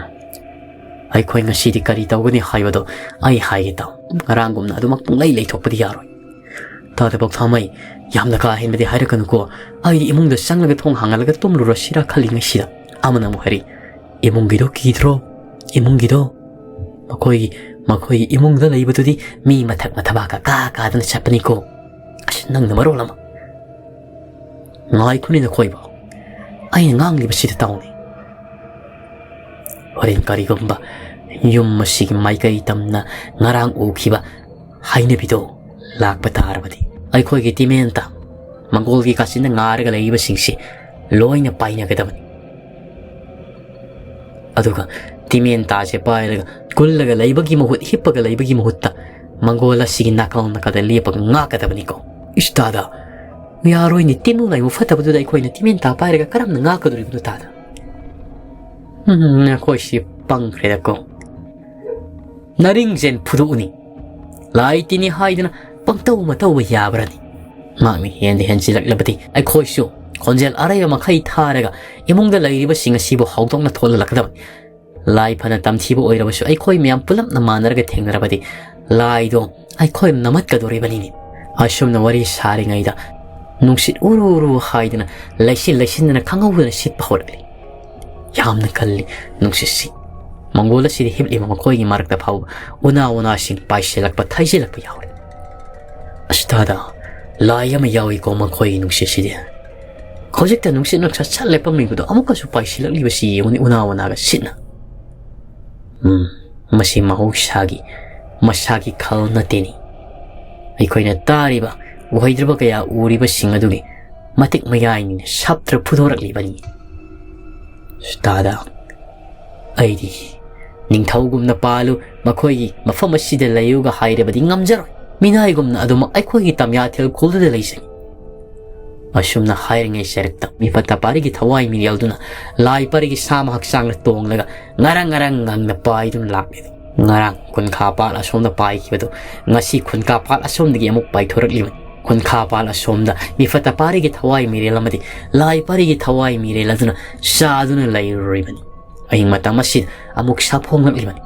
ꯑꯩꯈꯣꯏ ꯉꯁꯤꯗꯤ ꯀꯔꯤ ꯇꯧꯒꯅꯤ ꯍꯥꯏꯕꯗꯣ ꯑꯩ ꯍꯥꯏꯒꯦ ꯇꯥꯎ꯫ ꯉꯔꯥꯡꯒꯨꯝꯅ ꯑꯗꯨꯃꯛ ꯄꯨꯡꯂꯩ ꯂꯩꯊꯣꯛꯄꯗꯤ ꯌꯥꯔꯣꯏ꯫ ꯇꯥꯗ ꯄꯥꯎꯊꯥꯃꯩ, ꯌꯥꯝꯅ ꯀꯥ ꯍꯦꯟꯕꯗꯤ ꯍꯥꯏꯔꯛꯀꯅꯨꯀꯣ꯫ ꯑꯩꯗꯤ ꯏꯃꯨꯡꯗ ꯆꯪꯂꯒ ꯊꯣꯡ ꯍꯥꯡꯍꯜꯂꯒ ꯇꯨꯝꯂꯨꯔꯁꯤꯔꯥ ꯈꯜꯂꯤ ꯉꯁꯤꯗ꯫ ꯑꯃꯅ ꯑꯃꯨꯛ ꯍꯥꯏꯔꯤ, "ꯏꯃꯨꯡꯒꯤꯗꯣ ꯀꯤꯗ꯭ꯔꯣ? ꯏꯃꯨꯡꯒꯤꯗꯣ? ꯃꯈꯣꯏꯒꯤ, ꯃꯈꯣꯏꯒꯤ ꯏꯃꯨꯡꯗ ꯂꯩꯕꯗꯨꯗꯤ ꯃꯤ ꯃꯊꯛ ꯃꯊꯕꯥꯛꯀ ꯀꯥ ꯀꯥꯗꯅ ꯆꯠꯄꯅꯤꯀꯣ꯫ ꯑꯁ, ꯅꯪꯅ ꯃꯔꯣꯜ ꯑꯃ꯫" "ꯉꯥꯏꯈꯣꯅꯦ ꯅꯈꯣꯏꯕꯣ, ꯑꯩꯅ ꯉꯥꯡꯂꯤꯕꯁꯤꯗ ꯇꯥꯎꯅꯦ꯫ ꯍꯣꯔꯦꯟ ꯀꯔꯤꯒꯨꯝꯕ ꯌꯨꯝ ꯑꯁꯤꯒꯤ ꯃꯥꯏꯀꯩ ꯇꯝꯅ ꯉꯔꯥꯡ ꯎꯈꯤꯕ ꯍꯩꯅꯕꯤꯗꯣ ꯂꯥꯛꯄ ꯇꯥꯔꯕꯗꯤ, ꯑꯩꯈꯣꯏꯒꯤ ꯇꯤꯃꯦꯟꯇ ꯃꯪꯒꯣꯜꯒꯤ ꯀꯥꯆꯤꯟꯗ ꯉꯥꯔꯒ ꯂꯩꯔꯤꯕꯁꯤꯡꯁꯤ ꯂꯣꯏꯅ ꯄꯥꯏꯅꯒꯗꯕꯅꯤ꯫ ꯑꯗꯨꯒ ꯇꯤꯃꯦꯟ ꯇꯥꯁꯦ ꯄꯥꯏꯔꯒ ꯀꯨꯜꯂꯒ ꯂꯩꯕꯒꯤ ꯃꯍꯨꯠ, ꯍꯤꯞꯄꯒ ꯂꯩꯕꯒꯤ ꯃꯍꯨꯠꯇ ꯃꯪꯒꯣꯜ ꯑꯁꯤꯒꯤ ꯅꯥꯀꯜ ꯅꯥꯀꯜꯗ ꯂꯦꯞꯄꯒ ꯉꯥꯛꯀꯗꯕꯅꯤꯀꯣ꯫ ꯏꯁ ꯇꯥꯗ, ꯌꯥꯔꯣꯏꯅꯦ, ꯇꯤꯟꯅꯨ ꯂꯥꯏꯕꯛ ꯐꯠꯇꯕꯗꯨꯗ ꯑꯩꯈꯣꯏꯅ ꯇꯤꯃꯦꯟ ꯇꯥ ꯄꯥꯏꯔꯒ ꯀꯔꯝꯅ ꯉꯥꯛꯀꯗꯧꯔꯤꯕꯅꯣ ꯇꯥꯗ? ꯎꯝ, ꯅꯈꯣꯏꯁꯤ ꯄꯪꯈ꯭ꯔꯦꯗꯀꯣ꯫ ꯅꯔꯤꯡꯖꯦꯟ ꯐꯨꯗꯣꯛꯎꯅꯤ꯫ ꯂꯥꯏ ꯇꯤꯟꯅꯤ ꯍꯥꯏꯗꯅ ꯄꯪꯇꯧ ꯃꯇꯧꯕ ꯌꯥꯕ꯭ꯔꯅꯤ? ꯃꯍꯥꯛꯅ ꯍꯦꯟꯗ ꯍꯦꯟꯖꯤꯜꯂꯛꯂꯕꯗꯤ ꯑꯩꯈꯣꯏꯁꯨ ꯈꯣꯟꯖꯦꯜ ꯑꯔꯩꯕ ꯃꯈꯩ ꯊꯥꯔꯒ ꯏꯃꯨꯡꯗ ꯂꯩꯔꯤꯕꯁꯤꯡ ꯑꯁꯤꯕꯨ ꯍꯧꯗꯣꯛꯅ ꯊꯣꯛꯍꯜꯂꯛꯀꯗꯕꯅꯤ꯫ ꯂꯥꯏ ꯐꯅ ꯇꯝꯊꯤꯕ ꯑꯣꯏꯔꯕꯁꯨ ꯑꯩꯈꯣꯏ ꯃꯌꯥꯝ ꯄꯨꯂꯞꯅ ꯃꯥꯟꯅꯔꯒ ꯊꯦꯡꯅꯔꯕꯗꯤ ꯂꯥꯏꯗꯣ ꯑꯩꯈꯣꯏ ꯅꯃꯠꯀꯗꯧꯔꯤꯕꯅꯤꯅꯦ꯫ ꯑꯁꯨꯝꯅ ꯋꯥꯔꯤ ꯁꯥꯔꯤꯉꯩꯗ ꯅꯨꯡꯁꯤꯠ ꯎꯔꯨ ꯎꯔꯨ ꯍꯥꯏꯗꯅ ꯂꯩꯁꯤꯟ ꯂꯩꯁꯤꯟꯗꯅ ꯈꯪꯍꯧꯗꯅ ꯁꯤꯠꯄ ꯍꯧꯔꯛꯂꯤ꯫ ꯌꯥꯝꯅ ꯀꯜꯂꯤ ꯅꯨꯡꯁꯤꯠꯁꯤ꯫ ꯃꯪꯒꯣꯜ ꯑꯁꯤꯗ ꯍꯤꯞꯂꯤꯕ ꯃꯈꯣꯏꯒꯤ ꯃꯔꯛꯇ ꯐꯥꯎꯕ ꯎꯅꯥ ꯋꯥꯅꯥꯁꯤꯡ ꯄꯥꯏꯁꯤꯜꯂꯛꯄ, ꯊꯩꯖꯤꯜꯂꯛꯄ ꯌꯥꯎꯔꯦ꯫ ꯑꯁ ꯇꯥꯗ, ꯂꯥꯏ ꯑꯃ ꯌꯥꯎꯏꯀꯣ ꯃꯈꯣꯏꯒꯤ ꯅꯨꯡꯁꯤꯠꯁꯤꯗꯤ꯫ ꯍꯧꯖꯤꯛꯇ ꯅꯨꯡꯁꯤꯠ ꯅꯨꯡꯁꯥ ꯁꯠ ꯂꯦꯞꯄꯝꯃꯤꯕꯗꯣ ꯑꯃꯨꯛꯀꯁꯨ ꯄꯥꯏꯁꯤꯜꯂꯛꯂꯤꯕꯁꯤ ꯌꯦꯡꯉꯨꯅꯦ, ꯎꯅꯥ ꯋꯥꯅꯥꯒ ꯁꯤꯠꯅ꯫ ꯎꯝ, ꯃꯁꯤ ꯃꯍꯧꯁꯥꯒꯤ, ꯃꯁꯥꯒꯤ ꯈꯜ ꯅꯠꯇꯦꯅꯤ꯫ ꯑꯩꯈꯣꯏꯅ ꯇꯥꯔꯤꯕ, ꯎꯍꯩꯗ꯭ꯔꯕ ꯀꯌꯥ ꯎꯔꯤꯕꯁꯤꯡ ꯑꯗꯨꯒꯤ ꯃꯇꯤꯛ ꯃꯌꯥꯏꯅꯤꯅ ꯁꯞꯇ꯭ꯔ ꯐꯨꯗꯣꯔꯛꯂꯤꯕꯅꯤ꯫ ꯇꯥꯗ, ꯑꯩꯗꯤ ꯅꯤꯡꯊꯧꯒꯨꯝꯅ ꯄꯥꯜꯂꯨ, ꯃꯈꯣꯏꯒꯤ ꯃꯐꯝ ꯑꯁꯤꯗ ꯂꯩꯌꯨꯒ ꯍꯥꯏꯔꯕꯗꯤ ꯉꯝꯖꯔꯣꯏ꯫ ꯃꯤꯅꯥꯏꯒꯨꯝꯅ ꯑꯗꯨꯃꯛ ꯑꯩꯈꯣꯏꯒꯤ ꯇꯝꯌꯥꯊꯦꯜ ꯈꯨꯜꯗꯨꯗ ꯂꯩꯖꯩ꯫ ꯑꯁꯨꯝꯅ ꯍꯥꯏꯔꯤꯉꯩ ꯁꯔꯛꯇ ꯃꯤꯐꯠꯇ ꯄꯥꯔꯤꯒꯤ ꯊꯋꯥꯏ ꯃꯤꯔꯦꯜꯗꯨꯅ ꯂꯥꯏ ꯄꯔꯤꯒꯤ ꯁꯥꯃ ꯍꯛꯆꯥꯡꯗ ꯇꯣꯡꯂꯒ ꯉꯔꯪ ꯉꯔꯪ ꯉꯪꯅ ꯄꯥꯏꯗꯨꯅ ꯂꯥꯛꯂꯦ꯫ ꯉꯔꯥꯡ ꯈꯨꯟꯈꯥ ꯄꯥꯠ ꯑꯁꯣꯝꯗ ꯄꯥꯏꯈꯤꯕꯗꯨ ꯉꯁꯤ ꯈꯨꯟꯈꯥ ꯄꯥꯠ ꯑꯁꯣꯝꯗꯒꯤ ꯑꯃꯨꯛ ꯄꯥꯏꯊꯣꯔꯛꯂꯤꯕꯅꯤ꯫ ꯈꯨꯟꯈꯥ ꯄꯥꯠ ꯑꯁꯣꯝꯗ ꯃꯤꯐꯠꯇ ꯄꯥꯔꯤꯒꯤ ꯊꯋꯥꯏ ꯃꯤꯔꯦꯜ ꯑꯃꯗꯤ ꯂꯥꯏ ꯄꯔꯤꯒꯤ ꯊꯋꯥꯏ ꯃꯤꯔꯦꯜ ꯑꯗꯨꯅ ꯆꯥꯗꯨꯅ ꯂꯩꯔꯨꯔꯤꯕꯅꯤ꯫ ꯑꯍꯤꯡ ꯃꯇꯝ ꯑꯁꯤꯗ ꯑꯃꯨꯛ ꯁꯥꯐꯣꯡꯂꯛꯂꯤꯕꯅꯤ꯫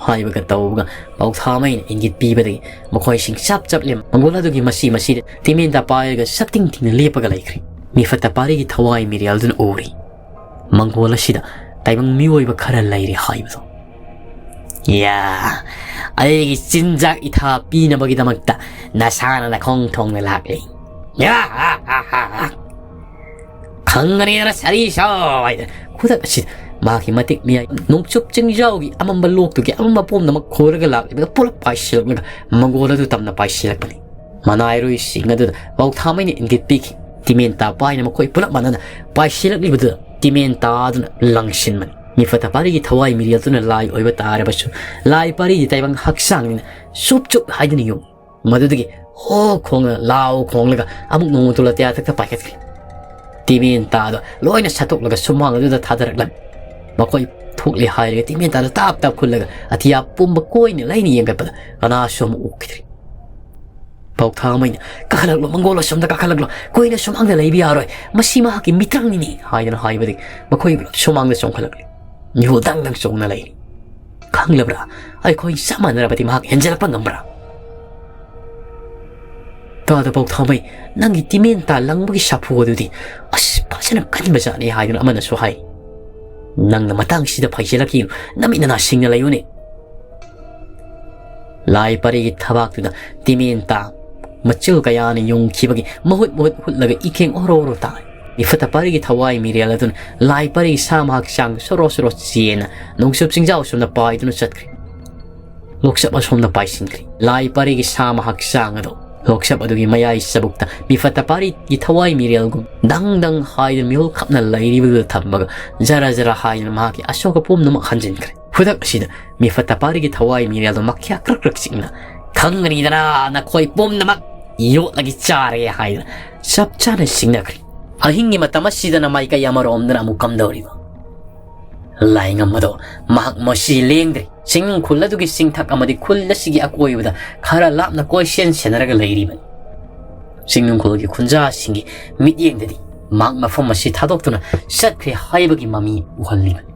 ꯍꯥꯏꯕꯒ ꯇꯧꯕꯒ ꯄꯥꯎꯊꯥꯃꯩꯅ ꯏꯪꯒꯤꯠ ꯄꯤꯕꯗꯒꯤ ꯃꯈꯣꯏꯁꯤꯡ ꯆꯞ ꯆꯞ ꯂꯦꯝ ꯃꯪꯒꯣꯜ ꯑꯗꯨꯒꯤ ꯃꯁꯤ ꯃꯁꯤꯗ ꯇꯤꯃꯦꯟꯗ ꯄꯥꯏꯔꯒ ꯁꯛꯇꯤꯡ ꯇꯤꯡꯅ ꯂꯦꯞꯄꯒ ꯂꯩꯈ꯭ꯔꯦ꯫ ꯃꯤꯐꯠꯇ ꯄꯥꯔꯤꯒꯤ ꯊꯋꯥꯏ ꯃꯤꯔꯦꯜꯗꯨꯅ ꯎꯔꯤ꯫ ꯃꯪꯒꯣꯜ ꯑꯁꯤꯗ ꯇꯥꯏꯕꯪ ꯃꯤꯑꯣꯏꯕ ꯈꯔ ꯂꯩꯔꯦ ꯍꯥꯏꯕꯗꯣ꯫ ꯌꯥ, ꯑꯩꯒꯤ ꯆꯤꯟꯖꯥꯛ ꯏꯊꯥ ꯄꯤꯅꯕꯒꯤꯗꯃꯛꯇ ꯅꯁꯥꯅ ꯅꯈꯣꯡ ꯊꯣꯡꯅ ꯂꯥꯛꯂꯤ꯫ ꯌꯥ, ꯍꯥ, ꯍꯥ, ꯍꯥ, ꯍꯥ꯫ ꯈꯪꯒꯅꯤꯗꯅ ꯁꯥꯔꯤ ꯁꯥꯎ ꯍꯥꯏꯗꯅ ꯈꯨꯗꯛ ꯑꯁꯤꯗ ꯃꯍꯥꯛꯀꯤ ꯃꯇꯤꯛ ꯃꯌꯥꯏ ꯅꯣꯡꯆꯨꯞ ꯆꯤꯡꯖꯥꯎꯒꯤ ꯑꯃꯝꯕ ꯂꯣꯛꯇꯨꯒꯤ ꯑꯃꯝꯕ ꯄꯣꯝꯗꯃꯛ ꯈꯣꯏꯔꯒ ꯂꯥꯛꯂꯤꯕꯗ ꯄꯨꯂꯞ ꯄꯥꯏꯁꯤꯜꯂꯛꯂꯒ ꯃꯪꯒꯣꯜ ꯑꯗꯨ ꯇꯝꯅ ꯄꯥꯏꯁꯤꯜꯂꯛꯄꯅꯤ꯫ ꯃꯅꯥꯏꯔꯣꯏꯁꯤꯡ ꯑꯗꯨꯗ ꯄꯥꯎꯊꯥꯃꯩꯅ ꯏꯪꯒꯤꯠ ꯄꯤꯈꯤ꯫ ꯇꯤꯃꯦꯟꯇꯥ ꯄꯥꯏꯅ ꯃꯈꯣꯏ ꯄꯨꯂꯞ ꯃꯥꯟꯅꯅ ꯄꯥꯏꯁꯤꯜꯂꯛꯂꯤꯕꯗꯨꯗ ꯇꯤꯃꯦꯟꯇꯥꯗꯨꯅ ꯂꯪꯁꯤꯟꯕꯅꯤ꯫ ꯃꯤꯐꯠꯇ ꯄꯥꯔꯤꯒꯤ ꯊꯋꯥꯏ ꯃꯤꯔꯦꯜꯗꯨꯅ ꯂꯥꯏ ꯑꯣꯏꯕ ꯇꯥꯔꯕꯁꯨ, ꯂꯥꯏ ꯄꯥꯔꯤꯒꯤ ꯇꯥꯏꯕꯪ ꯍꯛꯆꯥꯡꯅꯤꯅ ꯆꯨꯞ ꯆꯨꯞ ꯍꯥꯏꯗꯨꯅ ꯌꯨꯡ꯫ ꯃꯗꯨꯗꯒꯤ ꯍꯣ ꯈꯣꯡꯂ ꯂꯥꯎ ꯈꯣꯡꯂꯒ ꯑꯃꯨꯛ ꯅꯣꯡꯃ ꯇꯨꯂ ꯇꯌꯥꯊꯛꯇ ꯄꯥꯏꯈꯠꯈ꯭ꯔꯦ꯫ ꯇꯤꯃꯦꯟꯇꯥꯗꯣ ꯂꯣꯏꯅ ꯁꯠꯇꯣꯛꯂꯒ ꯁꯨꯃꯥꯡ ꯑꯗꯨꯗ ꯊꯥꯗꯔꯛꯂꯝꯃꯤ꯫ ꯃꯈꯣꯏ ꯊꯣꯛꯂꯦ ꯍꯥꯏꯔꯒ ꯇꯤꯃꯦꯟꯇꯥꯗ ꯇꯥꯞ ꯇꯥꯞ ꯈꯨꯜꯂꯒ ꯑꯇꯤꯌꯥ ꯄꯨꯝꯕ ꯀꯣꯏꯅ ꯂꯩꯅ ꯌꯦꯡꯈꯠꯄꯗ ꯀꯅꯥꯁꯨ ꯑꯃꯨꯛ ꯎꯈꯤꯗ꯭ꯔꯦ꯫ ꯄꯥꯎꯊꯥꯃꯩꯅ, "ꯀꯥꯈꯠꯂꯛꯂꯣ, ꯃꯪꯒꯣꯜ ꯑꯁꯣꯝꯗ ꯀꯥꯈꯠꯂꯛꯂꯣ, ꯀꯨꯏꯅ ꯁꯨꯃꯥꯡꯗ ꯂꯩꯕ ꯌꯥꯔꯣꯏ, ꯃꯁꯤ ꯃꯍꯥꯛꯀꯤ ꯃꯤꯇ꯭ꯔꯪꯅꯤꯅꯦ" ꯍꯥꯏꯗꯨꯅ ꯍꯥꯏꯕꯗꯒꯤ ꯃꯈꯣꯏ ꯄꯨꯂꯞ ꯁꯨꯃꯥꯡꯗ ꯆꯣꯡꯈꯠꯂꯛꯂꯤ꯫ ꯃꯤꯍꯨꯜ ꯗꯪ ꯗꯪ ꯆꯣꯡꯅ ꯂꯩꯔꯤ꯫ "ꯈꯪꯂꯕ꯭ꯔꯥ? ꯑꯩꯈꯣꯏ ꯆꯞ ꯃꯥꯟꯅꯔꯕꯗꯤ ꯃꯍꯥꯛ ꯍꯦꯟꯖꯜꯂꯛꯄ ꯉꯝꯕ꯭ꯔꯥ?" "ꯇꯥꯗ ꯄꯥꯎꯊꯥꯃꯩ, ꯅꯪꯒꯤ ꯇꯤꯃꯦꯟꯇꯥ ꯂꯪꯕꯒꯤ ꯁꯥꯐꯨ ꯑꯗꯨꯗꯤ ꯑꯁ ꯐꯖꯅ ꯀꯟꯕꯖꯥꯠꯅꯤ" ꯍꯥꯏꯗꯨꯅ ꯑꯃꯅꯁꯨ ꯍꯥꯏ꯫ "ꯅꯪꯅ ꯃꯇꯥꯡꯁꯤꯗ ꯐꯩꯖꯤꯜꯂꯛꯈꯤꯅꯨ, ꯅꯃꯤꯠ ꯅꯅꯥ ꯁꯤꯡꯅ ꯂꯩꯌꯨꯅꯦ"꯫ ꯂꯥꯏ ꯄꯔꯤꯒꯤ ꯊꯕꯥꯛꯇꯨꯗ ꯇꯤꯃꯦꯟꯇꯥ ꯃꯆꯤꯜ ꯀꯌꯥꯅ ꯌꯨꯡꯈꯤꯕꯒꯤ ꯃꯍꯨꯠ ꯃꯍꯨꯠ ꯍꯨꯠꯂꯒ ꯏꯈꯦꯡ ꯑꯣꯔꯣ ꯑꯣꯔꯣ ꯇꯥꯔꯤ꯫ ꯃꯤꯐꯠꯇ ꯄꯔꯤꯒꯤ ꯊꯋꯥꯏ ꯃꯤꯔꯦꯜ ꯑꯗꯨꯅ ꯂꯥꯏ ꯄꯔꯤꯒꯤ ꯁꯥ ꯃꯍꯥꯛ ꯆꯥꯡ ꯁꯣꯔꯣ ꯁꯣꯔꯣ ꯆꯦꯟꯅ ꯅꯣꯡꯆꯨꯞ ꯆꯤꯡꯖꯥꯎ ꯁꯣꯝꯗ ꯄꯥꯏꯗꯨꯅ ꯆꯠꯈ꯭ꯔꯦ꯫ ꯂꯣꯛꯆꯞ ꯑꯁꯣꯝꯗ ꯄꯥꯏꯁꯤꯟꯈ꯭ꯔꯦ꯫ ꯂꯥꯏ ꯄꯔꯤꯒꯤ ꯁꯥ ꯃꯍꯥꯛ ꯆꯥꯡ ꯑꯗꯣ ꯂꯣꯛꯆꯞ ꯑꯗꯨꯒꯤ ꯃꯌꯥꯏ ꯆꯕꯨꯛꯇ ꯃꯤꯐꯠꯇ ꯄꯥꯔꯤꯒꯤ ꯊꯋꯥꯏ ꯃꯤꯔꯦꯜꯒꯨꯝ ꯗꯪ ꯗꯪ ꯍꯥꯏꯗꯨꯅ ꯃꯤꯍꯨꯜ ꯈꯞꯅ ꯂꯩꯔꯤꯕꯗꯨꯗ ꯊꯝꯃꯒ ꯖꯔ ꯖꯔ ꯍꯥꯏꯗꯨꯅ ꯃꯍꯥꯛꯀꯤ ꯑꯁꯣꯛꯄ ꯄꯨꯝꯅꯃꯛ ꯍꯟꯖꯤꯟꯈ꯭ꯔꯦ꯫ ꯈꯨꯗꯛ ꯑꯁꯤꯗ ꯃꯤꯐꯠꯇ ꯄꯥꯔꯤꯒꯤ ꯊꯋꯥꯏ ꯃꯤꯔꯦꯜꯗꯣ ꯃꯈ꯭ꯌꯥ ꯀ꯭ꯔꯛ ꯀ꯭ꯔꯛ ꯆꯤꯛꯅ, "ꯈꯪꯒꯅꯤꯗꯅ, ꯅꯈꯣꯏ ꯄꯨꯝꯅꯃꯛ ꯌꯣꯠꯂꯒ ꯆꯥꯔꯦ" ꯍꯥꯏꯗꯨꯅ ꯆꯞ ꯆꯥꯅ ꯆꯤꯡꯅꯈ꯭ꯔꯦ꯫ ꯑꯍꯤꯡꯒꯤ ꯃꯇꯝ ꯑꯁꯤꯗꯅ ꯃꯥꯏꯀꯩ ꯑꯃꯔꯣꯝꯗꯅ ꯑꯃꯨꯛ ꯀꯝꯗꯧꯔꯤꯕ? ꯂꯥꯏꯉꯝ ꯑꯗꯣ ꯃꯍꯥꯛ ꯃꯁꯤ ꯂꯦꯡꯗ꯭ꯔꯤ꯫ ꯆꯤꯡꯅꯨꯡ ꯈꯨꯜ ꯑꯗꯨꯒꯤ ꯆꯤꯡꯊꯛ ꯑꯃꯗꯤ ꯈꯨꯜ ꯑꯁꯤꯒꯤ ꯑꯀꯣꯏꯕꯗ ꯈꯔ ꯂꯥꯞꯅ ꯀꯣꯏꯁꯦꯟ ꯁꯦꯟꯅꯔꯒ ꯂꯩꯔꯤꯕꯅꯤ꯫ ꯆꯤꯡꯅꯨꯡ ꯈꯨꯜꯒꯤ ꯈꯨꯟꯖꯥꯁꯤꯡꯒꯤ ꯃꯤꯠꯌꯦꯡꯗꯗꯤ ꯃꯍꯥꯛ ꯃꯐꯝ ꯑꯁꯤ ꯊꯥꯗꯣꯛꯇꯨꯅ ꯆꯠꯈ꯭ꯔꯦ ꯍꯥꯏꯕꯒꯤ ꯃꯃꯤ ꯎꯍꯜꯂꯤꯕꯅꯤ꯫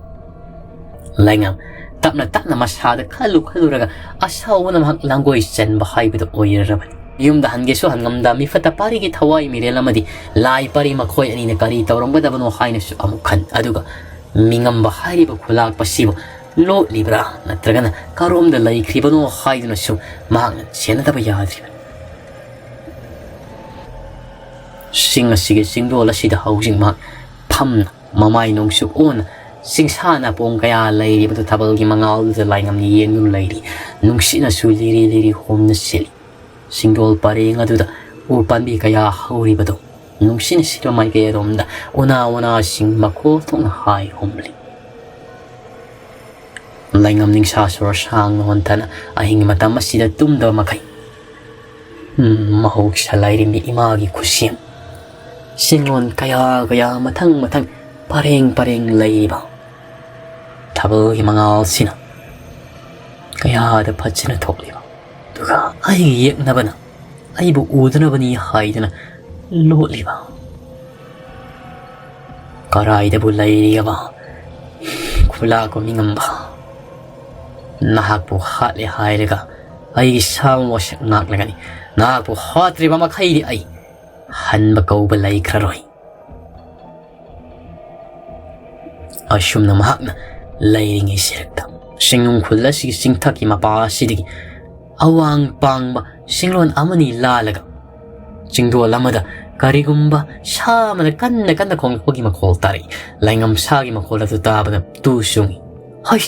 ꯂꯥꯏꯉꯝ ꯇꯞꯅ ꯇꯞꯅ ꯃꯁꯥꯗ ꯈꯜꯂꯨ ꯈꯜꯂꯨꯔꯒ ꯑꯁꯥꯎꯕꯅ ꯃꯍꯥꯛ ꯂꯥꯡꯒꯣꯏ ꯆꯟꯕ ꯍꯥꯏꯕꯗꯨ ꯑꯣꯏꯔꯔꯕꯅꯤ꯫ ꯌꯨꯝꯗ ꯍꯟꯒꯦꯁꯨ ꯍꯟꯉꯝꯗ ꯃꯤꯐꯠꯇ ꯄꯥꯔꯤꯒꯤ ꯊꯋꯥꯏ ꯃꯤꯔꯦꯜ ꯑꯃꯗꯤ ꯂꯥꯏ ꯄꯥꯔꯤ ꯃꯈꯣꯏ ꯑꯅꯤꯅ ꯀꯔꯤ ꯇꯧꯔꯝꯒꯗꯕꯅꯣ ꯍꯥꯏꯅꯁꯨ ꯑꯃꯨꯛ ꯈꯟ꯫ ꯑꯗꯨꯒ ꯃꯤꯉꯝꯕ ꯍꯥꯏꯔꯤꯕ ꯈꯨꯂꯥꯛꯄꯁꯤꯕꯨ ꯂꯣꯠꯂꯤꯕ꯭ꯔꯥ ꯅꯠꯇ꯭ꯔꯒꯅ ꯀꯔꯣꯝꯗ ꯂꯩꯈ꯭ꯔꯤꯕꯅꯣ ꯍꯥꯏꯗꯨꯅꯁꯨ ꯃꯍꯥꯛꯅ ꯁꯦꯟꯅꯗꯕ ꯌꯥꯗ꯭ꯔꯤꯕꯅꯤ꯫ ꯆꯤꯡ ꯑꯁꯤꯒꯤ ꯆꯤꯡꯗꯣꯜ ꯑꯁꯤꯗ ꯍꯧꯖꯤꯛ ꯃꯍꯥꯛ ꯐꯝꯅ ꯃꯃꯥꯏ ꯅꯣꯡꯆꯨꯞ ꯑꯣꯟꯅ ꯆꯤꯡꯁꯥ ꯅꯥꯄꯣꯡ ꯀꯌꯥ ꯂꯩꯔꯤꯕꯗꯨ ꯊꯥꯕꯜꯒꯤ ꯃꯉꯥꯜꯗꯨꯗ ꯂꯥꯏꯉꯝꯅ ꯌꯦꯡꯗꯨꯅ ꯂꯩꯔꯤ꯫ ꯅꯨꯡꯁꯤꯠꯅꯁꯨ ꯂꯤꯔꯤ ꯂꯤꯔꯤ ꯍꯣꯝꯅ ꯁꯤꯠꯂꯤ꯫ ꯁꯤꯡꯗꯣꯜ ꯄꯔꯦꯡ ꯑꯗꯨꯗ ꯎ ꯄꯥꯝꯕꯤ ꯀꯌꯥ ꯍꯧꯔꯤꯕꯗꯨ ꯅꯨꯡꯁꯤꯠꯅ ꯁꯤꯠꯄ ꯃꯥꯏꯀꯩ ꯑꯗꯣꯝꯗ ꯎꯅꯥ ꯋꯥꯅꯥꯁꯤꯡ ꯃꯈꯣꯜ ꯊꯣꯛꯅ ꯍꯥꯏ ꯍꯨꯝꯂꯤ꯫ ꯂꯥꯏꯉꯝ ꯅꯤꯡꯁꯥ ꯁꯣꯔ ꯁꯥꯡꯅ ꯍꯣꯟꯊꯅ ꯑꯍꯤꯡ ꯃꯇꯝ ꯑꯁꯤꯗ ꯇꯨꯝꯗꯕ ꯃꯈꯩ, ꯎꯝ, ꯃꯍꯧꯁꯥ ꯂꯥꯏꯔꯦꯝꯕꯤ ꯏꯃꯥꯒꯤ ꯈꯨꯠꯁꯦꯝ ꯆꯤꯡꯂꯣꯟ ꯀꯌꯥ ꯀꯌꯥ ꯃꯊꯪ ꯃꯊꯪ ꯄꯔꯦꯡ ꯄꯔꯦꯡ ꯂꯩꯔꯤꯕ ꯊꯥꯕꯜꯒꯤ ꯃꯉꯥꯜꯁꯤꯅ ꯀꯌꯥꯗ ꯐꯖꯅ ꯊꯣꯛꯂꯤꯕ, ꯑꯗꯨꯒ ꯑꯩꯒꯤ ꯌꯦꯛꯅꯕꯅ ꯑꯩꯕꯨ ꯎꯗꯅꯕꯅꯤ ꯍꯥꯏꯗꯨꯅ ꯂꯣꯠꯂꯤꯕ꯫ ꯀꯔꯥꯏꯗꯕꯨ ꯂꯩꯔꯤꯒꯕ ꯈꯨꯂꯥꯛꯄ ꯃꯤꯉꯝꯕ? ꯅꯍꯥꯛꯄꯨ ꯍꯥꯠꯂꯦ ꯍꯥꯏꯔꯒ ꯑꯩꯒꯤ ꯁꯥ ꯃꯁꯛ ꯉꯥꯛꯂꯒꯅꯤ꯫ ꯅꯍꯥꯛꯄꯨ ꯍꯥꯠꯇ꯭ꯔꯤꯕ ꯃꯈꯩꯗꯤ ꯑꯩ ꯍꯟꯕ ꯀꯧꯕ ꯂꯩꯈ꯭ꯔꯔꯣꯏ꯫ ꯑꯁꯨꯝꯅ ꯃꯍꯥꯛꯅ ꯂꯩꯔꯤꯉꯩ ꯁꯤꯔꯛꯇ ꯆꯤꯡꯅꯨꯡ ꯈꯨꯜ ꯑꯁꯤꯒꯤ ꯆꯤꯡꯊꯛꯀꯤ ꯃꯄꯥ ꯑꯁꯤꯗꯒꯤ ꯑꯋꯥꯡ ꯄꯥꯡꯕ ꯆꯤꯡꯂꯣꯟ ꯑꯃꯅꯤ ꯂꯥꯜꯂꯒ ꯆꯤꯡꯗꯣꯜ ꯑꯃꯗ ꯀꯔꯤꯒꯨꯝꯕ ꯁꯥ ꯑꯃꯅ ꯀꯟꯅ ꯀꯟꯅ ꯈꯣꯡꯂꯛꯄꯒꯤ ꯃꯈꯣꯜ ꯇꯥꯔꯛꯏ꯫ ꯂꯥꯏꯉꯝ ꯁꯥꯒꯤ ꯃꯈꯣꯜ ꯑꯗꯨ ꯇꯥꯕꯗ ꯇꯨ ꯆꯨꯡꯏ꯫ "ꯍꯩ,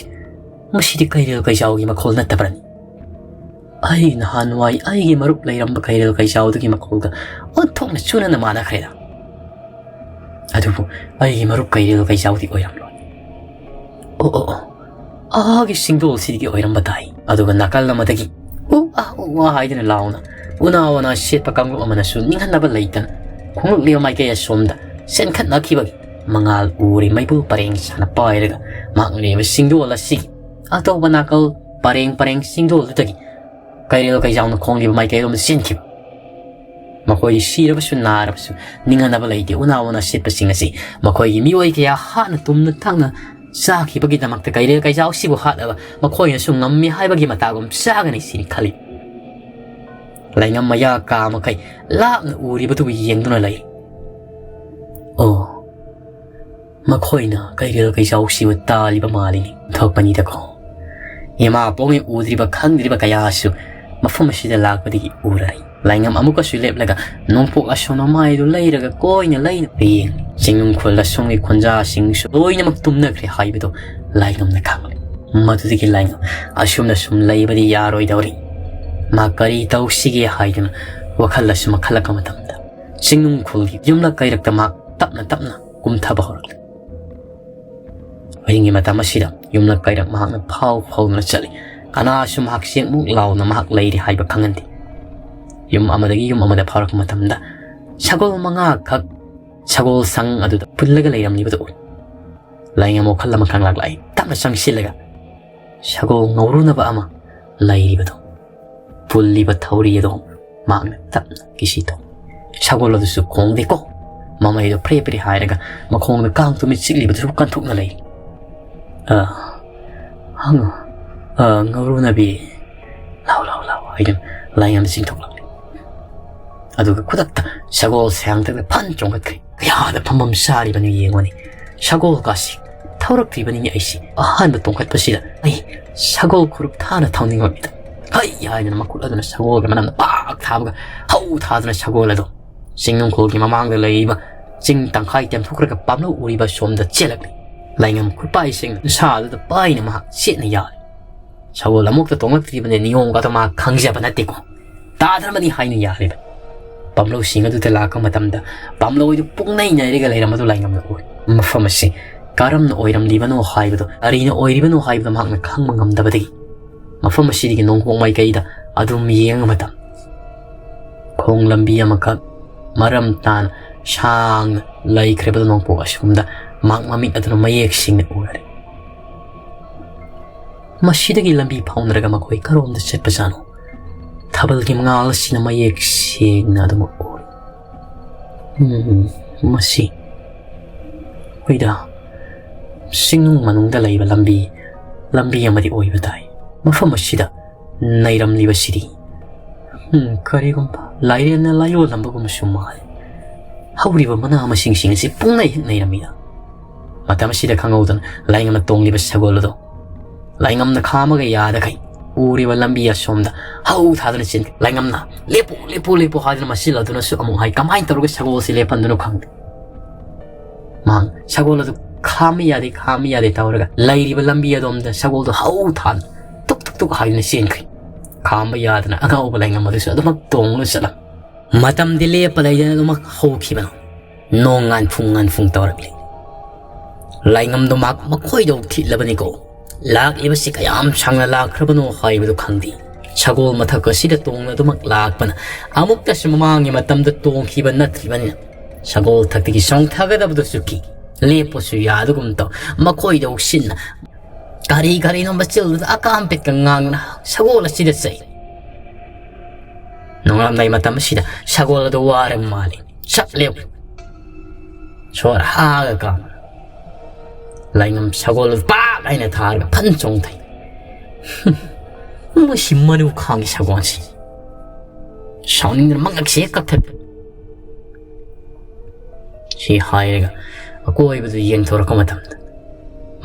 ꯃꯁꯤꯗꯤ ꯀꯩꯔꯦꯜ ꯀꯩꯖꯥꯎꯒꯤ ꯃꯈꯣꯜ ꯅꯠꯇꯕ꯭ꯔꯅꯤ? ꯑꯩ ꯅꯍꯥꯟꯋꯥꯏ ꯑꯩꯒꯤ ꯃꯔꯨꯞ ꯂꯩꯔꯝꯕ ꯀꯩꯔꯦꯜ ꯀꯩꯖꯥꯎꯗꯨꯒꯤ ꯃꯈꯣꯜꯒ ꯑꯣꯟꯊꯣꯛꯅ ꯆꯨꯅꯅ ꯃꯥꯟꯅꯈ꯭ꯔꯦꯗ꯫ ꯑꯗꯨꯕꯨ ꯑꯩꯒꯤ ꯃꯔꯨꯞ ꯀꯩꯔꯦꯜ ꯀꯩꯖꯥꯎꯗꯤ ꯑꯣꯏꯔꯝꯂꯣꯏ꯫ ꯑꯣ, ꯑꯣ, ꯑꯣ, ꯑꯥꯒꯤ ꯆꯤꯡꯗꯣꯜꯁꯤꯗꯒꯤ ꯑꯣꯏꯔꯝꯕ ꯇꯥꯏ꯫" ꯑꯗꯨꯒ ꯅꯥꯀꯜ ꯑꯃꯗꯒꯤ "ꯎ ꯑꯥ, ꯎ ꯑꯥ" ꯍꯥꯏꯗꯨꯅ ꯂꯥꯎꯅ ꯎꯅꯥ ꯋꯥꯅꯥ ꯁꯦꯠꯄ ꯀꯥꯡꯂꯨꯞ ꯑꯃꯅꯁꯨ ꯅꯤꯡꯍꯟꯅꯕ ꯂꯩꯇꯅ ꯈꯣꯡꯂꯛꯂꯤꯕ ꯃꯥꯏꯀꯩ ꯑꯁꯣꯝꯗ ꯆꯦꯟꯈꯠꯅꯈꯤꯕꯒꯤ ꯃꯉꯥꯜ ꯎꯔꯦ꯫ ꯃꯩꯕꯨꯜ ꯄꯔꯦꯡ ꯁꯥꯅ ꯄꯥꯏꯔꯒ ꯃꯍꯥꯛꯅ ꯂꯩꯔꯤꯕ ꯆꯤꯡꯗꯣꯜ ꯑꯁꯤꯒꯤ ꯑꯇꯣꯞꯄ ꯅꯥꯀꯜ ꯄꯔꯦꯡ ꯄꯔꯦꯡ ꯆꯤꯡꯗꯣꯜꯗꯨꯗꯒꯤ ꯀꯩꯔꯦꯜ ꯀꯩꯖꯥꯎꯅ ꯈꯣꯡꯂꯤꯕ ꯃꯥꯏꯀꯩꯔꯣꯝꯗ ꯆꯦꯟꯈꯤꯕ꯫ ꯃꯈꯣꯏ ꯁꯤꯔꯕꯁꯨ ꯅꯥꯔꯕꯁꯨ ꯅꯤꯡꯍꯟꯅꯕ ꯂꯩꯇꯦ꯫ ꯎꯅꯥ ꯋꯥꯅꯥ ꯁꯦꯠꯄꯁꯤꯡ ꯑꯁꯤ ꯃꯈꯣꯏꯒꯤ ꯃꯤꯑꯣꯏ ꯀꯌꯥ ꯍꯥꯠꯅ ꯇꯨꯝꯅ ꯊꯛꯅ ꯆꯥꯈꯤꯕꯒꯤꯗꯃꯛꯇ ꯀꯩꯔꯦꯜ ꯀꯩꯖꯥꯎꯁꯤꯕꯨ ꯍꯥꯠꯂꯒ ꯃꯈꯣꯏꯅꯁꯨ ꯉꯝꯃꯤ ꯍꯥꯏꯕꯒꯤ ꯃꯇꯥꯒꯨꯝ ꯆꯥꯒꯅꯤ ꯁꯤꯅꯤ ꯈꯜꯂꯤ꯫ ꯂꯥꯏꯉꯝ ꯃꯌꯥ ꯀꯥ ꯃꯈꯩ ꯂꯥꯞꯅ ꯎꯔꯤꯕꯗꯨꯕꯨ ꯌꯦꯡꯗꯨꯅ ꯂꯩ꯫ ꯑꯣ, ꯃꯈꯣꯏꯅ ꯀꯩꯔꯦꯜ ꯀꯩꯖꯥꯎꯁꯤꯕꯨ ꯇꯥꯜꯂꯤꯕ ꯃꯥꯜꯂꯤꯅꯤ꯫ ꯊꯣꯛꯄꯅꯤꯗꯀꯣ꯫ ꯏꯃꯥ ꯄꯣꯛꯃꯤ ꯎꯗ꯭ꯔꯤꯕ ꯈꯪꯗ꯭ꯔꯤꯕ ꯀꯌꯥꯁꯨ ꯃꯐꯝ ꯑꯁꯤꯗ ꯂꯥꯛꯄꯗꯒꯤ ꯎꯔꯔꯤ꯫ ꯂꯥꯏꯉꯝ ꯑꯃꯨꯛꯀꯁꯨ ꯂꯦꯞꯂꯒ ꯅꯣꯡꯄꯣꯛ ꯑꯁꯣꯝ ꯃꯃꯥꯏꯗꯨ ꯂꯩꯔꯒ ꯀꯣꯏꯅ ꯂꯩꯅ ꯌꯦꯡꯂꯤ꯫ ꯆꯤꯡꯅꯨꯡ ꯈꯨꯜ ꯑꯁꯣꯝꯒꯤ ꯈꯨꯟꯖꯥꯁꯤꯡꯁꯨ ꯂꯣꯏꯅꯃꯛ ꯇꯨꯝꯅꯈ꯭ꯔꯦ ꯍꯥꯏꯕꯗꯨ ꯂꯥꯏꯉꯝꯅ ꯈꯪꯂꯤ꯫ ꯃꯗꯨꯗꯒꯤ ꯂꯥꯏꯉꯝ ꯑꯁꯨꯝꯅ ꯁꯨꯝ ꯂꯩꯕꯗꯤ ꯌꯥꯔꯣꯏꯗꯧꯔꯤ꯫ ꯃꯍꯥꯛ ꯀꯔꯤ ꯇꯧꯁꯤꯒꯦ ꯍꯥꯏꯗꯨꯅ ꯋꯥꯈꯜ ꯑꯁꯨꯝ ꯈꯜꯂꯛꯄ ꯃꯇꯝꯗ, ꯆꯤꯡꯅꯨꯡ ꯈꯨꯜꯒꯤ ꯌꯨꯝꯂꯛ ꯀꯩꯔꯛꯇ ꯃꯍꯥꯛ ꯇꯞꯅ ꯇꯞꯅ ꯀꯨꯝꯊꯕ ꯍꯧꯔꯛꯂꯦ꯫ ꯑꯍꯤꯡꯒꯤ ꯃꯇꯝ ꯑꯁꯤꯗ ꯌꯨꯝꯂꯛ ꯀꯩꯔꯛ ꯃꯍꯥꯛꯅ ꯐꯥꯎ ꯐꯥꯎꯗꯨꯅ ꯆꯠꯂꯤ꯫ ꯀꯅꯥꯁꯨ ꯃꯍꯥꯛ ꯆꯦꯡꯃꯨꯛ ꯂꯥꯎꯅ ꯃꯍꯥꯛ ꯂꯩꯔꯤ ꯍꯥꯏꯕ ꯈꯪꯍꯟꯗꯦ꯫ ꯌꯨꯝ ꯑꯃꯗꯒꯤ ꯌꯨꯝ ꯑꯃꯗ ꯐꯥꯎꯔꯛꯄ ꯃꯇꯝꯗ, ꯁꯒꯣꯜ ꯃꯉꯥꯈꯛ ꯁꯒꯣꯜ ꯁꯪ ꯑꯗꯨꯗ ꯄꯨꯜꯂꯒ ꯂꯩꯔꯝꯂꯤꯕꯗꯨ ꯎꯏ꯫ ꯂꯥꯏꯉꯝ ꯋꯥꯈꯜ ꯑꯃ ꯈꯪꯂꯛꯂꯛꯏ꯫ ꯇꯞꯅ ꯆꯪꯁꯤꯜꯂꯒ ꯁꯒꯣꯜ ꯉꯧꯔꯨꯅꯕ ꯑꯃ ꯂꯩꯔꯤꯕꯗꯨ, ꯄꯨꯜꯂꯤꯕ ꯊꯧꯔꯤ ꯑꯗꯨ ꯃꯍꯥꯛꯅ ꯇꯞꯅ ꯀꯤꯁꯤ ꯇꯧ꯫ ꯁꯒꯣꯜ ꯑꯗꯨꯁꯨ ꯈꯣꯡꯗꯦꯀꯣ꯫ ꯃꯃꯩꯗꯣ ꯐ꯭ꯔꯦ ꯐ꯭ꯔꯦ ꯍꯥꯏꯔꯒ ꯃꯈꯣꯡꯗ ꯀꯥꯡ ꯇꯨꯃꯤꯠ ꯆꯤꯛꯂꯤꯕꯗꯨꯁꯨ ꯀꯟꯊꯣꯛꯅ ꯂꯩ꯫ "ꯑ, ꯍꯪꯉꯨ, ꯑ, ꯉꯧꯔꯨꯅꯕꯤ, ꯂꯥꯎ, ꯂꯥꯎ, ꯂꯥꯎ," ꯍꯥꯏꯗꯨꯅ ꯂꯥꯏꯉꯝꯅ ꯆꯤꯡꯊꯣꯛꯂꯛꯂꯤ꯫ ꯑꯗꯨꯒ ꯈꯨꯗꯛꯇ ꯁꯒꯣꯜ ꯁꯥꯡꯇꯛꯇ ꯐꯟ ꯆꯣꯡꯈꯠꯈ꯭ꯔꯦ꯫ ꯀꯌꯥꯗ ꯐꯝꯐꯝ ꯆꯥꯔꯤꯕꯅꯣ ꯌꯦꯡꯉꯨꯅꯤ꯫ ꯁꯒꯣꯜ ꯀꯥꯁꯤ ꯊꯧꯔꯛꯇ꯭ꯔꯤꯕꯅꯤꯅꯦ ꯑꯩꯁꯤ꯫ ꯑꯍꯥꯟꯕ ꯇꯣꯡꯈꯠꯄꯁꯤꯗ ꯑꯩ ꯁꯒꯣꯜ ꯈꯨꯔꯨꯞ ꯊꯥꯅ ꯊꯧꯅꯤꯡꯕ ꯃꯤꯗ ꯍꯩ ꯍꯥꯏꯗꯅ ꯃꯈꯨꯠ ꯑꯗꯨꯅ ꯁꯒꯣꯜꯒꯤ ꯃꯅꯝꯗ ꯄꯥꯛ ꯊꯥꯕꯒ ꯍꯧ ꯊꯥꯗꯨꯅ ꯁꯒꯣꯜ ꯑꯗꯨ ꯆꯤꯡꯅꯨꯡꯈꯣꯜꯒꯤ ꯃꯃꯥꯡꯗ ꯂꯩꯔꯤꯕ ꯆꯤꯡ ꯇꯪꯈꯥꯏ ꯇꯦꯝꯊꯣꯛꯈ꯭ꯔꯒ ꯄꯥꯝꯂꯧ ꯎꯔꯤꯕ ꯁꯣꯝꯗ ꯆꯦꯜꯂꯛꯂꯤ꯫ ꯂꯥꯏꯉꯝ ꯈꯨꯠꯄꯥꯏꯁꯤꯡ ꯁꯥꯗꯨꯗ ꯄꯥꯏꯅ ꯃꯍꯥꯛ ꯆꯦꯠꯅ ꯌꯥꯜꯂꯤ꯫ ꯁꯒꯣꯜ ꯑꯃꯨꯛꯇ ꯇꯣꯡꯂꯛꯇ꯭ꯔꯤꯕꯅꯦ, ꯅꯤꯌꯣꯝꯒꯗꯣ ꯃꯍꯥꯛ ꯈꯪꯖꯕ ꯅꯠꯇꯦꯀꯣ꯫ ꯇꯥꯗ꯭ꯔꯕꯅꯤ ꯍꯥꯏꯅ ꯌꯥꯔꯤꯕ꯫ ꯄꯥꯝꯂꯧꯁꯤꯡ ꯑꯗꯨꯗ ꯂꯥꯛꯄ ꯃꯇꯝꯗ ꯄꯥꯝꯂꯧ ꯑꯗꯨ ꯄꯨꯡꯅꯩ ꯅꯩꯔꯒ ꯂꯩꯔꯝꯕꯗꯨ ꯂꯥꯏꯉꯝꯅ ꯎꯏ꯫ ꯃꯐꯝ ꯑꯁꯤ ꯀꯔꯝꯅ ꯑꯣꯏꯔꯝꯂꯤꯕꯅꯣ ꯍꯥꯏꯕꯗꯨ, ꯀꯔꯤꯅ ꯑꯣꯏꯔꯤꯕꯅꯣ ꯍꯥꯏꯕꯗꯨ ꯃꯍꯥꯛꯅ ꯈꯪꯕ ꯉꯝꯗꯕꯗꯒꯤ ꯃꯐꯝ ꯑꯁꯤꯗꯒꯤ ꯅꯣꯡꯄꯣꯛ ꯃꯥꯏꯀꯩꯗ ꯑꯗꯨꯝ ꯌꯦꯡꯕ ꯃꯇꯝ, ꯈꯣꯡ ꯂꯝꯕꯤ ꯑꯃꯈꯛ ꯃꯔꯝ ꯇꯥꯅ ꯁꯥꯡꯅ ꯂꯩꯈ꯭ꯔꯕꯗꯨ ꯅꯣꯡꯄꯣꯛ ꯑꯁꯣꯝꯗ ꯃꯍꯥꯛ ꯃꯃꯤꯠ ꯑꯗꯨꯅ ꯃꯌꯦꯛ ꯁꯦꯡꯅ ꯎꯔꯦ꯫ ꯃꯁꯤꯗꯒꯤ ꯂꯝꯕꯤ ꯐꯥꯎꯅꯔꯒ ꯃꯈꯣꯏ ꯀꯔꯣꯝꯗ ꯆꯠꯄꯖꯥꯠꯅꯣ? ꯊꯥꯕꯜꯒꯤ ꯃꯉꯥꯜ ꯑꯁꯤꯅ ꯃꯌꯦꯛ ꯁꯦꯡꯅ ꯑꯗꯨꯃꯛ ꯎꯔꯤ꯫ ꯎꯝ, ꯃꯁꯤ, ꯍꯣꯏꯗ, ꯆꯤꯡꯅꯨꯡ ꯃꯅꯨꯡꯗ ꯂꯩꯕ ꯂꯝꯕꯤ, ꯂꯝꯕꯤ ꯑꯃꯗꯤ ꯑꯣꯏꯕ ꯇꯥꯏ꯫ ꯃꯐꯝ ꯑꯁꯤꯗ ꯅꯩꯔꯝꯂꯤꯕꯁꯤꯗꯤ, ꯎꯝ, ꯀꯔꯤꯒꯨꯝꯕ ꯂꯥꯏꯔꯦꯟꯅ ꯂꯥꯏꯌꯣꯜꯂꯝꯕꯒꯨꯝꯕꯁꯨ ꯃꯥꯜꯂꯤ꯫ ꯍꯧꯔꯤꯕ ꯃꯅꯥ ꯃꯁꯤꯡꯁꯤꯡ ꯑꯁꯤ ꯄꯨꯡꯅꯩ ꯍꯦꯛ ꯅꯩꯔꯝꯃꯤꯗ꯫ ꯃꯇꯝ ꯑꯁꯤꯗ ꯈꯪꯍꯧꯗꯅ ꯂꯥꯏꯉꯝꯅ ꯇꯣꯡꯂꯤꯕ ꯁꯒꯣꯜ ꯑꯗꯨ ꯂꯥꯏꯉꯝꯅ ꯈꯥꯝꯃꯒ ꯌꯥꯗꯈꯩ ꯎꯔꯤꯕ ꯂꯝꯕꯤ ꯑꯁꯣꯝꯗ ꯍꯧ ꯊꯥꯗꯨꯅ ꯆꯦꯟꯈꯤ꯫ ꯂꯥꯏꯉꯝꯅ "ꯂꯦꯞꯄꯨ, ꯂꯦꯞꯄꯨ, ꯂꯦꯞꯄꯨ" ꯍꯥꯏꯗꯨꯅ ꯃꯆꯤꯜ ꯑꯗꯨꯅꯁꯨ ꯑꯃꯨꯛ ꯍꯥꯏ꯫ ꯀꯃꯥꯏꯅ ꯇꯧꯔꯒ ꯁꯒꯣꯜꯁꯤ ꯂꯦꯞꯍꯟꯗꯣꯏꯅꯣ ꯈꯪꯗꯦ꯫ ꯃꯍꯥꯛ ꯁꯒꯣꯜ ꯑꯗꯨ ꯈꯥꯝꯃꯤ ꯌꯥꯗꯦ, ꯈꯥꯝꯃꯤ ꯌꯥꯗꯦ ꯇꯧꯔꯒ ꯂꯩꯔꯤꯕ ꯂꯝꯕꯤ ꯑꯗꯣꯝꯗ ꯁꯒꯣꯜꯗꯨ ꯍꯧ ꯊꯥꯗꯨꯅ ꯇꯨꯛ ꯇꯨꯛ ꯇꯨꯛ ꯍꯥꯏꯗꯨꯅ ꯆꯦꯟꯈ꯭ꯔꯦ꯫ ꯈꯥꯝꯕ ꯌꯥꯗꯅ ꯑꯉꯥꯎꯕ ꯂꯥꯏꯉꯝ ꯑꯗꯨꯁꯨ ꯑꯗꯨꯃꯛ ꯇꯣꯡꯂꯨ ꯆꯠꯂꯝ꯫ ꯃꯇꯝꯗꯤ ꯂꯦꯞꯄ ꯂꯩꯗꯅ ꯑꯗꯨꯃꯛ ꯍꯧꯈꯤꯕꯅꯣ꯫ ꯅꯣꯡ ꯉꯥꯟꯐꯨꯡ ꯉꯥꯟꯐꯨꯡ ꯇꯧꯔꯛꯂꯤ꯫ ꯂꯥꯏꯉꯝꯗꯣ ꯃꯍꯥꯛ ꯃꯈꯣꯏꯗꯧ ꯊꯤꯠꯂꯕꯅꯤꯀꯣ꯫ ꯂꯥꯛꯂꯤꯕꯁꯤ ꯀꯌꯥꯝ ꯁꯥꯡꯅ ꯂꯥꯛꯈ꯭ꯔꯕꯅꯣ ꯍꯥꯏꯕꯗꯨ ꯈꯪꯗꯦ꯫ ꯁꯒꯣꯜ ꯃꯊꯛ ꯑꯁꯤꯗ ꯇꯣꯡꯅ ꯑꯗꯨꯃꯛ ꯂꯥꯛꯄꯅ ꯑꯃꯨꯛꯇꯁꯨ ꯃꯃꯥꯡꯒꯤ ꯃꯇꯝꯗ ꯇꯣꯡꯈꯤꯕ ꯅꯠꯇ꯭ꯔꯤꯕꯅꯤꯅ ꯁꯒꯣꯜ ꯊꯛꯇꯒꯤ ꯆꯣꯡꯊꯒꯗꯕꯗꯨꯁꯨ ꯀꯤ꯫ ꯂꯦꯞꯄꯁꯨ ꯌꯥꯗꯒꯨꯝ ꯇꯧ꯫ ꯃꯈꯣꯏꯗꯧ ꯁꯤꯟꯅ ꯀꯔꯤ ꯀꯔꯤꯅꯣ ꯃꯆꯤꯜꯗꯨꯗ ꯑꯀꯥꯝ ꯄꯦꯠꯀ ꯉꯥꯡꯗꯨꯅ ꯁꯒꯣꯜ ꯑꯁꯤꯗ ꯆꯩ꯫ ꯅꯣꯡꯉꯥꯜꯂꯝꯗꯥꯏ ꯃꯇꯝ ꯑꯁꯤꯗ ꯁꯒꯣꯜ ꯑꯗꯨ ꯋꯥꯔ ꯃꯥꯜꯂꯤ꯫ ꯆꯞ ꯂꯦꯞ꯫ ꯁꯣꯔ ꯍꯥꯒ ꯀꯥꯝ꯫ ꯂꯥꯏꯉꯝ ꯁꯒꯣꯜ ꯑꯗꯨ ꯄꯥꯛ ꯍꯥꯏꯅ ꯊꯥꯔꯒ ꯐꯟ ꯆꯣꯡꯊꯩ꯫ "ꯃꯁꯤ ꯃꯅꯨ ꯈꯥꯡꯒꯤ ꯁꯒꯣꯜꯁꯤ꯫ ꯁꯥꯎꯅꯤꯡꯗꯨꯅ ꯃꯉꯛꯁꯦ ꯍꯦꯛ ꯀꯛꯊꯠ"꯫ ꯁꯤ ꯍꯥꯏꯔꯒ ꯑꯀꯣꯏꯕꯗꯨ ꯌꯦꯡꯊꯣꯔꯛꯄ ꯃꯇꯝꯗ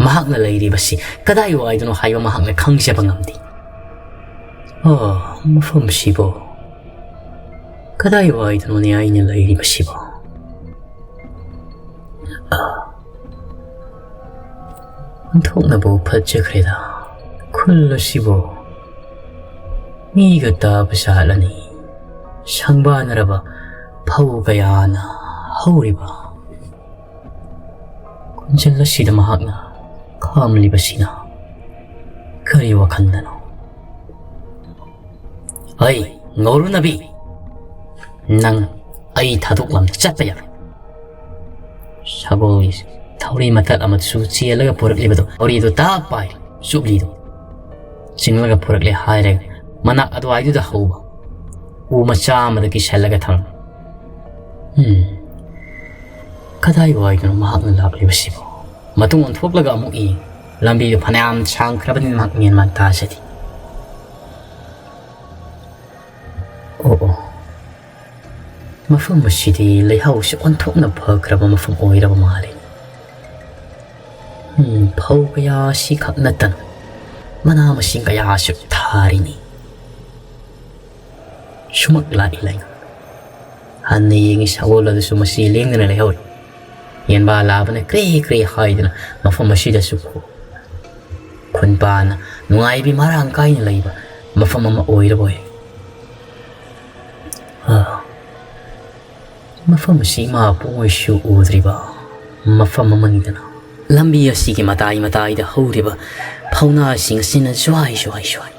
ꯃꯍꯥꯛꯅ ꯂꯩꯔꯤꯕꯁꯤ ꯀꯗꯥꯏ ꯋꯥꯏꯗꯅꯣ ꯍꯥꯏꯕ ꯃꯍꯥꯛꯅ ꯈꯪꯖꯕ ꯉꯝꯗꯦ꯫ "ꯑꯣ, ꯃꯐꯝꯁꯤꯕꯣ? ꯀꯗꯥꯏ ꯋꯥꯏꯗꯅꯣꯅꯦ ꯑꯩꯅ ꯂꯩꯔꯤꯕꯁꯤꯕꯣ? ꯑꯥ, ꯑꯣꯟꯊꯣꯛꯅꯕꯨ ꯐꯠꯖꯈ꯭ꯔꯦꯗ꯫ ꯈꯨꯜ ꯑꯁꯤꯕꯨ ꯃꯤꯒ ꯇꯥꯕ ꯁꯥꯠꯂꯅꯤ꯫ ꯁꯪꯕꯥꯅꯔꯕ ꯐꯧ ꯀꯌꯥꯅ ꯍꯧꯔꯤꯕ ꯈꯣꯟꯖꯦꯜ ꯑꯁꯤꯗ ꯃꯍꯥꯛꯅ ꯈꯥꯝꯂꯤꯕꯁꯤꯅ ꯀꯔꯤ ꯋꯥꯈꯜꯗꯅꯣ?" "ꯑꯩ ꯉꯧꯔꯨꯅꯕꯤ, ꯅꯪ ꯑꯩ ꯊꯥꯗꯣꯛꯂꯝꯅ ꯆꯠꯄ ꯌꯥꯔꯣꯏ꯫" ꯁꯒꯣꯜꯒꯤ ꯊꯧꯔꯤ ꯃꯇꯠ ꯑꯃꯁꯨ ꯆꯦꯜꯂꯒ ꯄꯨꯔꯛꯂꯤꯕꯗꯣ, ꯊꯧꯔꯤꯗꯨ ꯇꯥꯞ ꯄꯥꯏ, ꯆꯨꯞꯂꯤꯗꯨ ꯆꯤꯡꯂꯒ ꯄꯨꯔꯛꯂꯦ ꯍꯥꯏꯔꯒ ꯃꯅꯥꯛ ꯑꯗꯨꯋꯥꯏꯗꯨꯗ ꯍꯧꯕ ꯎ ꯃꯆꯥ ꯑꯃꯗ ꯀꯤꯁꯜꯂꯒ ꯊꯝꯃꯤ꯫ "ꯎꯝ, ꯀꯗꯥꯏ ꯋꯥꯏꯗꯅꯣ ꯃꯍꯥꯛꯅ ꯂꯥꯛꯂꯤꯕꯁꯤꯕꯣ?" ꯃꯇꯨꯡ ꯑꯣꯟꯊꯣꯛꯂꯒ ꯑꯃꯨꯛ ꯌꯦꯡ꯫ ꯂꯝꯕꯤꯗꯨ ꯐꯅꯌꯥꯝ ꯁꯥꯡꯈ꯭ꯔꯕꯅꯤꯅ ꯃꯍꯥꯛ ꯃꯦꯟ ꯃꯥꯟ ꯇꯥꯖꯗꯦ꯫ ꯑꯣ, ꯑꯣ꯫ ꯃꯐꯝ ꯑꯁꯤꯗꯤ ꯂꯩꯍꯥꯎꯁꯤ ꯑꯣꯟꯊꯣꯛꯅ ꯐꯈ꯭ꯔꯕ ꯃꯐꯝ ꯑꯣꯏꯔꯕ ꯃꯥꯜꯂꯤ꯫ ꯎꯝ, ꯐꯧ ꯀꯌꯥ ꯑꯁꯤ ꯈꯛ ꯅꯠꯇꯅ ꯃꯅꯥ ꯃꯁꯤꯡ ꯀꯌꯥꯁꯨ ꯊꯥꯔꯤꯅꯤ꯫ ꯁꯨꯃꯛ ꯂꯥꯛꯏ ꯂꯩꯉꯝ꯫ ꯍꯟꯅ ꯌꯦꯡꯉꯤ, ꯁꯒꯣꯜ ꯑꯗꯨꯁꯨ ꯃꯁꯤ ꯂꯦꯡꯗꯅ ꯂꯩꯍꯧꯔꯤ꯫ ꯌꯦꯟꯕꯥ ꯂꯥꯕꯅ ꯀ꯭ꯔꯦ ꯀ꯭ꯔꯦ ꯍꯥꯏꯗꯨꯅ ꯃꯐꯝ ꯑꯁꯤꯗꯁꯨ ꯈꯣ-, ꯈꯨꯟꯄꯥꯅ ꯅꯨꯡꯉꯥꯏꯕꯤ ꯃꯔꯥꯡ ꯀꯥꯏꯅ ꯂꯩꯕ ꯃꯐꯝ ꯑꯃ ꯑꯣꯏꯔꯕꯣꯏ꯫ ꯑꯥ, ꯃꯐꯝ ꯑꯁꯤ ꯏꯃꯥ ꯄꯣꯛꯉꯣꯏꯁꯨ ꯎꯗ꯭ꯔꯤꯕ ꯃꯐꯝ ꯑꯃꯅꯤꯗꯅ꯫ ꯂꯝꯕꯤ ꯑꯁꯤꯒꯤ ꯃꯇꯥꯏ ꯃꯇꯥꯏꯗ ꯍꯧꯔꯤꯕ ꯐꯧꯅꯥꯁꯤꯡ ꯑꯁꯤꯅ ꯖ꯭ꯋꯥꯏ ꯖ꯭ꯋꯥꯏ ꯖ꯭ꯋꯥꯏ꯫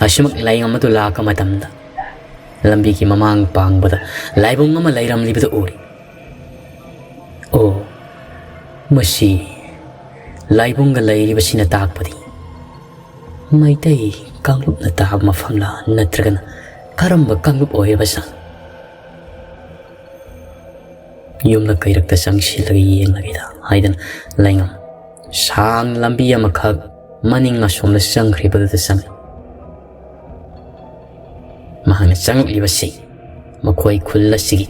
ꯑꯁꯨꯃꯛ ꯂꯥꯏꯌꯦꯡ ꯑꯗꯨ ꯂꯥꯛꯄ ꯃꯇꯝꯗ ꯂꯝꯕꯤꯒꯤ ꯃꯃꯥꯡ ꯄꯥꯡꯕꯗ ꯂꯥꯏꯕꯨꯡ ꯑꯃ ꯂꯩꯔꯝꯂꯤꯕꯗꯨ ꯎꯔꯤ꯫ ꯑꯣ, ꯃꯁꯤ ꯂꯥꯏꯕꯨꯡꯒ ꯂꯩꯔꯤꯕꯁꯤꯅ ꯇꯥꯛꯄꯗꯤ ꯃꯩꯇꯩ ꯀꯥꯡꯂꯨꯞꯅ ꯇꯥꯕ ꯃꯐꯝꯂ, ꯅꯠꯇ꯭ꯔꯒꯅ ꯀꯔꯝꯕ ꯀꯥꯡꯂꯨꯞ ꯑꯣꯏꯔꯤꯕꯖꯥꯠꯅꯣ? ꯌꯨꯝꯗ ꯀꯩꯔꯛꯇ ꯆꯪꯁꯤꯜꯂꯒ ꯌꯦꯡꯂꯒꯦꯗ ꯍꯥꯏꯗꯅ ꯂꯥꯏꯉꯝ ꯁꯥꯡꯅ ꯂꯝꯕꯤ ꯑꯃꯈꯛ ꯃꯅꯤꯡ ꯑꯁꯣꯝꯗ ꯆꯪꯈ꯭ꯔꯤꯕꯗꯨꯗ ꯆꯪꯉꯤ꯫ ꯃꯍꯥꯛꯅ ꯆꯪꯂꯛꯂꯤꯕꯁꯤ ꯃꯈꯣꯏ ꯈꯨꯜ ꯑꯁꯤꯒꯤ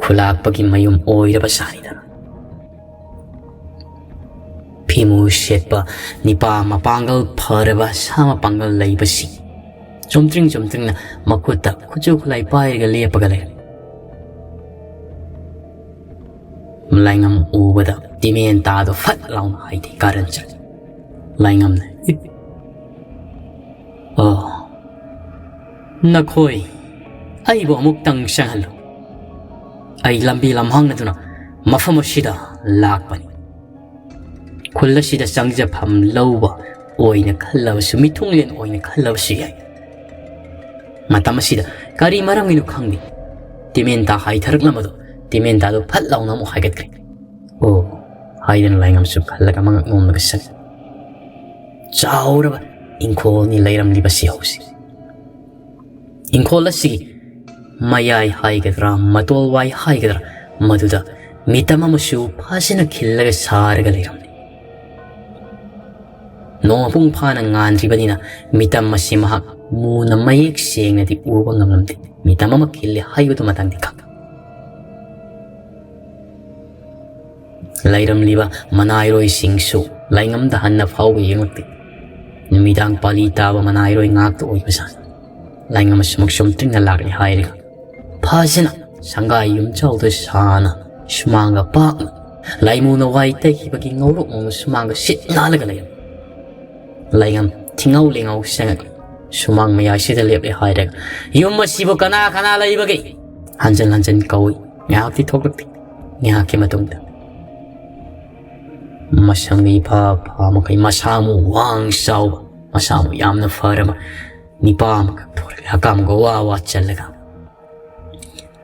ꯈꯨꯂꯥꯛꯄꯒꯤ ꯃꯌꯨꯝ ꯑꯣꯏꯔꯕ ꯁꯥꯏꯗꯅ꯫ ꯐꯤꯃꯨ ꯁꯦꯠꯄ ꯅꯤꯄꯥ ꯃꯄꯥꯡꯒꯜ ꯐꯔꯕ ꯁꯥ ꯃꯄꯥꯡꯒꯜ ꯂꯩꯕꯁꯤ ꯆꯨꯝꯇ꯭ꯔꯤꯡ ꯆꯨꯝꯇ꯭ꯔꯤꯡꯅ ꯃꯈꯨꯠꯇ ꯈꯨꯠꯁꯨ ꯈꯨꯠꯂꯥꯏ ꯄꯥꯏꯔꯒ ꯂꯦꯞꯄꯒ ꯂꯩ꯫ ꯂꯥꯏꯉꯝ ꯎꯕꯗ ꯇꯤꯃꯦꯟ ꯇꯥꯗꯣ ꯐꯠ ꯂꯥꯎꯅ ꯍꯥꯏꯗꯤ ꯀꯥꯔꯟ ꯆꯠ꯫ ꯂꯥꯏꯉꯝꯅ, "ꯏ-, ꯑꯣ, ꯅꯈꯣꯏ ꯑꯩꯕꯨ ꯑꯃꯨꯛꯇꯪ ꯆꯪꯍꯜꯂꯨ꯫ ꯑꯩ ꯂꯝꯕꯤ ꯂꯝꯍꯥꯡꯅꯗꯨꯅ ꯃꯐꯝ ꯑꯁꯤꯗ ꯂꯥꯛꯄꯅꯤ꯫ ꯈꯨꯜ ꯑꯁꯤꯗ ꯆꯪꯖꯐꯝ ꯂꯧꯕ ꯑꯣꯏꯅ ꯈꯜꯂꯕꯁꯨ, ꯃꯤꯊꯨꯡꯂꯦꯟ ꯑꯣꯏꯅ ꯈꯜꯂꯕꯁꯨ ꯌꯥꯏ꯫ ꯃꯇꯝ ꯑꯁꯤꯗ ꯀꯔꯤ ꯃꯔꯝꯒꯤꯅꯣ ꯈꯪꯗꯦ, ꯇꯤꯃꯦꯟꯇꯥ ꯍꯥꯏꯊꯔꯛꯂꯝꯕꯗꯣ ꯇꯤꯃꯦꯟꯇꯥꯗꯣ ꯐꯠ ꯂꯥꯎꯅ ꯑꯃꯨꯛ ꯍꯥꯏꯒꯠꯈ꯭ꯔꯦ꯫ ꯑꯣ," ꯍꯥꯏꯗꯅ ꯂꯥꯏꯉꯝꯁꯨ ꯈꯜꯂꯒ ꯃꯉꯛ ꯅꯣꯝꯂꯒ ꯆꯠꯂꯤ꯫ ꯆꯥꯎꯔꯕ ꯏꯪꯈꯣꯜꯅꯤ ꯂꯩꯔꯝꯂꯤꯕꯁꯤ ꯍꯧꯖꯤꯛ꯫ ꯏꯪꯈꯣꯜ ꯑꯁꯤꯒꯤ ꯃꯌꯥꯏ ꯍꯥꯏꯒꯗ꯭ꯔꯥ, ꯃꯇꯣꯜꯋꯥꯏ ꯍꯥꯏꯒꯗ꯭ꯔꯥ, ꯃꯗꯨꯗ ꯃꯤꯇꯝ ꯑꯃꯁꯨ ꯐꯖꯅ ꯈꯤꯜꯂꯒ ꯁꯥꯔꯒ ꯂꯩꯔꯝꯂꯤ꯫ ꯅꯣꯡ ꯃꯄꯨꯡ ꯐꯥꯅ ꯉꯥꯟꯗ꯭ꯔꯤꯕꯅꯤꯅ ꯃꯤꯇꯝ ꯑꯁꯤ ꯃꯍꯥꯛ ꯃꯨꯅ ꯃꯌꯦꯛ ꯁꯦꯡꯅꯗꯤ ꯎꯕ ꯉꯝꯂꯝꯗꯦ꯫ ꯃꯤꯇꯝ ꯑꯃ ꯈꯤꯜꯂꯦ ꯍꯥꯏꯕꯗꯨ ꯃꯇꯥꯡꯗꯤ ꯈꯪ ꯂꯩꯔꯝꯂꯤꯕ ꯃꯅꯥꯏꯔꯣꯏꯁꯤꯡꯁꯨ ꯂꯥꯏꯉꯝꯗ ꯍꯟꯅ ꯐꯥꯎꯕ ꯌꯦꯡꯂꯛꯇꯦ꯫ ꯅꯨꯃꯤꯗꯥꯡ ꯄꯥꯂꯤ ꯇꯥꯕ ꯃꯅꯥꯏꯔꯣꯏ ꯉꯥꯛꯇ ꯑꯣꯏꯕꯖꯥꯠꯅꯤ꯫ ꯂꯥꯏꯉꯝ ꯑꯁꯨꯃꯛ ꯆꯨꯝꯇ꯭ꯔꯤꯡꯅ ꯂꯥꯛꯂꯦ ꯍꯥꯏꯔꯒ ꯐꯖꯅ ꯁꯪꯒꯥꯏ ꯌꯨꯝꯖꯥꯎꯗ ꯁꯥꯅ ꯁꯨꯃꯥꯡꯒ ꯄꯥꯛꯅ ꯂꯥꯏꯃꯨꯅ ꯋꯥꯏ ꯇꯩꯈꯤꯕꯒꯤ ꯉꯧꯔꯣꯛ ꯉꯧꯅ ꯁꯨꯃꯥꯡꯒ ꯁꯤꯠ ꯅꯥꯜꯂꯒ ꯂꯩꯔꯝꯃꯤ꯫ ꯂꯥꯏꯉꯝ ꯊꯤꯉꯧ ꯂꯩꯉꯧ ꯆꯪꯉꯛꯂꯤ꯫ ꯁꯨꯃꯥꯡ ꯃꯌꯥꯏꯁꯤꯗ ꯂꯦꯞꯂꯦ ꯍꯥꯏꯔꯒ, "ꯌꯨꯝ ꯑꯁꯤꯕꯨ ꯀꯅꯥ ꯀꯅꯥ ꯂꯩꯕꯒꯦ?" ꯍꯟꯖꯤꯟ ꯍꯟꯖꯤꯟ ꯀꯧꯏ꯫ ꯉꯥꯏꯍꯥꯛꯇꯤ ꯊꯣꯛꯂꯛꯇꯦ꯫ ꯉꯥꯏꯍꯥꯛꯀꯤ ꯃꯇꯨꯡꯗ, ꯃꯁꯝꯒ ꯏꯐꯥ ꯐꯥ ꯃꯈꯩ, ꯃꯁꯥ ꯃꯎ ꯋꯥꯡ ꯆꯥꯎꯕ, ꯃꯁꯥ ꯃꯎ ꯌꯥꯝꯅ ꯐꯔꯕ ꯅꯤꯄꯥ ꯑꯃꯈꯛ ꯊꯣꯔꯛꯂꯦ, ꯍꯀꯥꯝꯒ ꯋꯥ ꯋꯥ ꯆꯜꯂꯒ꯫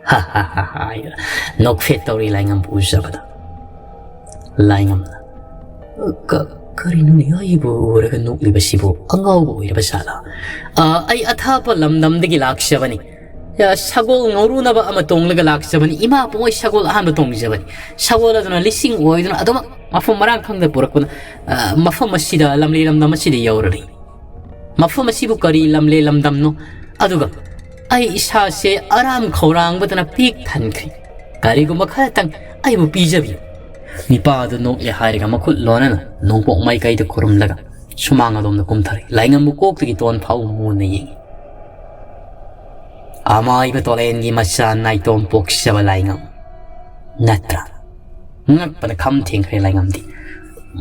"ꯍꯥ ꯍꯥ ꯍꯥ ꯍꯥ" ꯍꯥꯏꯗꯅ ꯅꯣꯛꯐꯦꯠ ꯇꯧꯔꯤ ꯂꯥꯏꯉꯝꯕꯨ ꯎꯖꯕꯗ꯫ ꯂꯥꯏꯉꯝꯅ, "ꯀ-, ꯀꯔꯤꯅꯣꯅꯦ ꯑꯩꯕꯨ ꯎꯔꯒ ꯅꯣꯛꯂꯤꯕꯁꯤꯕꯨ? ꯑꯉꯥꯎꯕ ꯑꯣꯏꯔꯕ ꯖꯥꯠꯂꯥ? ꯑ, ꯑꯩ ꯑꯊꯥꯞꯄ ꯂꯝꯗꯝꯗꯒꯤ ꯂꯥꯛꯆꯕꯅꯤ꯫ ꯑ, ꯁꯒꯣꯜ ꯉꯧꯔꯨꯅꯕ ꯑꯃ ꯇꯣꯡꯂꯒ ꯂꯥꯛꯆꯕꯅꯤ꯫ ꯏꯃꯥ ꯄꯣꯛꯉꯣꯏ ꯁꯒꯣꯜ ꯑꯍꯥꯟꯕ ꯇꯣꯡꯖꯕꯅꯤ꯫ ꯁꯒꯣꯜ ꯑꯗꯨꯅ ꯂꯤꯁꯤꯡ ꯑꯣꯏꯗꯨꯅ ꯑꯗꯨꯃꯛ ꯃꯐꯝ ꯃꯔꯥꯡ ꯈꯪꯗ ꯄꯨꯔꯛꯄꯅ, ꯑ, ꯃꯐꯝ ꯑꯁꯤꯗ, ꯂꯝꯂꯦ ꯂꯝꯗꯝ ꯑꯁꯤꯗ ꯌꯧꯔꯔꯤ꯫ ꯃꯐꯝ ꯑꯁꯤꯕꯨ ꯀꯔꯤ ꯂꯝꯂꯦ ꯂꯝꯗꯝꯅꯣ? ꯑꯗꯨꯒ ꯑꯩ ꯏꯁꯥꯁꯦ ꯑꯔꯥꯝ ꯈꯧꯔꯥꯡꯕꯗꯅ ꯄꯤꯛ ꯊꯟꯈ꯭ꯔꯦ꯫ ꯀꯔꯤꯒꯨꯝꯕ ꯈꯔꯇꯪ ꯑꯩꯕꯨ ꯄꯤꯖꯕꯤꯌꯨ꯫" ꯅꯤꯄꯥ ꯑꯗꯨ ꯅꯣꯛꯂꯦ ꯍꯥꯏꯔꯒ ꯃꯈꯨꯠ ꯂꯣꯟꯅꯅ ꯅꯣꯡꯄꯣꯛ ꯃꯥꯏꯀꯩꯗ ꯈꯨꯔꯨꯝꯂꯒ ꯁꯨꯃꯥꯡ ꯑꯗꯣꯝꯗ ꯀꯨꯝꯊꯔꯛꯏ꯫ ꯂꯥꯏꯉꯝꯕꯨ ꯀꯣꯛꯇꯒꯤ ꯇꯣꯟ ꯐꯥꯎꯕ ꯃꯨꯟꯅ ꯌꯦꯡꯏ꯫ ꯑꯃꯥꯏꯕ ꯇꯣꯂꯦꯟꯒꯤ ꯃꯆꯥ ꯅꯥꯏꯇꯣꯝ ꯄꯣꯛꯆꯕ ꯂꯥꯏꯉꯝ ꯅꯠꯇ꯭ꯔꯥ? ꯉꯛꯄꯅ ꯈꯝ ꯊꯦꯡꯈ꯭ꯔꯦ ꯂꯥꯏꯉꯝꯗꯤ꯫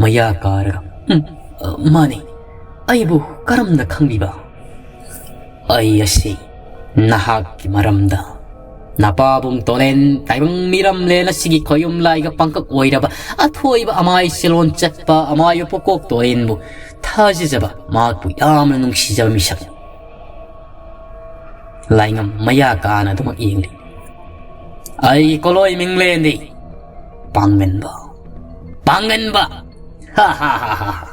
ꯃꯌꯥ ꯀꯥꯔꯒ, "ꯎꯝ, ꯑ, ꯃꯥꯅꯤ꯫ ꯑꯩꯕꯨ ꯀꯔꯝꯅ ꯈꯪꯕꯤꯕ?" "ꯑꯩ ꯑꯁꯤ ꯅꯍꯥꯛꯀꯤ ꯃꯔꯝꯗ, ꯅꯄꯥꯕꯨꯡ ꯇꯣꯂꯦꯟ ꯇꯥꯏꯕꯪ ꯃꯤꯔꯝꯂꯦꯟ ꯑꯁꯤꯒꯤ ꯈꯣꯌꯨꯝ ꯂꯥꯏꯒ ꯄꯥꯡꯀꯛ ꯑꯣꯏꯔꯕ ꯑꯊꯣꯏꯕ ꯑꯃꯥꯏ ꯁꯤꯂꯣꯟ ꯆꯠꯄ ꯑꯃꯥꯏꯕ ꯄꯣꯀꯣꯛ ꯇꯣꯂꯦꯟꯕꯨ ꯊꯥꯖꯖꯕ, ꯃꯍꯥꯛꯄꯨ ꯌꯥꯝꯅ ꯅꯨꯡꯁꯤꯖꯕ ꯃꯤꯁꯛꯅꯤ꯫" ꯂꯥꯏꯉꯝ ꯃꯌꯥ ꯀꯥꯅ ꯑꯗꯨꯃꯛ ꯌꯦꯡꯂꯤ꯫ "ꯑꯩꯒꯤ ꯀꯣꯂꯣꯏ ꯃꯤꯡꯂꯦꯟꯗꯤ ꯄꯥꯡꯒꯟꯕ, ꯄꯥꯡꯒꯟꯕ!" ꯍꯥ ꯍꯥ ꯍꯥ ꯍꯥ ꯍꯥ꯫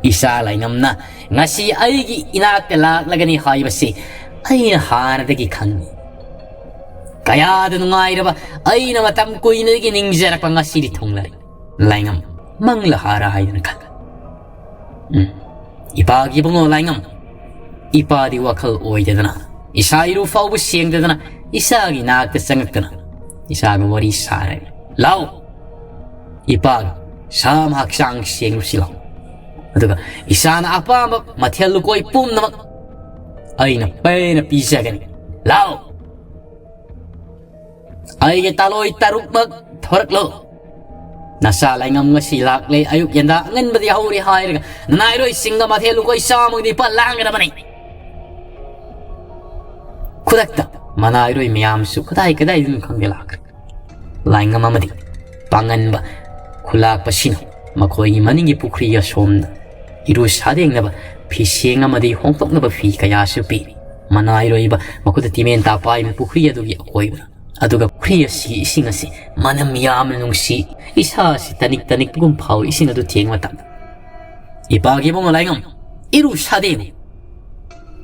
"ꯏꯆꯥ ꯂꯥꯏꯉꯝꯅ ꯉꯁꯤ ꯑꯩꯒꯤ ꯏꯅꯥꯛꯇ ꯂꯥꯛꯂꯒꯅꯤ ꯍꯥꯏꯕꯁꯤ ꯑꯩꯅ ꯍꯥꯟꯅꯗꯒꯤ ꯈꯪꯏ꯫ ꯀꯌꯥꯗ ꯅꯨꯡꯉꯥꯏꯔꯕ ꯑꯩꯅ ꯃꯇꯝ ꯀꯨꯏꯅꯗꯒꯤ ꯅꯤꯡꯖꯔꯛꯄ ꯉꯁꯤꯗꯤ ꯊꯨꯡꯂꯔꯦ꯫" ꯂꯥꯏꯉꯝ ꯃꯪꯂꯥ ꯍꯥꯔꯥ ꯍꯥꯏꯗꯨꯅ ꯈꯜꯂꯤ꯫ ꯎꯝ꯫ "ꯏꯄꯥꯒꯤ ꯏꯕꯨꯡꯉꯣ ꯂꯥꯏꯉꯝ, ꯏꯄꯥꯗꯤ ꯋꯥꯈꯜ ꯑꯣꯏꯗꯗꯅ, ꯏꯁꯥ ꯏꯔꯨ ꯐꯥꯎꯕ ꯁꯦꯡꯗꯗꯅ, ꯏꯆꯥꯒꯤ ꯅꯥꯛꯇ ꯆꯪꯉꯛꯇꯅ, ꯏꯆꯥꯒ ꯋꯥꯔꯤ ꯁꯥꯔꯦ꯫ ꯂꯥꯎ, ꯏꯄꯥꯒ ꯁꯥ ꯑꯃ ꯍꯛꯆꯥꯡ ꯁꯦꯡꯂꯨꯁꯤ ꯂꯥꯎ꯫ ꯑꯗꯨꯒ ꯏꯆꯥꯅ ꯑꯄꯥꯝꯕ ꯃꯊꯦꯜ ꯂꯨꯀꯣꯏ ꯄꯨꯝꯅꯃꯛ ꯑꯩꯅ ꯄꯦꯟꯅ ꯄꯤꯖꯒꯅꯤ꯫ ꯂꯥꯎ!" "ꯑꯩꯒꯤ ꯇꯥꯂꯣꯏ ꯇꯔꯨꯛꯃꯛ ꯊꯣꯔꯛꯂꯣ꯫ "ꯅꯆꯥ ꯂꯥꯏꯉꯝ ꯉꯁꯤ ꯂꯥꯛꯂꯦ, ꯑꯌꯨꯛ ꯌꯦꯟꯗꯥ ꯑꯉꯟꯕꯗꯤ ꯍꯧꯔꯦ ꯍꯥꯏꯔꯒ ꯅꯅꯥꯏꯔꯣꯏꯁꯤꯡꯒ ꯃꯊꯦꯜ ꯂꯨꯀꯣꯏ ꯆꯥꯝꯃꯒꯤ ꯅꯤꯄꯥꯜ ꯂꯥꯡꯒꯗꯕꯅꯤ"꯫ ꯈꯨꯗꯛꯇ ꯃꯅꯥꯏꯔꯣꯏ ꯃꯌꯥꯝꯁꯨ ꯀꯗꯥꯏ ꯀꯗꯥꯏꯗꯅꯣ ꯈꯪꯗꯦ ꯂꯥꯛꯈ꯭ꯔꯦ꯫ ꯂꯥꯏꯉꯝ ꯑꯃꯗꯤ ꯄꯥꯡꯒꯟꯕ ꯈꯨꯂꯥꯛꯄꯁꯤꯅ ꯃꯈꯣꯏꯒꯤ ꯃꯅꯤꯡꯒꯤ ꯄꯨꯈ꯭ꯔꯤ ꯑꯁꯣꯝꯗ ꯏꯔꯨ ꯁꯥꯗꯦꯡꯅꯕ ꯐꯤꯁꯦꯡ ꯑꯃꯗꯤ ꯍꯣꯡꯗꯣꯛꯅꯕ ꯐꯤ ꯀꯌꯥꯁꯨ ꯄꯤ꯫ ꯃꯅꯥꯏꯔꯣꯏꯕ ꯃꯈꯨꯠꯇ ꯇꯤꯃꯦꯟꯇꯥ ꯄꯥꯏꯕ ꯄꯨꯈ꯭ꯔꯤ ꯑꯗꯨꯒꯤ ꯑꯀꯣꯏꯕꯗ꯫ ꯑꯗꯨꯒ ꯄꯨꯈ꯭ꯔꯤ ꯑꯁꯤꯒꯤ ꯏꯁꯤꯡ ꯑꯁꯤ ꯃꯅꯝ ꯌꯥꯝꯅ ꯅꯨꯡꯁꯤ, ꯏꯁꯥ ꯑꯁꯤ ꯇꯅꯤꯛ ꯇꯅꯤꯛꯄꯒꯨꯝ ꯐꯥꯎꯏ ꯏꯁꯤꯡ ꯑꯗꯨ ꯊꯦꯡꯕ ꯃꯇꯝꯗ꯫ "ꯏꯄꯥꯒꯤ ꯏꯕꯨꯡꯉꯣ ꯂꯥꯏꯉꯝ, ꯏꯔꯨ ꯁꯥꯗꯦꯡꯉꯨ"꯫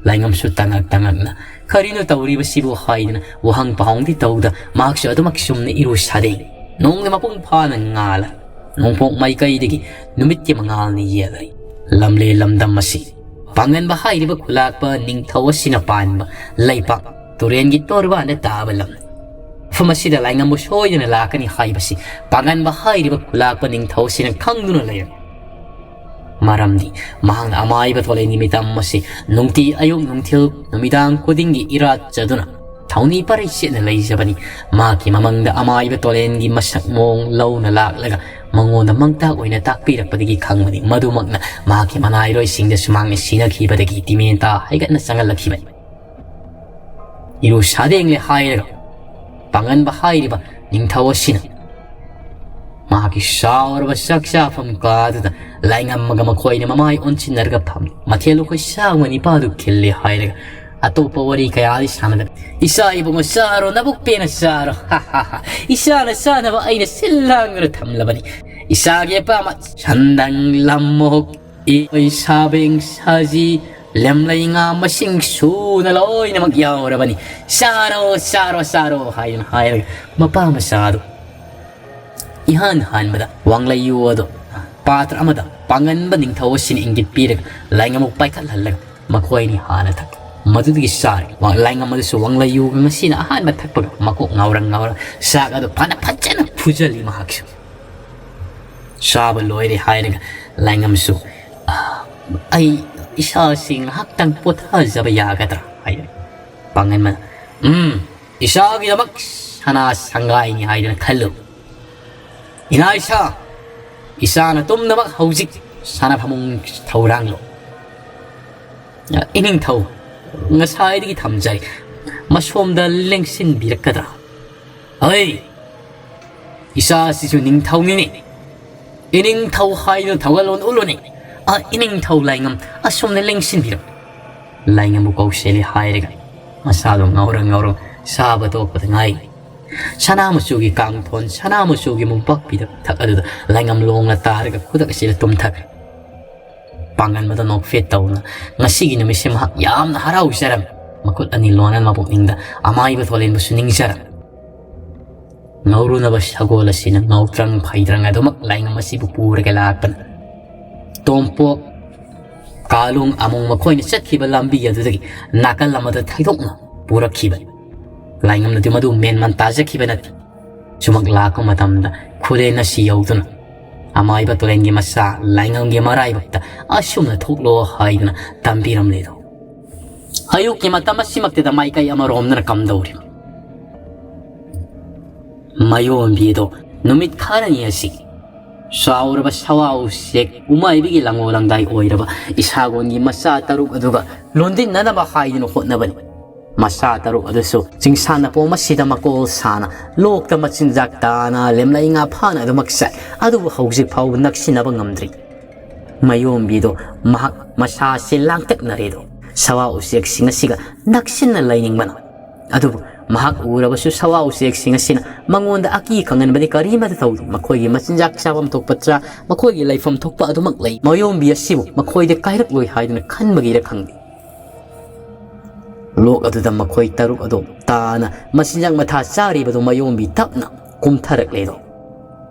ꯂꯥꯏꯉꯝꯁꯨ ꯇꯉꯛ ꯇꯉꯛꯅ "ꯀꯔꯤꯅꯣ ꯇꯧꯔꯤꯕꯁꯤꯕꯨ?" ꯍꯥꯏꯗꯨꯅ ꯋꯥꯍꯪ ꯄꯥꯎꯍꯪꯗꯤ ꯇꯧꯗ ꯃꯍꯥꯛꯁꯨ ꯑꯗꯨꯃꯛ ꯆꯨꯝꯅ ꯏꯔꯨ ꯁꯥꯗꯦꯡꯉꯤ꯫ ꯅꯣꯡꯅ ꯃꯄꯨꯡ ꯐꯥꯅ ꯉꯥꯜꯂ ꯅꯣꯡꯄꯣꯛ ꯃꯥꯏꯀꯩꯗꯒꯤ ꯅꯨꯃꯤꯠꯀꯤ ꯃꯉꯥꯜꯅ ꯌꯦꯜꯂꯔꯤ꯫ ꯂꯝꯂꯦ ꯂꯝꯗꯝ ꯑꯁꯤ ꯄꯥꯡꯒꯟꯕ ꯍꯥꯏꯔꯤꯕ ꯈꯨꯂꯥꯛꯄ ꯅꯤꯡꯊꯧ ꯑꯁꯤꯅ ꯄꯥꯟꯕ ꯂꯩꯄꯥꯛ ꯇꯨꯔꯦꯟꯒꯤ ꯇꯣꯔꯕꯥꯟꯗ ꯇꯥꯕ ꯂꯝꯅꯤ꯫ ꯃꯐꯝ ꯑꯁꯤꯗ ꯂꯥꯏꯉꯝꯕꯨ ꯁꯣꯏꯗꯅ ꯂꯥꯛꯀꯅꯤ ꯍꯥꯏꯕꯁꯤ ꯄꯥꯡꯒꯟꯕ ꯍꯥꯏꯔꯤꯕ ꯈꯨꯂꯥꯛꯄ ꯅꯤꯡꯊꯧ ꯑꯁꯤꯅ ꯈꯪꯗꯨꯅ ꯂꯩꯔꯝꯃꯤ꯫ ꯃꯔꯝꯗꯤ ꯃꯍꯥꯛꯅ ꯑꯃꯥꯏꯕ ꯇꯣꯂꯦꯟꯒꯤ ꯃꯤꯇꯝ ꯑꯁꯤ ꯅꯨꯡꯇꯤ ꯑꯌꯨꯛ ꯅꯨꯡꯊꯤꯜ ꯅꯨꯃꯤꯗꯥꯡ ꯈꯨꯗꯤꯡꯒꯤ ꯏꯔꯥꯠꯆꯗꯨꯅ ꯊꯧꯅꯤ ꯄꯔꯩ ꯆꯦꯠꯅ ꯂꯩꯖꯕꯅꯤ꯫ ꯃꯍꯥꯛꯀꯤ ꯃꯃꯪꯗ ꯑꯃꯥꯏꯕ ꯇꯣꯂꯦꯟꯒꯤ ꯃꯁꯛ ꯃꯑꯣꯡ ꯂꯧꯅ ꯂꯥꯛꯂꯒ ꯃꯉꯣꯟꯗ ꯃꯪꯇꯥꯛ ꯑꯣꯏꯅ ꯇꯥꯛꯄꯤꯔꯛꯄꯗꯒꯤ ꯈꯪꯕꯅꯤ꯫ ꯃꯗꯨꯃꯛꯅ ꯃꯍꯥꯛꯀꯤ ꯃꯅꯥꯏꯔꯣꯏꯁꯤꯡꯗ ꯁꯨꯃꯥꯡꯅ ꯁꯤꯅꯈꯤꯕꯗꯒꯤ ꯇꯤꯃꯦꯟꯇꯥ ꯍꯥꯏꯒꯠꯅ ꯆꯪꯍꯜꯂꯛꯈꯤꯕꯅꯤ꯫ ꯏꯔꯨ ꯁꯥꯗꯦꯡꯂꯦ ꯍꯥꯏꯔꯒ ꯄꯥꯡꯒꯟꯕ ꯍꯥꯏꯔꯤꯕ ꯅꯤꯡꯊꯧ ꯑꯁꯤꯅ ꯃꯍꯥꯛꯀꯤ ꯆꯥꯎꯔꯕ ꯆꯥꯛ ꯆꯥꯐꯝ ꯀꯥꯗꯨꯗ ꯂꯥꯏꯉꯝꯃꯒ ꯃꯈꯣꯏꯅ ꯃꯃꯥꯏ ꯑꯣꯟꯁꯤꯟꯅꯔꯒ ꯐꯝꯃꯤ꯫ ꯃꯊꯦꯜ ꯂꯨꯀꯣꯏ ꯆꯥꯝꯃ ꯅꯤꯄꯥꯗꯨ ꯈꯤꯜꯂꯦ ꯍꯥꯏꯔꯒ ꯑꯇꯣꯞꯄ ꯋꯥꯔꯤ ꯀꯌꯥꯗꯤ ꯁꯥꯟꯅꯗꯕ꯫ "ꯏꯆꯥ ꯏꯕꯨꯡꯉꯣ ꯆꯥꯔꯣ, ꯅꯕꯨꯛ ꯄꯦꯟꯅ ꯆꯥꯔꯣ꯫ ꯍꯥ, ꯍꯥ, ꯍꯥ꯫ ꯏꯆꯥꯅ ꯆꯥꯅꯕ ꯑꯩꯅ ꯁꯤꯜ ꯂꯥꯡꯗꯨꯅ ꯊꯝꯂꯕꯅꯤ꯫ ꯏꯆꯥꯒꯤ ꯑꯄꯥꯝꯕ ꯁꯟꯗꯪ ꯂꯝꯃꯣꯛ, ꯏꯔꯣꯏ ꯁꯥꯕꯦꯡ ꯁꯖꯤ, ꯂꯦꯝꯂꯩ ꯉꯥ ꯃꯁꯤꯡ ꯁꯨꯅ ꯂꯣꯏꯅꯃꯛ ꯌꯥꯎꯔꯕꯅꯤ꯫ ꯆꯥꯔꯣ, ꯆꯥꯔꯣ, ꯆꯥꯔꯣ" ꯍꯥꯏꯗꯨꯅ ꯍꯥꯏꯔꯒ ꯃꯄꯥ ꯃꯆꯥꯗꯨ ꯏꯍꯥꯟ ꯍꯥꯟꯕꯗ ꯋꯥꯡꯂꯩꯌꯨ ꯑꯗꯨ ꯄꯥꯇ꯭ꯔ ꯑꯃꯗ ꯄꯥꯡꯒꯟꯕ ꯅꯤꯡꯊꯧ ꯑꯁꯤꯅ ꯏꯪꯒꯤꯠ ꯄꯤꯔꯒ ꯂꯥꯏꯉꯝꯕꯨ ꯄꯥꯏꯈꯠꯍꯜꯂꯒ ꯃꯈꯣꯏ ꯑꯅꯤ ꯍꯥꯟꯅ ꯊꯛ-, ꯃꯗꯨꯗꯒꯤ ꯆꯥꯔꯦ꯫ ꯋꯥ-, ꯂꯥꯏꯉꯝ ꯑꯗꯨꯁꯨ ꯋꯥꯡꯂꯩꯌꯨꯒ ꯉꯁꯤꯅ ꯑꯍꯥꯟꯕ ꯊꯛꯄꯒ ꯃꯀꯣꯛ ꯉꯥꯎꯔ ꯉꯥꯎꯔ ꯆꯥꯛ ꯑꯗꯨ ꯐꯅ ꯐꯖꯅ ꯐꯨꯖꯜꯂꯤ ꯃꯍꯥꯛꯁꯨ꯫ ꯆꯥꯕ ꯂꯣꯏꯔꯦ ꯍꯥꯏꯔꯒ ꯂꯥꯏꯉꯝꯁꯨ, "ꯑ, ꯑꯩ ꯏꯁꯥꯁꯤ ꯉꯥꯏꯍꯥꯛꯇꯪ ꯄꯣꯊꯥꯖꯕ ꯌꯥꯒꯗ꯭ꯔꯥ?" ꯍꯥꯏꯔꯦ꯫ ꯄꯥꯡꯒꯟꯕꯅ, "ꯎꯝ, ꯏꯁꯥꯒꯤꯗꯃꯛ ꯁꯅꯥ ꯁꯪꯒꯥꯏꯅꯤ ꯍꯥꯏꯗꯅ ꯈꯜꯂꯨ꯫ "ꯏꯅꯥ ꯏꯁꯥ, ꯏꯆꯥꯅ ꯇꯨꯝꯅꯃꯛ ꯍꯧꯖꯤꯛ ꯁꯥꯟꯅꯐꯃꯨꯡ ꯊꯧꯔꯥꯡꯂꯣ꯫ ꯏꯅꯤꯡꯊꯧ, ꯉꯁꯥꯏꯗꯒꯤ ꯊꯝꯖꯩ, ꯃꯁꯣꯝꯗ ꯂꯦꯡꯁꯤꯟꯕꯤꯔꯛꯀꯗ꯭ꯔꯥ? ꯑꯩ, ꯏꯆꯥꯁꯤꯁꯨ ꯅꯤꯡꯊꯧꯅꯤꯅꯦ꯫ ꯏꯅꯤꯡꯊꯧ ꯍꯥꯏꯗꯨꯅ ꯊꯧꯒꯜꯂꯣꯟ ꯎꯠꯂꯨꯅꯦ꯫ ꯑ, ꯏꯅꯤꯡꯊꯧ ꯂꯥꯏꯉꯝ, ꯑꯁꯣꯝꯗ ꯂꯦꯡꯁꯤꯟꯕꯤꯔꯛꯎ꯫" ꯂꯥꯏꯉꯝꯕꯨ ꯀꯧꯁꯦꯜꯂꯤ ꯍꯥꯏꯔꯒ ꯃꯁꯥꯗꯣ ꯉꯧꯔ ꯉꯧꯔ ꯆꯥꯕ ꯇꯣꯛꯄꯗ ꯉꯥꯏ꯫ ꯁꯅꯥ ꯃꯆꯨꯒꯤ ꯀꯥꯡꯊꯣꯟ, ꯁꯅꯥ ꯃꯆꯨꯒꯤ ꯃꯣꯝꯄꯥꯛ ꯐꯤꯗꯛ ꯑꯗꯨꯗ ꯂꯥꯏꯉꯝ ꯂꯣꯡꯅ ꯇꯥꯔꯒ ꯈꯨꯗꯛ ꯑꯁꯤꯗ ꯇꯨꯝꯊꯈ꯭ꯔꯦ꯫ ꯄꯥꯡꯒꯟꯕꯗ ꯅꯣꯛꯐꯦꯠ ꯇꯧꯅ ꯉꯁꯤꯒꯤ ꯅꯨꯃꯤꯠꯁꯦ ꯃꯍꯥꯛ ꯌꯥꯝꯅ ꯍꯔꯥꯎꯖꯔꯝꯃꯤ꯫ ꯃꯈꯨꯠ ꯑꯅꯤ ꯂꯣꯟꯅ ꯃꯕꯨꯛꯅꯤꯡꯗ ꯑꯃꯥꯏꯕ ꯊꯣꯂꯦꯟꯕꯨꯁꯨ ꯅꯤꯡꯖꯔꯝꯃꯤ꯫ ꯉꯧꯔꯨꯅꯕ ꯁꯒꯣꯜ ꯑꯁꯤꯅ ꯉꯧꯇ꯭ꯔꯪ ꯐꯩꯗ꯭ꯔꯪ ꯑꯗꯨꯃꯛ ꯂꯥꯏꯉꯝ ꯑꯁꯤꯕꯨ ꯄꯨꯔꯒ ꯂꯥꯛꯄꯅꯤ꯫ ꯇꯣꯝꯄꯣꯛ, ꯀꯥꯂꯨꯡ ꯑꯃꯨꯛ ꯃꯈꯣꯏꯅ ꯆꯠꯈꯤꯕ ꯂꯝꯕꯤ ꯑꯗꯨꯗꯒꯤ ꯅꯥꯀꯜ ꯑꯃꯗ ꯊꯩꯗꯣꯛꯅ ꯄꯨꯔꯛꯈꯤꯕꯅꯤ꯫ ꯂꯥꯏꯉꯝꯅꯗꯤ ꯃꯗꯨ ꯃꯦꯟꯃꯥꯟ ꯇꯥꯖꯈꯤꯕ ꯅꯠꯇꯦ꯫ ꯁꯨꯃꯛ ꯂꯥꯛꯄ ꯃꯇꯝꯗ ꯈꯨꯂꯦꯟ ꯑꯁꯤ ꯌꯧꯗꯨꯅ ꯑꯃꯥꯏꯕ ꯇꯨꯔꯦꯟꯒꯤ ꯃꯆꯥ ꯂꯥꯏꯉꯝꯒꯤ ꯃꯔꯥꯏꯕꯛꯇ ꯑꯁꯨꯝꯅ ꯊꯣꯛꯂꯣ ꯍꯥꯏꯗꯨꯅ ꯇꯝꯕꯤꯔꯝꯂꯦꯗꯣ꯫ ꯑꯌꯨꯛꯀꯤ ꯃꯇꯝ ꯑꯁꯤꯃꯛꯇꯗ ꯃꯥꯏꯀꯩ ꯑꯃꯔꯣꯝꯗꯅ ꯀꯝꯗꯧꯔꯤꯕ ꯃꯌꯣꯝꯕꯤꯗꯣ ꯅꯨꯃꯤꯠ ꯈꯔꯅꯤ ꯑꯁꯤ ꯆꯥꯎꯔꯕ ꯁꯋꯥ ꯎꯆꯦꯛ ꯎꯃꯥꯏꯕꯤꯒꯤ ꯂꯪꯉꯣ ꯂꯪꯗꯥꯏ ꯑꯣꯏꯔꯕ ꯏꯁꯥꯒꯣꯟꯒꯤ ꯃꯆꯥ ꯇꯔꯨꯛ ꯑꯗꯨꯒ ꯂꯣꯟꯗꯤꯟꯅꯅꯕ ꯍꯥꯏꯗꯨꯅ ꯍꯣꯠꯅꯕꯅꯤ꯫ ꯃꯆꯥ ꯇꯔꯨꯛ ꯑꯗꯨꯁꯨ ꯆꯤꯡꯁꯥꯟꯅꯄꯣꯝ ꯑꯁꯤꯗ ꯃꯀꯣꯜ ꯁꯥꯅ ꯂꯣꯛꯇ ꯃꯆꯤꯟꯖꯥꯛ ꯇꯥꯅ ꯂꯦꯝꯂꯩ ꯉꯥ ꯐꯥꯅ ꯑꯗꯨꯃꯛ ꯆꯥꯏ꯫ ꯑꯗꯨꯕꯨ ꯍꯧꯖꯤꯛ ꯐꯥꯎꯕ ꯅꯛꯁꯤꯟꯅꯕ ꯉꯝꯗ꯭ꯔꯤ꯫ ꯃꯌꯣꯝꯕꯤꯗꯣ ꯃꯍꯥꯛ ꯃꯁꯥꯁꯦ ꯂꯥꯡꯇꯛꯅꯔꯦꯗꯣ꯫ ꯁꯋꯥ ꯎꯆꯦꯛꯁꯤꯡ ꯑꯁꯤꯒ ꯅꯛꯁꯤꯟꯅ ꯂꯩꯅꯤꯡꯕꯅ꯫ ꯑꯗꯨꯕꯨ ꯃꯍꯥꯛ ꯎꯔꯕꯁꯨ ꯁꯋꯥ ꯎꯆꯦꯛꯁꯤꯡ ꯑꯁꯤꯅ ꯃꯉꯣꯟꯗ ꯑꯀꯤ ꯈꯪꯍꯟꯕꯗꯤ ꯀꯔꯤꯃꯠꯇ ꯇꯧꯗꯦ꯫ ꯃꯈꯣꯏꯒꯤ ꯃꯆꯤꯟꯖꯥꯛ ꯆꯥꯐꯝ ꯊꯣꯛꯄ ꯆꯥ, ꯃꯈꯣꯏꯒꯤ ꯂꯩꯐꯝ ꯊꯣꯛꯄ ꯑꯗꯨꯃꯛ ꯂꯩ꯫ ꯃꯌꯣꯝꯕꯤ ꯑꯁꯤꯕꯨ ꯃꯈꯣꯏꯗ ꯀꯥꯏꯔꯛꯂꯣꯏ ꯍꯥꯏꯗꯨꯅ ꯈꯟꯕꯒꯤꯔ ꯈꯪꯗꯦ꯫ ꯂꯣꯛ ꯑꯗꯨꯗ ꯃꯈꯣꯏ ꯇꯔꯨꯛ ꯑꯗꯨ ꯇꯥꯅ ꯃꯆꯤꯟꯖꯥꯛ ꯃꯊꯥ ꯆꯥꯔꯤꯕꯗꯨ ꯃꯌꯣꯝꯕꯤ ꯇꯞꯅ ꯀꯨꯝꯊꯔꯛꯂꯦꯗꯣ꯫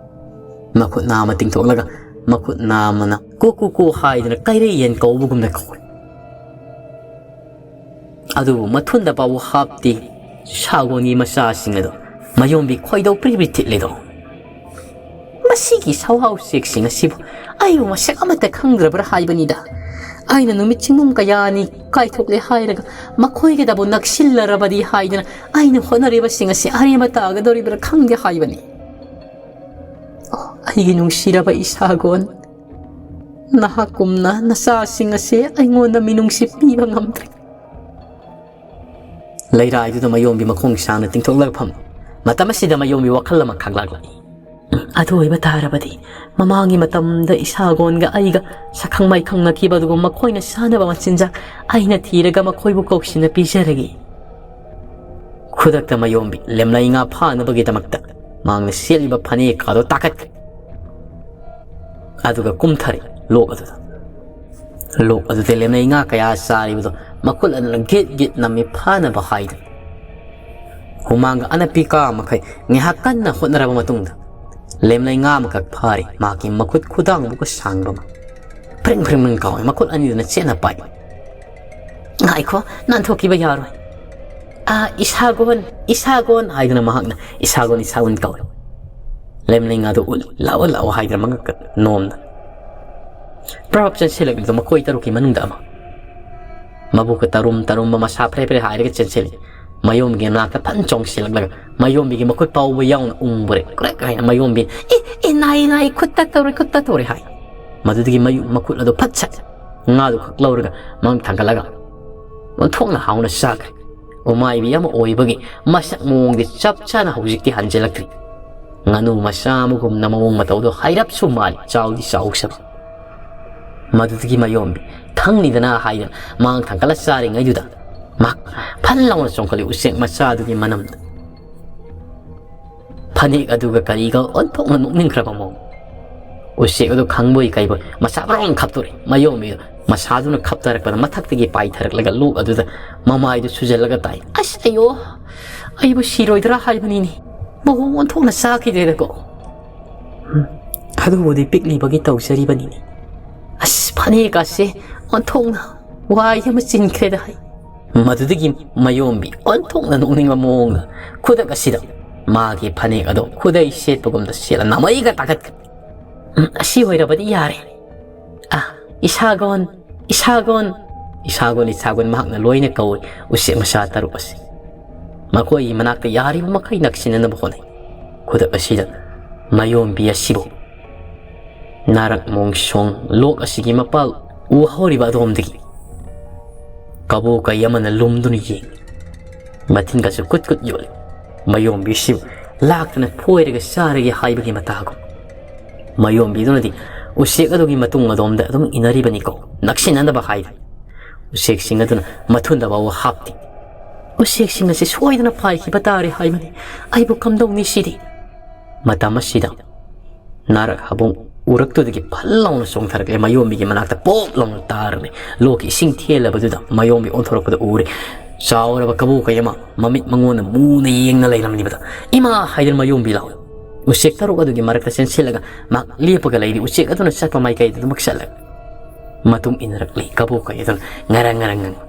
ꯃꯈꯨꯠ ꯅꯥꯝꯃ ꯇꯤꯡꯊꯣꯛꯂꯒ ꯃꯈꯨꯠ ꯅꯥꯝꯃꯅ ꯀꯨ ꯀꯨ ꯀꯨ ꯍꯥꯏꯗꯨꯅ ꯀꯩꯔꯩ ꯌꯦꯟ ꯀꯧꯕꯒꯨꯝꯅ ꯀꯧꯔꯦ꯫ ꯑꯗꯨꯕꯨ ꯃꯊꯨꯟꯗ ꯄꯥꯎ ꯍꯥꯞꯇꯦ꯫ ꯁꯥꯒꯣꯟꯒꯤ ꯃꯆꯥꯁꯤꯡ ꯑꯗꯣ ꯃꯌꯣꯝꯕꯤ ꯈꯣꯏꯗꯧ ꯄ꯭ꯔꯤ ꯄ꯭ꯔꯤ ꯊꯤꯠꯂꯦꯗꯣ꯫ ꯃꯁꯤꯒꯤ ꯁꯋꯥ ꯎꯆꯦꯛꯁꯤꯡ ꯑꯁꯤꯕꯨ ꯑꯩꯕꯨ ꯃꯁꯛ ꯑꯃꯠꯇ ꯈꯪꯗ꯭ꯔꯕ꯭ꯔꯥ ꯍꯥꯏꯕꯅꯤꯗ꯫ ꯑꯩꯅ ꯅꯨꯃꯤꯠ ꯆꯤꯡꯒꯨꯝ ꯀꯌꯥꯅꯤ ꯀꯥꯏꯊꯣꯛꯂꯦ ꯍꯥꯏꯔꯒ ꯃꯈꯣꯏꯒꯗꯕꯨ ꯅꯛꯁꯤꯜꯂꯔꯕꯗꯤ ꯍꯥꯏꯗꯨꯅ ꯑꯩꯅ ꯍꯣꯠꯅꯔꯤꯕꯁꯤꯡ ꯑꯁꯤ ꯑꯔꯦꯝꯕ ꯇꯥꯒꯗꯧꯔꯤꯕ꯭ꯔꯥ ꯈꯪꯗꯦ ꯍꯥꯏꯕꯅꯤ꯫ ꯑꯩꯒꯤ ꯅꯨꯡꯁꯤꯔꯕ ꯏꯁꯥꯒꯣꯟ, ꯅꯍꯥꯛꯀꯨꯝꯅ ꯅꯆꯥꯁꯤꯡ ꯑꯁꯦ ꯑꯩꯉꯣꯟꯗ ꯃꯤꯅꯨꯡꯁꯤ ꯄꯤꯕ ꯉꯝꯗ꯭ꯔꯦ꯫ ꯂꯩꯔꯥꯏꯗꯨꯗ ꯃꯌꯣꯝꯕꯤ ꯃꯈꯣꯡ ꯁꯥꯡꯅ ꯇꯤꯡꯊꯣꯛꯂꯒ ꯐꯝꯃꯤ꯫ ꯃꯇꯝ ꯑꯁꯤꯗ ꯃꯌꯣꯝꯕꯤ ꯋꯥꯈꯜ ꯑꯃ ꯈꯪꯂꯛꯂꯛꯏ꯫ ꯑꯗꯨ ꯑꯣꯏꯕ ꯇꯥꯔꯕꯗꯤ, ꯃꯃꯥꯡꯒꯤ ꯃꯇꯝꯗ ꯏꯁꯥꯒꯣꯟꯒ ꯑꯩꯒ ꯁꯛꯈꯪ ꯃꯥꯏꯈꯪꯅꯈꯤꯕ ꯑꯗꯨꯒ ꯃꯈꯣꯏꯅ ꯆꯥꯅꯕ ꯃꯆꯤꯟꯖꯥꯛ ꯑꯩꯅ ꯊꯤꯔꯒ ꯃꯈꯣꯏꯕꯨ ꯀꯧꯁꯤꯟꯅ ꯄꯤꯖꯔꯒꯦ꯫ ꯈꯨꯗꯛꯇ ꯃꯌꯣꯝꯕꯤ ꯂꯦꯝꯂꯩ ꯉꯥ ꯐꯥꯅꯕꯒꯤꯗꯃꯛꯇ ꯃꯥꯡꯗ ꯁꯦꯠꯂꯤꯕ ꯐꯅꯦꯛ ꯀꯥꯗꯣ ꯇꯥꯈꯠꯈ꯭ꯔꯦ꯫ ꯑꯗꯨꯒ ꯀꯨꯝꯊꯔꯦ ꯂꯣꯛ ꯑꯗꯨꯗ꯫ ꯂꯣꯛ ꯑꯗꯨꯗ ꯂꯦꯝꯂꯩ ꯉꯥ ꯀꯌꯥ ꯆꯥꯔꯤꯕꯗꯣ ꯃꯈꯨꯠ ꯑꯗꯨꯅ ꯒꯤꯠ ꯒꯤꯠ ꯅꯝꯃꯤ ꯐꯥꯅꯕ ꯍꯥꯏꯗꯨꯅ꯫ ꯍꯨꯃꯥꯡꯒ ꯑꯅꯞꯄꯤ ꯀꯥ ꯃꯈꯩ ꯉꯥꯏꯍꯥꯛ ꯀꯟꯅ ꯍꯣꯠꯅꯔꯕ ꯃꯇꯨꯡꯗ ꯂꯦꯝꯂꯩ ꯉꯥ ꯑꯃꯈꯛ ꯐꯥꯔꯤ꯫ ꯃꯍꯥꯛꯀꯤ ꯃꯈꯨꯠ ꯈꯨꯗꯥꯡꯕꯨꯒ ꯁꯥꯡꯕ ꯑꯃ꯫ ꯐ꯭ꯔꯤꯡ ꯐ꯭ꯔꯤꯡ ꯐ꯭ꯔꯤꯡ ꯀꯥꯎꯏ꯫ ꯃꯈꯨꯠ ꯑꯅꯤꯗꯨꯅ ꯆꯦꯠꯅ ꯄꯥꯏ꯫ "ꯉꯥꯏꯈꯣ, ꯅꯥꯟꯊꯣꯛꯈꯤꯕ ꯌꯥꯔꯣꯏ꯫ ꯑꯥ, ꯏꯁꯥꯒꯣꯟ, ꯏꯁꯥꯒꯣꯟ" ꯍꯥꯏꯗꯨꯅ ꯃꯍꯥꯛꯅ "ꯏꯁꯥꯒꯣꯟ, ꯏꯁꯥꯒꯣꯟ" ꯀꯧꯏ꯫ ꯂꯦꯝꯂꯩ ꯉꯥꯗꯨ "ꯎꯠꯂꯨ, ꯂꯥꯛꯑꯣ, ꯂꯥꯛꯑꯣ" ꯍꯥꯏꯗꯨꯅ ꯃꯉꯛꯀ ꯅꯣꯝꯅ꯫ ꯄ꯭ꯔꯞ ꯆꯦꯟꯁꯤꯜꯂꯛꯂꯤꯕꯗꯣ ꯃꯈꯣꯏ ꯇꯔꯨꯛꯀꯤ ꯃꯅꯨꯡꯗ ꯑꯃ꯫ ꯃꯕꯨꯛꯀ ꯇꯔꯨꯝ ꯇꯔꯨꯝꯕ, ꯃꯁꯥ ꯐ꯭ꯔꯦ ꯐ꯭ꯔꯦ ꯍꯥꯏꯔꯒ ꯆꯦꯟꯁꯤꯜꯂꯤ꯫ ꯃꯌꯣꯝꯕꯤꯒꯤ ꯃꯅꯥꯛꯇ ꯐꯟ ꯆꯣꯡꯁꯤꯜꯂꯛꯂꯒ ꯃꯌꯣꯝꯕꯤꯒꯤ ꯃꯈꯨꯠ ꯐꯥꯎꯕ ꯌꯥꯎꯅ ꯎꯪꯕꯔꯦ꯫ ꯀ꯭ꯔꯦꯛ ꯍꯥꯏꯅ ꯃꯌꯣꯝꯕꯤ, "ꯑꯦ, ꯑꯦ, ꯅꯥꯏ, ꯅꯥꯏ, ꯈꯨꯠ ꯇꯠꯇꯧꯔꯦ, ꯈꯨꯠ ꯇꯠꯇꯧꯔꯦ" ꯍꯥꯏ꯫ ꯃꯗꯨꯗꯒꯤ ꯃꯌꯨ-, ꯃꯈꯨꯠ ꯑꯗꯨ ꯐꯠ ꯁꯠ ꯉꯥꯗꯨ ꯈꯛ ꯂꯧꯔꯒ ꯃꯉꯛ ꯊꯥꯡꯒꯠꯂꯒ ꯑꯣꯟꯊꯣꯛꯅ ꯍꯥꯎꯅ ꯆꯥꯈ꯭ꯔꯦ꯫ ꯎꯃꯥꯏꯕꯤ ꯑꯃ ꯑꯣꯏꯕꯒꯤ ꯃꯁꯛ ꯃꯑꯣꯡꯗꯤ ꯆꯞ ꯆꯥꯅ ꯍꯧꯖꯤꯛꯇꯤ ꯍꯟꯖꯤꯜꯂꯛꯇ꯭ꯔꯤ꯫ ꯉꯥꯅꯨ ꯃꯆꯥ ꯑꯃꯒꯨꯝꯅ ꯃꯑꯣꯡ ꯃꯇꯧꯗꯣ ꯍꯥꯏꯔꯞꯁꯨ ꯃꯥꯜꯂꯤ, ꯆꯥꯎꯗꯤ ꯆꯥꯎꯁꯕ꯫ ꯃꯗꯨꯗꯒꯤ ꯃꯌꯣꯝꯕꯤ ꯊꯪꯅꯤꯗꯅ ꯍꯥꯏꯗꯅ ꯃꯉꯛ ꯊꯥꯡꯒꯠꯂ ꯆꯥꯔꯤꯉꯩꯗꯨꯗ ꯃꯍꯥꯛ ꯐꯟ ꯂꯥꯎꯅ ꯆꯣꯡꯈꯠꯂꯤ ꯎꯆꯦꯛ ꯃꯆꯥꯗꯨꯒꯤ ꯃꯅꯝꯗ꯫ ꯐꯅꯦꯛ ꯑꯗꯨꯒ ꯀꯔꯤꯒ ꯑꯣꯟꯊꯣꯛꯅ ꯅꯣꯛꯅꯤꯡꯈ꯭ꯔꯕ ꯃꯑꯣꯡ꯫ ꯎꯆꯦꯛ ꯑꯗꯨ ꯈꯪꯕꯣꯏ ꯀꯩꯕꯣꯏ ꯃꯁꯥ ꯕ꯭ꯔꯣꯡ ꯈꯞꯇꯣꯔꯛꯏ꯫ ꯃꯌꯣꯝꯕꯤꯗꯨ ꯃꯁꯥꯗꯨꯅ ꯈꯞꯇꯔꯛꯄꯗ ꯃꯊꯛꯇꯒꯤ ꯄꯥꯏꯊꯔꯛꯂꯒ ꯂꯣꯛ ꯑꯗꯨꯗ ꯃꯃꯥꯏꯗꯨ ꯁꯨꯖꯜꯂꯒ ꯇꯥꯏ꯫ "ꯑꯁ, ꯑꯌꯣ, ꯑꯩꯕꯨ ꯁꯤꯔꯣꯏꯗ꯭ꯔꯥ ꯍꯥꯏꯕꯅꯤꯅꯦ꯫ ꯃꯑꯣꯡ ꯑꯣꯟꯊꯣꯛꯅ ꯆꯥꯈꯤꯗ꯭ꯔꯦꯗꯀꯣ"꯫ ꯎꯝ, ꯑꯗꯨꯕꯨꯗꯤ ꯄꯤꯛꯂꯤꯕꯒꯤ ꯇꯧꯖꯔꯤꯕꯅꯤꯅꯦ꯫ "ꯑꯁ, ꯐꯅꯦꯛ ꯑꯁꯦ ꯑꯣꯟꯊꯣꯛꯅ ꯋꯥꯏ ꯑꯃ ꯆꯤꯟꯈ꯭ꯔꯦꯗ" ꯍꯥꯏ꯫ ꯃꯗꯨꯗꯒꯤ ꯃꯌꯣꯝꯕꯤ ꯑꯣꯟꯊꯣꯛꯅ ꯅꯣꯛꯅꯤꯡꯕ ꯃꯑꯣꯡꯗ ꯈꯨꯗꯛ ꯑꯁꯤꯗ ꯃꯥꯒꯤ ꯐꯅꯦꯛ ꯑꯗꯣ ꯈꯨꯗꯩ ꯁꯦꯠꯄꯒꯨꯝꯗ ꯁꯦꯠꯂ ꯅꯥꯃꯩꯒ ꯇꯥꯈꯠꯈ꯭ꯔꯦ꯫ "ꯎꯝ, ꯑꯁꯤ ꯑꯣꯏꯔꯕꯗꯤ ꯌꯥꯔꯦ꯫ ꯑꯥ, ꯏꯁꯥꯒꯣꯟ, ꯏꯁꯥꯒꯣꯟ"꯫ ꯏꯁꯥꯒꯣꯟ, ꯏꯁꯥꯒꯣꯟ ꯃꯍꯥꯛꯅ ꯂꯣꯏꯅ ꯀꯧꯏ ꯎꯆꯦꯛ ꯃꯆꯥ ꯇꯔꯨꯛ ꯑꯁꯤ꯫ ꯃꯈꯣꯏꯒꯤ ꯃꯅꯥꯛꯇ ꯌꯥꯔꯤꯕ ꯃꯈꯩ ꯅꯛꯁꯤꯟꯅꯅꯕ ꯍꯣꯠꯅꯩ꯫ ꯈꯨꯗꯛ ꯑꯁꯤꯗ ꯃꯌꯣꯝꯕꯤ ꯑꯁꯤꯕꯨ ꯅꯥꯔꯛ ꯃꯣꯡꯁꯣꯡ ꯂꯣꯛ ꯑꯁꯤꯒꯤ ꯃꯄꯥꯜ ꯎꯍꯧꯔꯤꯕ ꯑꯗꯣꯝꯗꯒꯤ ꯀꯕꯣꯀꯩ ꯑꯃꯅ ꯂꯨꯝꯗꯨꯅ ꯌꯦꯡꯏ꯫ ꯃꯊꯤꯟꯒꯁꯨ ꯀꯨꯠ ꯀꯨꯠ ꯌꯣꯜꯂꯤ꯫ ꯃꯌꯣꯝꯕꯤꯁꯤꯕꯨ ꯂꯥꯛꯇꯅ ꯐꯣꯏꯔꯒ ꯆꯥꯔꯒꯦ ꯍꯥꯏꯕꯒꯤ ꯃꯇꯥꯒꯨꯝ꯫ ꯃꯌꯣꯝꯕꯤꯗꯨꯅꯗꯤ ꯎꯆꯦꯛ ꯑꯗꯨꯒꯤ ꯃꯇꯨꯡ ꯑꯗꯣꯝꯗ ꯑꯗꯨꯝ ꯏꯟꯅꯔꯤꯕꯅꯤꯀꯣ, ꯅꯛꯁꯤꯟꯅꯗꯕ ꯍꯥꯏꯗꯨꯅꯤ꯫ ꯎꯆꯦꯛꯁꯤꯡ ꯑꯗꯨꯅ ꯃꯊꯨꯟꯗ ꯐꯥꯎꯕ ꯍꯥꯞꯇꯦ꯫ "ꯎꯆꯦꯛꯁꯤꯡ ꯑꯁꯤ ꯁꯣꯏꯗꯅ ꯄꯥꯏꯈꯤꯕ ꯇꯥꯔꯦ ꯍꯥꯏꯕꯅꯤ꯫ ꯑꯩꯕꯨ ꯀꯝꯗꯧꯅꯤ ꯁꯤꯗꯤ?" ꯃꯇꯝ ꯑꯁꯤꯗ ꯅꯥꯔꯛ ꯍꯥꯕꯣꯡ ꯎꯔꯛꯇꯨꯗꯒꯤ ꯐꯜ ꯂꯥꯎꯅ ꯆꯣꯡꯊꯔꯛꯂꯦ꯫ ꯃꯌꯣꯝꯕꯤꯒꯤ ꯃꯅꯥꯛꯇ ꯄꯣꯞ ꯂꯥꯎꯅ ꯇꯥꯔꯝꯃꯦ꯫ ꯂꯣꯛꯀꯤ ꯏꯁꯤꯡ ꯊꯦꯜꯂꯕꯗꯨꯗ ꯃꯌꯣꯝꯕꯤ ꯑꯣꯟꯊꯣꯔꯛꯄꯗ ꯎꯔꯦ꯫ ꯆꯥꯎꯔꯕ ꯀꯕꯣꯀꯩ ꯑꯃ ꯃꯃꯤꯠ ꯃꯉꯣꯟꯗ ꯃꯨꯅ ꯌꯦꯡꯅ ꯂꯩꯔꯝꯂꯤꯕꯗ, "ꯏꯃꯥ!" ꯍꯥꯏꯗꯨꯅ ꯃꯌꯣꯝꯕꯤ ꯂꯥꯎꯏ꯫ ꯎꯆꯦꯛ ꯇꯔꯨꯛ ꯑꯗꯨꯒꯤ ꯃꯔꯛꯇ ꯆꯦꯟꯁꯤꯜꯂꯒ ꯃꯍꯥꯛ ꯂꯦꯞꯄꯒ ꯂꯩꯔꯤ꯫ ꯎꯆꯦꯛ ꯑꯗꯨꯅ ꯆꯠꯄ ꯃꯥꯏꯀꯩꯗ ꯑꯗꯨꯃꯛ ꯆꯠꯂꯒ ꯃꯇꯨꯡ ꯏꯟꯅꯔꯛꯂꯤ꯫ ꯀꯕꯣꯀꯩ ꯑꯗꯨꯅ ꯉꯔꯪ ꯉꯔꯪ ꯉꯪꯏ꯫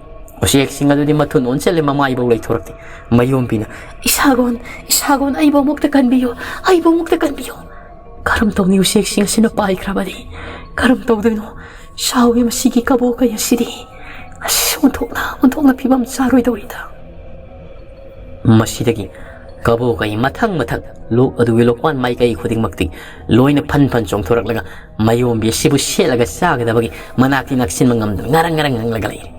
ꯎꯆꯦꯛꯁꯤꯡ ꯑꯗꯨꯗꯤ ꯃꯊꯨꯟ ꯑꯣꯟꯁꯤꯜꯂꯦ, ꯃꯃꯥꯏꯐꯥꯎ ꯂꯩꯊꯣꯔꯛꯇꯦ꯫ ꯃꯌꯣꯝꯕꯤꯅ, "ꯏꯁꯥꯒꯣꯟ, ꯏꯁꯥꯒꯣꯟ, ꯑꯩꯕꯨ ꯑꯃꯨꯛꯇ ꯀꯟꯕꯤꯌꯨ, ꯑꯩꯕꯨ ꯑꯃꯨꯛꯇ ꯀꯟꯕꯤꯌꯨ꯫ ꯀꯔꯝ ꯇꯧꯅꯤ, ꯎꯆꯦꯛꯁꯤꯡ ꯑꯁꯤꯅ ꯄꯥꯏꯈ꯭ꯔꯕꯗꯤ? ꯀꯔꯝ ꯇꯧꯗꯣꯏꯅꯣ? ꯁꯥꯎꯋꯦ ꯃꯁꯤꯒꯤ ꯀꯕꯣꯀꯩ ꯑꯁꯤꯗꯤ꯫ ꯑꯁ, ꯑꯣꯟꯊꯣꯛꯅ, ꯑꯣꯟꯊꯣꯛꯅ ꯐꯤꯕꯝ ꯆꯥꯔꯣꯏꯗꯧꯔꯤꯗ꯫" ꯃꯁꯤꯗꯒꯤ ꯀꯕꯣꯀꯩ ꯃꯊꯪ ꯃꯊꯪ ꯂꯣꯛ ꯑꯗꯨꯒꯤ ꯂꯣꯛꯄꯥꯟ ꯃꯥꯏꯀꯩ ꯈꯨꯗꯤꯡꯃꯛꯇꯤ ꯂꯣꯏꯅ ꯐꯟ ꯐꯟ ꯆꯣꯡꯊꯣꯔꯛꯂꯒ ꯃꯌꯣꯝꯕꯤ ꯑꯁꯤꯕꯨ ꯁꯦꯠꯂꯒ ꯆꯥꯒꯗꯕꯒꯤ ꯃꯅꯥꯛꯇꯤ ꯅꯛꯁꯤꯟꯕ ꯉꯝꯗꯅ ꯉꯔꯪ ꯉꯔꯪ ꯉꯪꯂꯒ ꯂꯩꯔꯤ꯫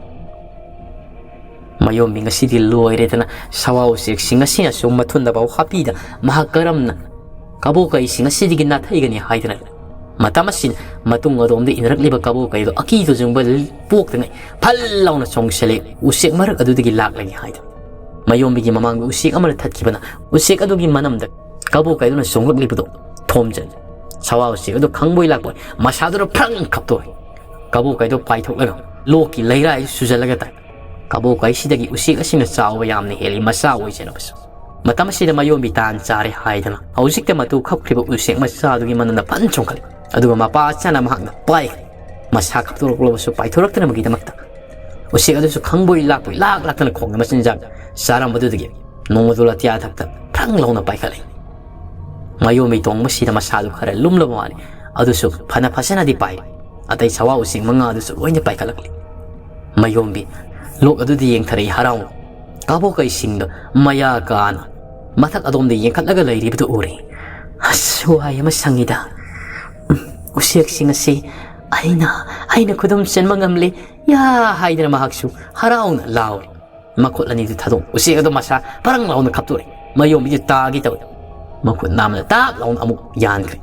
ꯃꯌꯣꯝꯕꯤ ꯉꯁꯤꯗꯤ ꯂꯣꯏꯔꯦꯗꯅ ꯁꯋꯥ ꯎꯆꯦꯛꯁꯤꯡ ꯑꯁꯤꯅꯁꯨ ꯃꯊꯨꯟꯗꯐꯥꯎ ꯍꯥꯞꯄꯤꯗ ꯃꯍꯥꯛ ꯀꯔꯝꯅ ꯀꯕꯣꯀꯩꯁꯤꯡ ꯑꯁꯤꯗꯒꯤ ꯅꯥꯊꯩꯒꯅꯤ ꯍꯥꯏꯗꯅ ꯃꯇꯝ ꯑꯁꯤꯗ ꯃꯇꯨꯡ ꯑꯗꯣꯝꯗ ꯏꯟꯅꯔꯛꯂꯤꯕ ꯀꯕꯣꯀꯩꯗꯣ ꯑꯀꯤ ꯇꯨꯖꯨꯡꯕ ꯄꯣꯛꯇꯉꯩ ꯐꯜ ꯂꯥꯎꯅ ꯆꯣꯡꯁꯤꯜꯂꯛꯏ, ꯎꯆꯦꯛ ꯃꯔꯛ ꯑꯗꯨꯗꯒꯤ ꯂꯥꯛꯂꯒꯦ ꯍꯥꯏꯗꯨꯅ꯫ ꯃꯌꯣꯝꯕꯤꯒꯤ ꯃꯃꯥꯡꯗ ꯎꯆꯦꯛ ꯑꯃꯅ ꯊꯠꯈꯤꯕꯅ ꯎꯆꯦꯛ ꯑꯗꯨꯒꯤ ꯃꯅꯝꯗ ꯀꯕꯣꯀꯩꯗꯨꯅ ꯆꯣꯡꯂꯛꯂꯤꯕꯗꯨ ꯊꯣꯝꯖꯤꯜꯂꯤ꯫ ꯁꯋꯥ ꯎꯆꯦꯛ ꯑꯗꯨ ꯈꯪꯕꯣꯏ ꯂꯥꯛꯄꯣꯏ ꯃꯁꯥꯗꯨꯅ ꯐ꯭ꯔꯪ ꯈꯞꯇꯣꯛꯏ꯫ ꯀꯕꯣꯀꯩꯗꯨ ꯄꯥꯏꯊꯣꯛꯂꯒ ꯂꯣꯛꯀꯤ ꯂꯩꯔꯥꯏꯗꯨ ꯁꯨꯖꯜꯂꯒ ꯇꯥꯏ꯫ ꯀꯕꯣꯀꯩꯁꯤꯗꯒꯤ ꯎꯆꯦꯛ ꯑꯁꯤꯅ ꯆꯥꯎꯕ ꯌꯥꯝꯅ ꯍꯦꯜꯂꯤ, ꯃꯆꯥ ꯑꯣꯏꯖꯔꯕꯁꯨ꯫ ꯃꯇꯝ ꯑꯁꯤꯗ ꯃꯌꯣꯝꯕꯤ ꯇꯥꯟ ꯆꯥꯔꯦ ꯍꯥꯏꯗꯅ ꯍꯧꯖꯤꯛꯇ ꯃꯇꯨ ꯈꯞꯈ꯭ꯔꯤꯕ ꯎꯆꯦꯛ ꯃꯆꯥꯗꯨꯒꯤ ꯃꯅꯝꯗ ꯐꯟ ꯆꯣꯡꯈꯠꯂꯤ꯫ ꯑꯗꯨꯒ ꯃꯄꯥ ꯆꯥꯅ ꯃꯍꯥꯛꯅ ꯄꯥꯏꯈ꯭ꯔꯦ꯫ ꯃꯁꯥ ꯈꯞꯇꯣꯔꯛꯂꯕꯁꯨ ꯄꯥꯏꯊꯣꯔꯛꯇꯅꯕꯒꯤꯗꯃꯛꯇ ꯎꯆꯦꯛ ꯑꯗꯨꯁꯨ ꯈꯪꯕꯣꯏ ꯂꯥꯛꯄꯣꯏ ꯂꯥꯛ ꯂꯥꯛꯇꯅ ꯈꯣꯡꯅ ꯃꯆꯤꯟꯖꯥꯛ ꯆꯥꯔꯝꯕꯗꯨꯗꯒꯤ ꯅꯣꯡꯃꯗꯣꯜ ꯑꯇꯤꯌꯥꯊꯛꯇ ꯐ꯭ꯔꯪ ꯂꯥꯎꯅ ꯄꯥꯏꯈꯠꯂꯛꯏ꯫ ꯃꯌꯣꯝꯕꯤ ꯇꯣꯡꯕꯁꯤꯗ ꯃꯁꯥꯗꯨ ꯈꯔ ꯂꯨꯝꯂꯕ ꯃꯥꯜꯂꯤ꯫ ꯑꯗꯨꯁꯨ ꯐꯅ ꯐꯖꯅꯗꯤ ꯄꯥꯏ꯫ ꯑꯇꯩ ꯁꯋꯥ ꯎꯆꯦꯛ ꯃꯉꯥ ꯑꯗꯨꯁꯨ ꯂꯣꯏꯅ ꯄꯥꯏꯈꯠꯂꯛꯂꯤ꯫ ꯃꯌꯣꯝꯕꯤ ꯂꯣꯛ ꯑꯗꯨꯗ ꯌꯦꯡꯊꯔꯛꯏ ꯍꯔꯥꯎꯅ꯫ ꯀꯕꯣꯀꯩꯁꯤꯡꯗ ꯃꯌꯥ ꯀꯥꯅ ꯃꯊꯛ ꯑꯗꯣꯝꯗ ꯌꯦꯡꯈꯠꯂꯒ ꯂꯩꯔꯤꯕꯗꯨ ꯎꯔꯦ꯫ "ꯑꯁ, ꯋꯥꯏ ꯑꯃ ꯁꯪꯉꯤꯗ꯫ ꯎꯝ, "ꯎꯆꯦꯛꯁꯤꯡ ꯑꯁꯤ ꯑꯩꯅ, ꯑꯩꯅ ꯈꯨꯗꯨꯝ ꯆꯟꯕ ꯉꯝꯂꯦ, ꯌꯥ!" ꯍꯥꯏꯗꯅ ꯃꯍꯥꯛꯁꯨ ꯍꯔꯥꯎꯅ ꯂꯥꯎꯔꯦ꯫ ꯃꯈꯨꯠ ꯑꯅꯤꯗꯨ ꯊꯥꯗꯣꯛ ꯎꯆꯦꯛ ꯑꯗꯨ ꯃꯁꯥ ꯄꯔꯪ ꯂꯥꯎꯅ ꯈꯞꯇꯣꯔꯛꯏ꯫ ꯃꯌꯣꯝꯕꯤꯗꯨ ꯇꯥꯒꯦ ꯇꯧꯏ꯫ ꯃꯈꯨꯠ ꯅꯥꯝꯃꯅ ꯇꯥꯛ ꯂꯥꯎꯅ ꯑꯃꯨꯛ ꯌꯥꯟꯈ꯭ꯔꯦ꯫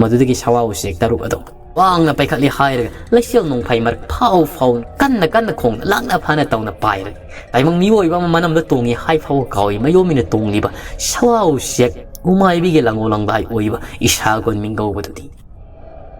ꯃꯗꯨꯗꯒꯤ ꯁꯋꯥ ꯎꯆꯦꯛ ꯇꯔꯨꯛ ꯑꯗꯨ ꯋꯥꯡꯅ ꯄꯥꯏꯈꯠꯂꯤ ꯍꯥꯏꯔꯒ ꯂꯩꯆꯤꯜ ꯅꯣꯡꯐꯥꯏ ꯃꯔꯛ ꯐꯥꯎ ꯐꯥꯎꯅ ꯀꯟꯅ ꯀꯟꯅ ꯈꯣꯡꯅ ꯂꯥꯛꯅ ꯐꯅ ꯇꯧꯅ ꯄꯥꯏꯔꯦ꯫ ꯇꯥꯏꯕꯪ ꯃꯤꯑꯣꯏꯕ ꯑꯃ ꯃꯅꯝꯗ ꯇꯣꯡꯉꯤ ꯍꯥꯏ ꯐꯥꯎꯕ ꯀꯥꯎꯏ ꯃꯌꯣꯝꯕꯤꯅ ꯇꯣꯡꯂꯤꯕ ꯁꯋꯥ ꯎꯆꯦꯛ ꯎꯃꯥꯏꯕꯤꯒꯤ ꯂꯪꯒꯣ ꯂꯪꯗꯥꯏ ꯑꯣꯏꯕ ꯏꯁꯥ ꯒꯣꯟꯃꯤꯡ ꯀꯧꯕꯗꯨꯗꯤ꯫